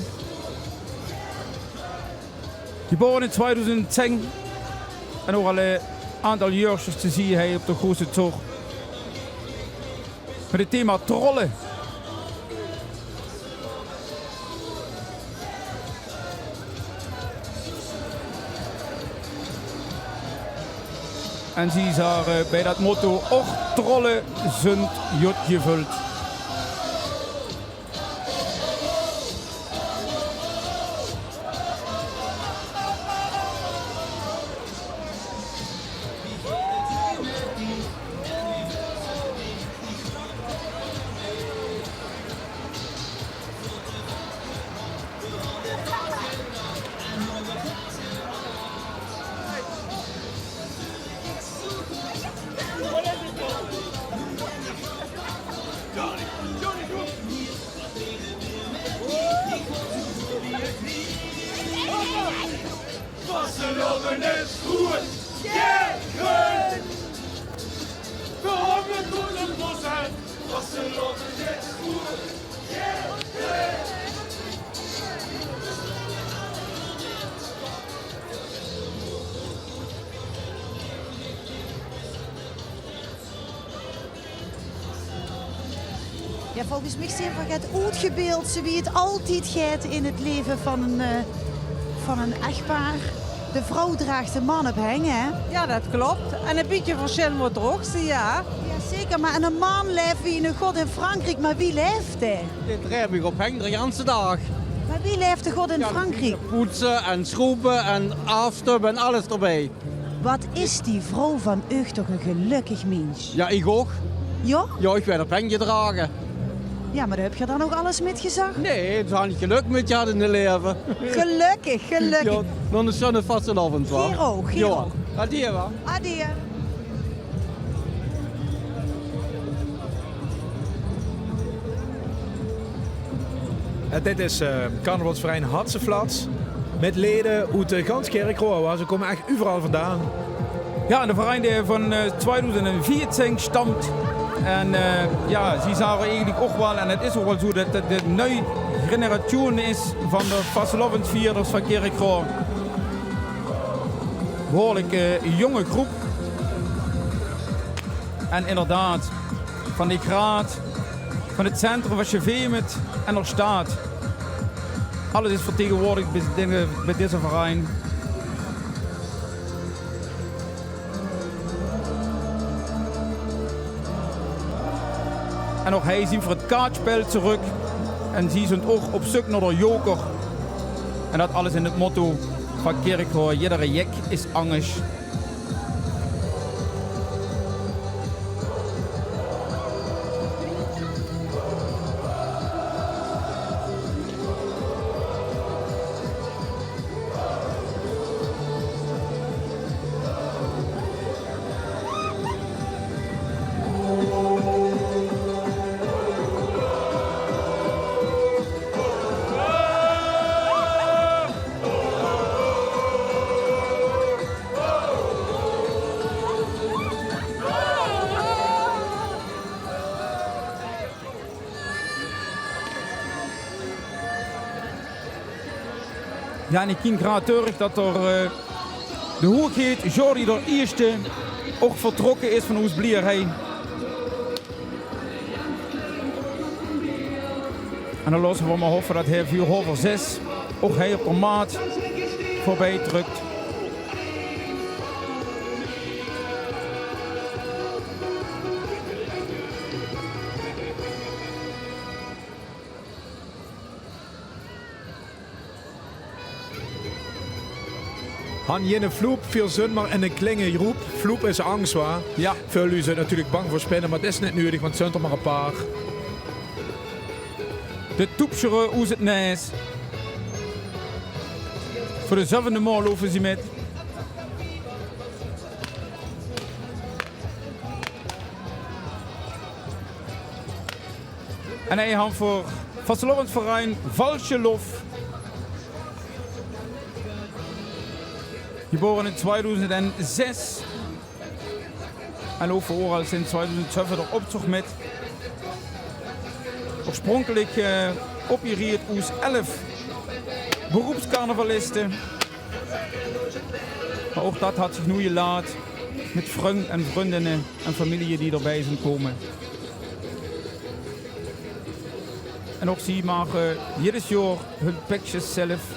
Gebaore in twiedoezend tieën. En ouch al ein aantal jäörkes te zieë hie op de Groeëse Tog. Mit het thema trolle. En zie zage bie det motto: och, trolle zunt jot gevöld. Vastelaovend is good. Jao, good. Veur honderd procent. Vastelaovend is good. Jao, good. Jao, volges mich zeen v'r get oetgebeeld, zoewie 't altied geit in 't leve van ein, eh, van ein echpaar. De vrouw draag de man op heng, hè? Jao, det klop. En e bietje versjil mót d'r ouch zeen, jao. Jao, zeker. Mer eine man laef wie eine god in Frankriek. Mer wie laef dae? Dae draag ich op heng de ganse daag. Mer wie laef de god in Frankriek? Poetse en sjroeve en aafstubbe en alles d'rbie. Wat is die vrouw van uch toch ein gelökkig miens. Jao, ich ouch. Jao? Jao, ich waer op heng gedrage. Jao, mer dao höb geer dan ouch alles mit gezag? Nae, ze hant gelök mit gehad in 't laeve. Gelökkig, gelökkig. Jao, dan ein sjoene vastelaovend, wa? Geer ouch, geer ouch. Adieë, wa? Adieë. En dit is, eh, carnavalsverein Hatseflats. Mit lede oet, eh, gans Kirchroa, wa. Ze kómme ech euveral vandaan. Jao, de verein dae van, eh, tweedoezend veertien stamt. En, eh, jao, zie zage eigelik ouch waal, en 't is ouch waal zoe, det 't de nui generatioen is van de vastelaovesvierders van Kirchroa. Behuuerlik, eh, jónge groep. En inderdaad, van die graad, van 't centrum van Sjevemet en d'r staat. Alles is vertegenwoordigd bie, bie deze verein. En ouch hie zien v'r 't kaartspel trök. En zie zunt ouch op zeuk nao d'r joker. En det alles in 't motto van Kirchroa: jiddere jek is angers. Jao, en ich kin graad trök det d'r, eh, de hoegheid Jordi d'r Ierste ouch vertrokke is van oos blieërhei. En dan laote v'r mer hoffe det hae veur hoof zès ouch hie op d'r maat veurbie trök. Han jinne floep, veer zunt mer inne klinge jroep. Floep is angs, wa? Jao. Väöl luuj zunt natuurlik bang veur spinne, mer det is neet nuuedig, want 't zunt d'r mer e paar. De toepsjere oes 't naes. Veur de zevende maol loupe ze mit. En hie han v'r vastelaovesverein Valsje Lof. Gebore in tweedoezend zès. En loupe ouch al sinds tweedoezend zeve d'r optoch mit. Oorspronkelik, eh, opjerieëd oes elf beroepscarnavaliste. Mer ouch det hat zich noe jelaat mit vrung en vrundinne en femilie die d'rbie zint kómme. En ouch zie make jiddes jaor hun peksjes zelf.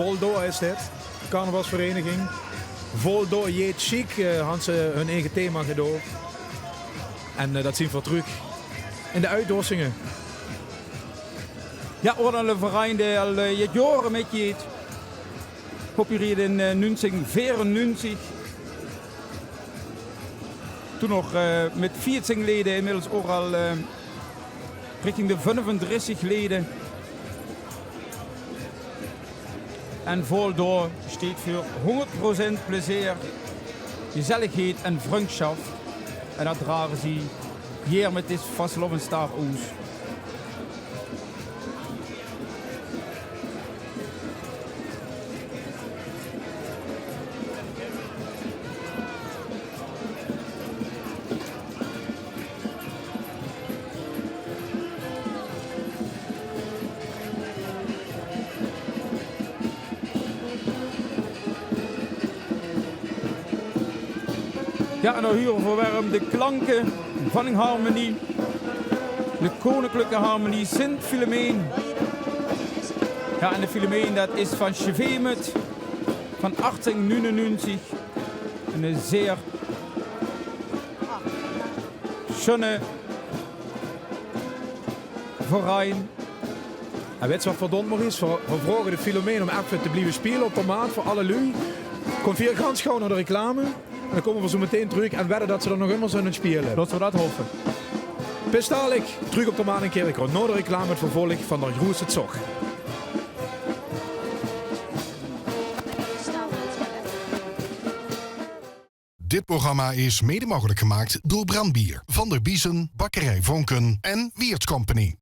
Vol door is dit. Carnavalsvereniging Vol door. Jeet sjiek, eh, han ze hun eige thema gedaon. En, eh, det zien v'r trök in de oetdossingen. Jao, ouch al eine verein dae al, eh, jaore mitjeet. Opjerieëd in, eh, nuungsieng veerennuungsieg. Toen nog, eh, mit veertien lede, inmiddels ouch al, eh, richting de vennevendressig lede. En Vol door steit veur hóngerd procent plezeer, gezelligheid en vrundsjap. En det drage zie hie mit dit vastelaovesstaar oes. Jao, en dan hure v'r weer de klanke van 'n harmonie. De Koninklijke Harmonie Sint Filemeen. Jao, en de Filemeen, det is van Sjevemut, van achttien nuunennuuntig. En 'ne zeer sjunne verein. En wits se waat verdómp, Maurice? V'r, v'r vraoge de Filemeen óm effe te blieve speule op de maat veur alle luuj. Kómme v'r gans gauw nao de reclame. En dan kómme v'r zo meteen trök en wedde det ze d'r nog ummer zólle speule. Laote v'r det hoffe. Bis dalik, trök op de maat in Kirchroa. Nao de reclame 't vervolg van d'r groeëtste zog. Dit programma is mede mogelijk gemaakt door Brandbier van der Biezen, Bakkerij Vonken en Wiertz Company.